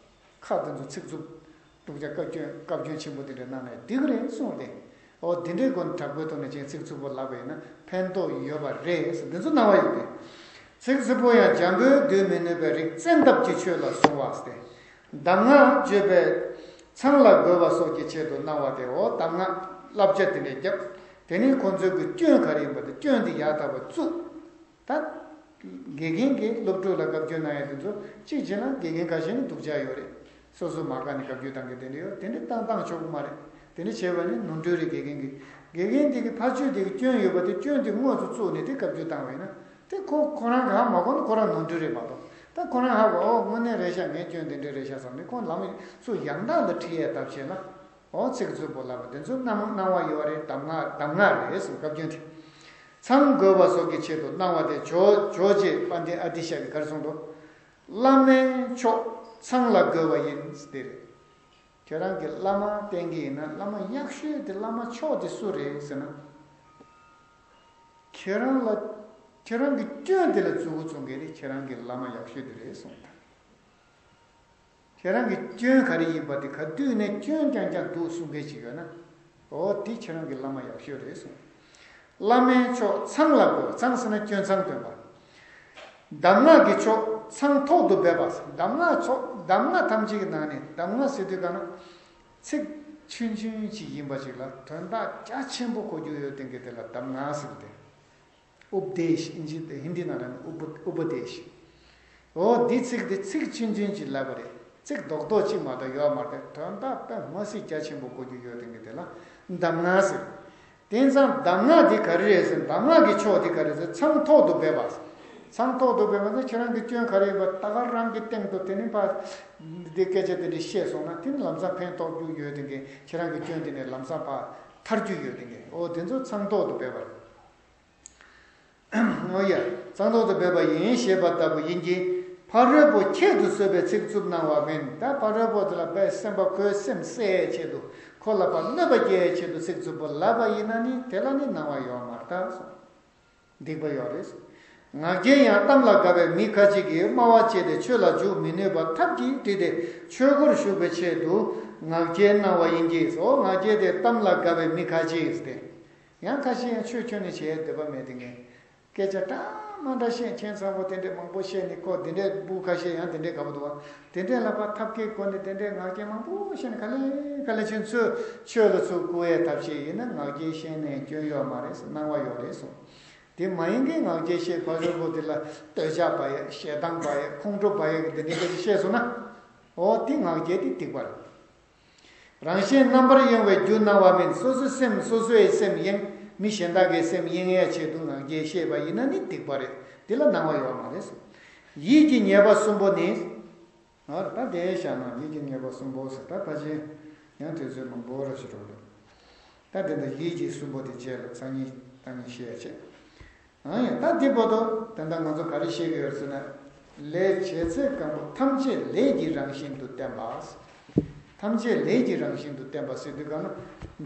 ཁ་དེ་ཚོ་ཚིག་རྩུབ། སྡུག་ཅག་བཀའ་བཀྱོན་བཀའ་བཀྱོན་ཆེན་པོ་དེ་འདྲ་གནང་ནས་འགྲིག་གི་རེད་གསུངས་ཏེ། འོ་དེ་འདྲའི་སྒོ་ནས་དྲག་པོའི་ཐོག་ནས་ཅིག་ཚིག་རྩུབ་པོ་ལབ་པ་ཡིན་ན་ཕན་ཐོགས་ཡོད་པ་རེད་ཟེར་འདི་ཚོ་སྣང་བ་ཡོད་པས། ཚིག་རྩུབ་པོ་ཡང་འཇམ་པོས་སྡུད་མི་ནུས་པའི་རིགས་བཙན་ཐབས་ཀྱི་ཆོས་ལ་བཟུང་བ་སྟེ། གདམས་ངག་བརྗོད་པའི་མཚང་ལ་དགོས་པ་སོགས་ཀྱི་ཆེད་དུ་སྣང་བ་སྟེ། འོ་གདམས་ངག་བསླབ་བྱ་དེ་འདྲའི་བརྒྱབ། དེ་ནས་ཁོང་ཚོའི་གི་སྐྱོན་ག་རེ་ཡིན་པ་དེ་སྐྱོན་དེ་ཡག་ཐག་པ་བཙུགས། ད་དགེ་རྒན་གྱིས་སློབ་ཕྲུག་ལ་བཀའ་བཀྱོན་གནང་ཡས་དེ་ཚོ་གཅིག་བྱས་ན་དགེ་རྒན་ཁ་ཤས་ནི་སྡུག་ཅག་ཡོད་རེད། སོ་སོ་མ་དགའ་ནས་བཀའ་བཀྱོན་བཏང་གི་དེ་འདྲ་ཡོད། དེ་འདྲ་བཏང་བཏང་ཆོག་གི་མ་རེད། དེ་འདྲ་བྱས་པ་ནི་ནོར་འཁྲུལ་རེད། དགེ་རྒན་གྱི་དགེ་རྒན་དེ་གི་ཕར་ཕྱོགས་དེ་གི་སྐྱོན་ཡོད་པ་དེ་སྐྱོན་དེ་དངོས་སུ་བཙུགས་ནས་དེ་བཀའ་བཀྱོན་བཏང་བ་ཡིན་ན་དེ་ཁོ་ཁོ་རང་གི་ཧ་མ་གོ་ན་ཁོ་རང་ནོར་འཁྲུལ་རེད་མ་གཏོགས། ད་ཁོ་རང་ཧ་གོ། ཨོ་དངོས་གནས་རེད་ཤག་ངའི་སྐྱོན་དེ་འདྲ་རེད་ཤག་བསམ་ནས་ཁོང་ལམ་ཚུར་ཡང་དག་ལ་ཁྲིད་ཡས་ཐབས་བྱས་ན། འོ་ཚིག་རྩུབ་པོ་ལབ་པ་དེ་ཚོ་སྣང་སྣང་བ་ཡོད་རེད། གདམས་ངག་གདམས་ངག་རེད་གསུངས། བཀའ་བཀྱོན་དེ། མཚང་དགོས་པ་སོགས་ཀྱི་ཆེད་དུ་སྣང་བ་དེ་ཇོ་ཇོ་རྗེ་དཔལ་ལྡན་ཨ་ཏི་ཤ་གིས་ག་རེ་གསུངས་འདུག་བླ་མའི་མཆོག་མཚང་ལ་དགོས་པ་ཡིན་ཟེར་ཏེ་རེད། ཁྱེད་རང་གིས་བླ་མ་བསྟེན་གྱི་ཡིན་ན་བླ་མ་ཡག་ཤོས་དེ་བླ་མ་མཆོག་དེ་སུ་རེད་ཟེར་ན། ཁྱེད་རང་ལ་ཁྱེད་རང་གི་སྐྱོན་དེ་ལ་མཛུབ་གུ་བཙུགས་མཁན་དེ་ཁྱེད་རང་གི་བླ་མ་ཡག་ཤོས་དེ་རེད་གསུངས་དང་། ཁྱེད་རང་གི་སྐྱོན་ག་རེ་ཡིན་པ་དེ་ག་དུས་ནས་སྐྱོན་རྐྱང་རྐྱང་འདུག་གསུང་མཁན་ཅིག་ཡོད་ན། འོ་དེ་ཁྱེད་རང་གི་བླ་མ་ཡག་ཤོས་རེད་གསུངས། བླ་མའི་མཆོག་མཚང་ལ་དགོས། མཚང་ཟེར་ན་སྐྱོན་མཚང་སྟོན་པ། གདམས་ངག་གི་མཆོག་མཚང་ཐོག་ཏུ་སྦས་པ། གདམས་ངག་མཆོག་གདམས་ངག་ཐམས་ཅད་ཀྱི་ནང་ནས་གདམས་ངག་ཟེར་དུས་ག་ན། ཚིག་ཆུང་ཆུང་ཅིག་ཡིན་པ་ཅིག་ལ་དོན་དག་རྒྱ་ཆེན་པོ་གོ་རྒྱུ་ཡོད་དེ་གི་དེ་ལ་གདམས་ངག་ཟེར་ཏེ། ཨུབ་དེཤ། ཨིན་ཇི་དེ་ཧིན་དི་ནང་ལ་ནི་ཨུབ་ཨུབ་དེཤ། འོ་འདི་ཚིག་དེ་ཚིག་ཆུང་ཆུང་ཅིག་ལབ་པ་རེད། ཚིག་རྡོག་རྡོག་ཅིག་མ་གཏོགས་ཡོད་མ་རེད། དོན་དག་དཔེ་མ་སྲིད་རྒྱ་ཆེན་པོ་གོ་རྒྱུ་ཡོད་དེ་གི་དེ་ལ་གདམས་ངག་ཟེར། དེང་སང་གདམས་ངག་འདི་ག་རེ་རེད་ཟེར། གདམས་ངག་གི་མཆོག་འདི་ག་རེ་ཟེར། མཚང་ཐོག་ཏུ་སྦས་པ། མཚང་ཐོག་ཏུ་སྦས་པ་ཟེར་ཁྱེད་རང་གི་སྐྱོན་ག་རེ་ཡིན་པ་ད་ག་རང་གི་སྟེང་དུ་དེ་ནི་ཕ། འདི་སྐད་ཆ་དེ་འདྲ་བཤད་སོང་ན་དེ་ནི་ལམ་སང་ཕན་ཐོགས་རྒྱུ་ཡོད་དེ་གི། ཁྱེད་རང་གི་སྐྱོན་དེ་ནི་ལམ་སང་ཕ་ཐར་རྒྱུ་ཡོད་དེ་གི། འོ་དེ་ཚོ་མཚང་ཐོག་ཏུ་སྦས་པ་རེད། འོ་ཡ། མཚང་ཐོག་ཏུ་སྦས་པ་ཡིན་ཞེས་པ་ལྟ་བུ་ཡིན་གྱི། ཕ་རོལ་པོ་ཁྱད་དུ་གསོད་པའི་ཚིག་རྩུབ་སྣང་བ་མིན། ད་ཕ་རོལ་པོ་དེ་ལ་དཔེ་སེམས་པ་ཁོའི་སེམས་གསལ་ཡའི་ཆེད་དུ་ཁོ་ལ་ཕར་གནོད་པ་སྐྱེལ་ཡའི་ཆེད་དུ་ཚིག་རྩུབ་པོ་ལབ་པ་ཡིན་ན་ནི་དེ་ལ་ནི་སྣང་བ་ཡོད་མ་རེད་གསུངས། སྡིག་པ་ཡོད་རེད། ངག་འཁྱལ་ཡང་གཏམ་ལ་དགའ་བའི་མི་ཁ་ཅིག་གིས་སྨྲ་བ་སྤྱད་དེ་ཆོས་ལ་འཇུག་མི་ནུས་པ་ཐབས་ཀྱིས་བྲིས་ཏེ་ཆོས་སྒོར་ཞུགས་པའི་ཆེད་དུ་ངག་འཁྱལ་སྣང་བ་ཡིན་གྱི། འོ་ངག་འཁྱལ་དེ་གཏམ་ལ་དགའ་བའི་མི་ཁ་ཅིག་སྟེ། ཡང་ཁ་ཤས་ཡང་ཆོས་ཁྱོན་ནས་བྱེད་འདོད་པ་མེད་དེ་ངས། སྐད་ཆ་འདྲ་མ་འདྲ་བཤད། ཁྱད་མཚར་པོ་དེ་འདྲས་མང་པོ་བཤད་ནས་ཁོ་དེ་འདྲས་སྤུ་ཁ་ཤས་ཡང་དེ་འདྲས་དགའ་པོ་འདུག་བ། དེ་འདྲས་ལ་ཕར་ཐབས་མཁས་སྒོ་ནས་དེ་འདྲས་ངག་འཁྱལ་མང་པོ་བཤད་ནས་ག་ལེ་ག་ལེ་ཁྱོད་ཚོས་ཆོས་ལ་ཚུར་བཀུར་ཡས་ཐབས་ཤེས་ཡིན་ན་ངག་འཁྱལ་བཤད་ནས་སྐྱོན་ཡོད་མ་རེད་ཟེར། སྣང་བ་ཡོད་རེད་གསུངས། དེ་མ་ཡིན་གྱི་ངག་འཁྱལ་བཤད་ཕ་ཡུལ་པོ་དེ་ལ་བསྟོད་ཕྱག་འབག་ཡས་ཞལ་གདངས་འབག་ཡས་ཁོང་ཁྲོ་འབག་ཡས་ཀྱི་དེ་འདྲས་སྐད་ཆ་བཤད་སོང་ན། འོ་དེ་ངག་འཁྱལ་དེ་སྡིག་པ་རེད། རང་གཞན་རྣམ་པར་གཡེང་བའི་རྒྱུ་སྣང་བ་མིན། སོ་སོའི་སེམས་སོ་སོའི་སེམས་གཡེང་། མི་གཞན་དག་གི་སེམས་གཡེང་ཡའི་ཆེད་དུ་ངག་འཁྱལ་བཤད་པ་ཡིན་ན་ནི་སྡིག་པ་རེད། དེ་ལ་སྣང་བ་ཡོད་མ་རེད་གསུངས། ཡིད་ཀྱི་ཉེས་པ་གསུམ་པོ་ནི། ཨ་ད་དེ་བཞག་ན་ཡིད་ཀྱི་ཉེས་པ་གསུམ་པོ་ཟེར། ད་ཕལ་ཆེར་ཡང་དུས་ཚོད་མང་པོ་ར་ཞིག་འགྲོ་འདུག་ད་དེ་འདྲ་ཡིད་ཀྱི་གསུམ་པོ་དེ་རྗེས་ལ་སང་ཉིན་ད་ཉིན་བཤད་བྱས། ཨང་ཡ། ད་འདི་བར་དུ་ད་ལྟ་ང་ཚོ་ག་རེ་བཤད་ཀྱི་ཡོད་ཟེར་ན། ལས་བྱས་ཚད་གང་པོ་ཐམས་ཅད་ལས་ཀྱི་རང་བཞིན་དུ་བསྟན་པ། ཐམས་ཅད་ལས་ཀྱི་རང་བཞིན་དུ་བསྟན་པ་ཟེར་དུས་གང་ན།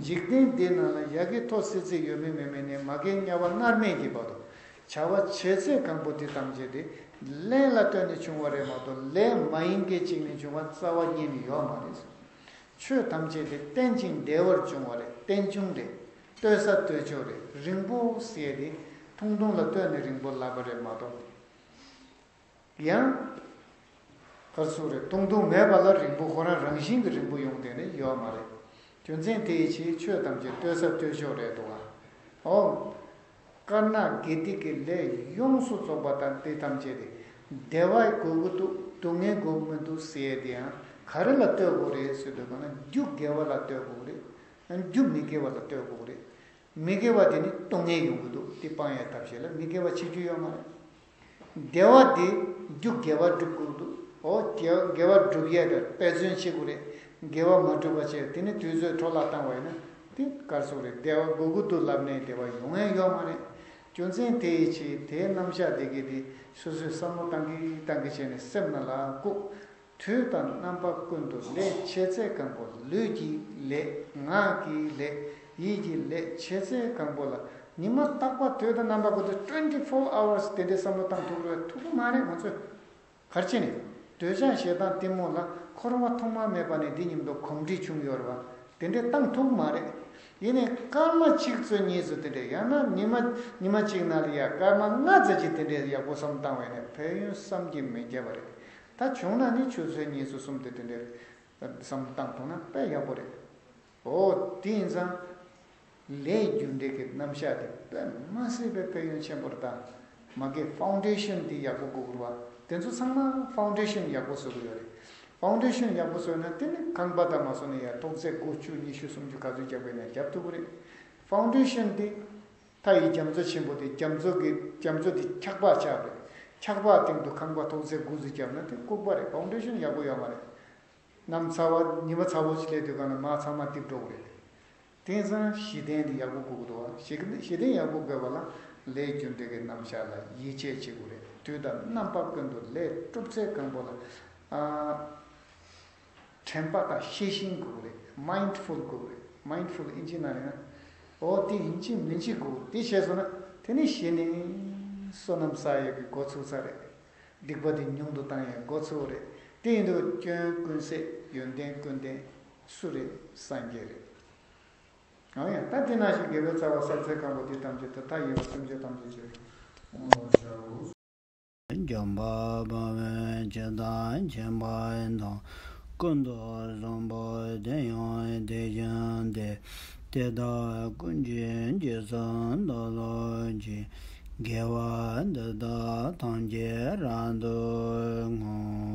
འཇིག་རྟེན་འདི་ནང་ལ་ཡ་གི་མཐོ་སི་སི་ཡོད་མེད་མེད་མེད་ནས་མ་གི་དམྱལ་བ་མནར་མེད་ཀྱི་བར་དུ། བྱ་བ་བྱེད་ཚད་གང་པོ་དེ་ཐམས་ཅད་དེ་ལས་ལ་ལྟོས་ནས་བྱུང་བ་རེད་མ་གཏོགས་ལས་མ་ཡིན་མཁན་གཅིག་ནས་བྱུང་བ་རྩ་བ་ཉིད་ནས་ཡོད་མ་རེད། ཆོས་ཐམས་ཅད་དེ་རྟེན་ཅིང་འབྲེལ་བར་བྱུང་བ་རེད། རྟེན་འབྱུང་རེད། ལྟོས་ས་ལྟོས་ཕྱོགས་རེད། རིང་པོ་ཟེར་དེ་ཐུང་ཐུང་ལ་ལྟོས་ནས་རིང་པོ་ལབ་པ་རེད་མ་གཏོགས། ཡང་། ག་རེ་ཟེར་དགོས་རེད། ཐུང་ཐུང་མེད་པ་ལ་རིང་པོ་ཁོ་རང་རང་བཞིན་གྱིས་རིང་པོ་ཡོང་དེ་ནི་ཡོད་མ་རེད། རྒྱུ་མཚན་དེའི་ཕྱིར་ཆོས་ཐམས་ཅད་ལྟོས་ས་ལྟོས་ཕྱོགས་རེད་འདུག་ག་འོ། དཀར་ནག་དགེ་སྡིག་གི་ལས་ཡོངས་སུ་རྫོགས་པ་དང་དེ་ཐམས་ཅད་དེ། བདེ་བ་དགོས་ཀྱི་འདུག་སྡུག་བསྔལ་དགོས་ཀྱི་མི་འདུག་ཟེར་ཡས་དེ་ཡང་ག་རེ་ལ་ལྟོས་དགོས་རེད་ཟེར་དུས་གང་ན་རྒྱུ་དགེ་བ་ལ་ལྟོས་དགོས་རེད། རྒྱུ་མི་དགེ་བ་ལ་ལྟོས་དགོས་རེད། མི་དགེ་བ་དེ་ནི་སྡུག་བསྔལ་ཡོང་གི་འདུག་དེ་སྤང་ཡས་ཐབས་ཤེས་ལ་མི་དགེ་བ་བྱེད་རྒྱུ་ཡོད་མ་རེད། བདེ་བ་དེ་རྒྱུ་དགེ་བ་སྒྲུབ་དགོས་འདུག་འོ་དགེ་དགེ་བ་སྒྲུབ་ཡས་དེ་འབད་བརྩོན་བྱེད་དགོས་རེད། དགེ་བ་མ་སྒྲུབ་པ་བྱས་དེ་ནི་དུས་ཚོད་འཕྲོ་བརླག་བཏང་བ་ཡིན་ན་དེ་ག་རེ་ཟེར་དགོས་རེད། བདེ་བ་དགོས་ཀྱི་འདུག་ལབ་ནས་བདེ་བ་ཡོང་ཡས་ཡོད་མ་རེད། རྒྱུ་མཚན་དེ་ཡི་ཕྱིར་དེའི་རྣམ་གཞག་དེ་གས་དེ་སོ་སོས་བསམ་བློ་བཏང་གི་བཏང་གི་བྱས་ནས་སེམས་ནང་ལ་བཀུག་དུས་དང་རྣམ་པ་ཀུན་ཏུ་ལས་བྱེད་ཚད་གང་པོ་ལུས་ཀྱི་ལས། ངག་གི་ལས། ཡིད་ཀྱི་ལས་བྱེད་ཚད་གང་པོ་ལ་ཉི་མ་རྟག་པ་དུས་དང་རྣམ་པ་ཀུན་ཏུ་twenty four hours དེ་འདྲའི་བསམ་བློ་བཏང་ཐུབ་རེད། ཐུབ་ཀྱི་མ་རེད་ང་ཚོས། ག་རེ་བྱས་ནས། འདོད་ཆགས་ཞེ་སྡང་གཏི་མུག་ལ་འཁོར་བ་ཐོག་མ་མེད་པ་ནས་འདི་ཉིད་དུ་གོམས་འདྲིས་བྱུང་ཡོད་རེད་བ། དེ་འདྲའི་བཏང་ཐུབ་ཀྱི་མ་རེད། ཡིན་ནའི་སྐར་མ་གཅིག་ཚོད་གཉིས་ཚོད་དེ་འདྲའི་ཡང་ན་ཉི་མ་ཉི་མ་གཅིག་ནང་ལ་ཡ་སྐར་མ་ལྔ་ཙམ་ཅིག་དེ་འདྲའི་ཡག་པོ་བསམ་བཏང་བས་ནས་ཕན་ཡོན་བསམ་གྱིས་མི་ཁྱབ་པ་རེད། ད་བྱུང་ན་ནི་ཆུ་ཚོད་གཉིས་ཚོད་གསུམ་དེ་དེ་འདྲའི་བསམ་བཏང་ཐུབ་ན་དཔེ་ཡག་པོ་རེད། འོ་དེ་ཡིན་ཙང་། ལས་རྒྱུ་འབྲས་ཀྱི་རྣམ་གཞག་དེ་དཔེ་མ་སྲིད་པའི་ཕན་ཡོན་ཆེན་པོ་རེད་ད། མ་གི་ཕའུན་ཌེ་ཤན་དེ་ཡག་པོ་དགོས་རེད་བ། དེ་ཚོ་ཚང་མ་ཕའུན་ཌེ་ཤན་ཡག་པོ་བཟོ་གི་ཡོད་རེད། ཕའུན་ཌེ་ཤན་ཡག་པོ་བཟོས་ན་དེ་ནི་ཁང་པ་དང་མ་བཟོ་ན་ཡང་ཐོག་ཚད་དགུ་བཅུ་ཉི་ཤུ་སུམ་ཅུ་ག་ཚོད་རྒྱབ་དགོས་ན་རྒྱབ་ཐུབ་ཀྱི་རེད། ཕའུན་ཌེ་ཤན་དེ་མཐའ་ཡི་རྒྱ་མཚོ་ཆེན་པོ་དེ་རྒྱ་མཚོ་གི་རྒྱ་མཚོ་དེ་འཁྱག་པ་ཆགས་པ་རེད། འཁྱག་པ་སྟེང་དུ་ཁང་པ་ཐོག་ཚད་དགུ་ཙམ་བརྒྱབ་ན་དེ་ལྐུགས་པ་རེད། ཕའུན་ཌེ་ཤན་ཡག་པོ་ཡོད་མ་རེད། གནམ་ཚ་བ་ཉི་མ་ཚ་བོ་ཞིག་སླེབས་དུས་གང་ལ་མར་ཚང་མ་རྡིབ་འགྲོ་གི་རེད། དེང་སང་གཞི་རྟེན་འདི་ཡག་པོ་དགོས་ཀྱི་འདུག་བ། གཞི་གཞི་རྟེན་ཡག་པོ་དགོས་པ་ལ་ལས་རྒྱུ་འབྲས་ཀྱི་རྣམ་གཞག་ལ་ཡིད་ཆེས་བྱེད་དགོས་རེད། དུས་དང་རྣམ་པ་ཀུན་ཏུ་ལས་སྒྲུབ་ཚད་གང་པོ་ལ་ཨ། དྲན་པ་དང་ཤེས་བཞིན་དགོས་རེད། མའིན་ཌ་ཕུལ་དགོས་རེད། མའིན་ཌ་ཕུལ་ཨིན་ཇི་ནང་ལ་ཡང་འོ་དེ་ཡིན་གཅིག་མིན་གཅིག་དགོས། དེ་བྱས་སོང་ན་དེ་ནི་གཞི་ནས་བསོད་ནམས་བསགས་ཡས་ཀྱི་འགོ་ཚུགས་ས་རེད། སྡིག་པ་དེ་ཉུང་དུ་བཏང་ཡས་འགོ་ཚུགས་རེད། དེ་ཡིན་དུས་སྐྱོན་ཀུན་ཟད་ཡོན་ཏན་ཀུན་ལྡན་སུ་རེད། སངས་རྒྱས་རེད། འོ་ཡ་ད་དེ་ནང་བཞིན་དགེ་བའི་རྩ་བ་བསགས་ཚད་གང་པོ་དེ་ཐམས་ཅད་དུ་མཐའ་ཡས་པ་སེམས་ཅན་ཐམས་ཅད་ཀྱི་འཇོམས་པ་དཔའ་བོས་ཇི་ལྟར་མཁྱེན་པ་དང་། ཀུན་ཏུ་བཟང་པོ་དེ་ཡང་དེ་བཞིན་ཏེ། དེ་དག་ཀུན་གྱི་རྗེས་སུ་བདག་སློབ་ཅིང་། དགེ་བ་འདི་དག་ཐམས་ཅད་རབ་ཏུ་བསྔོ།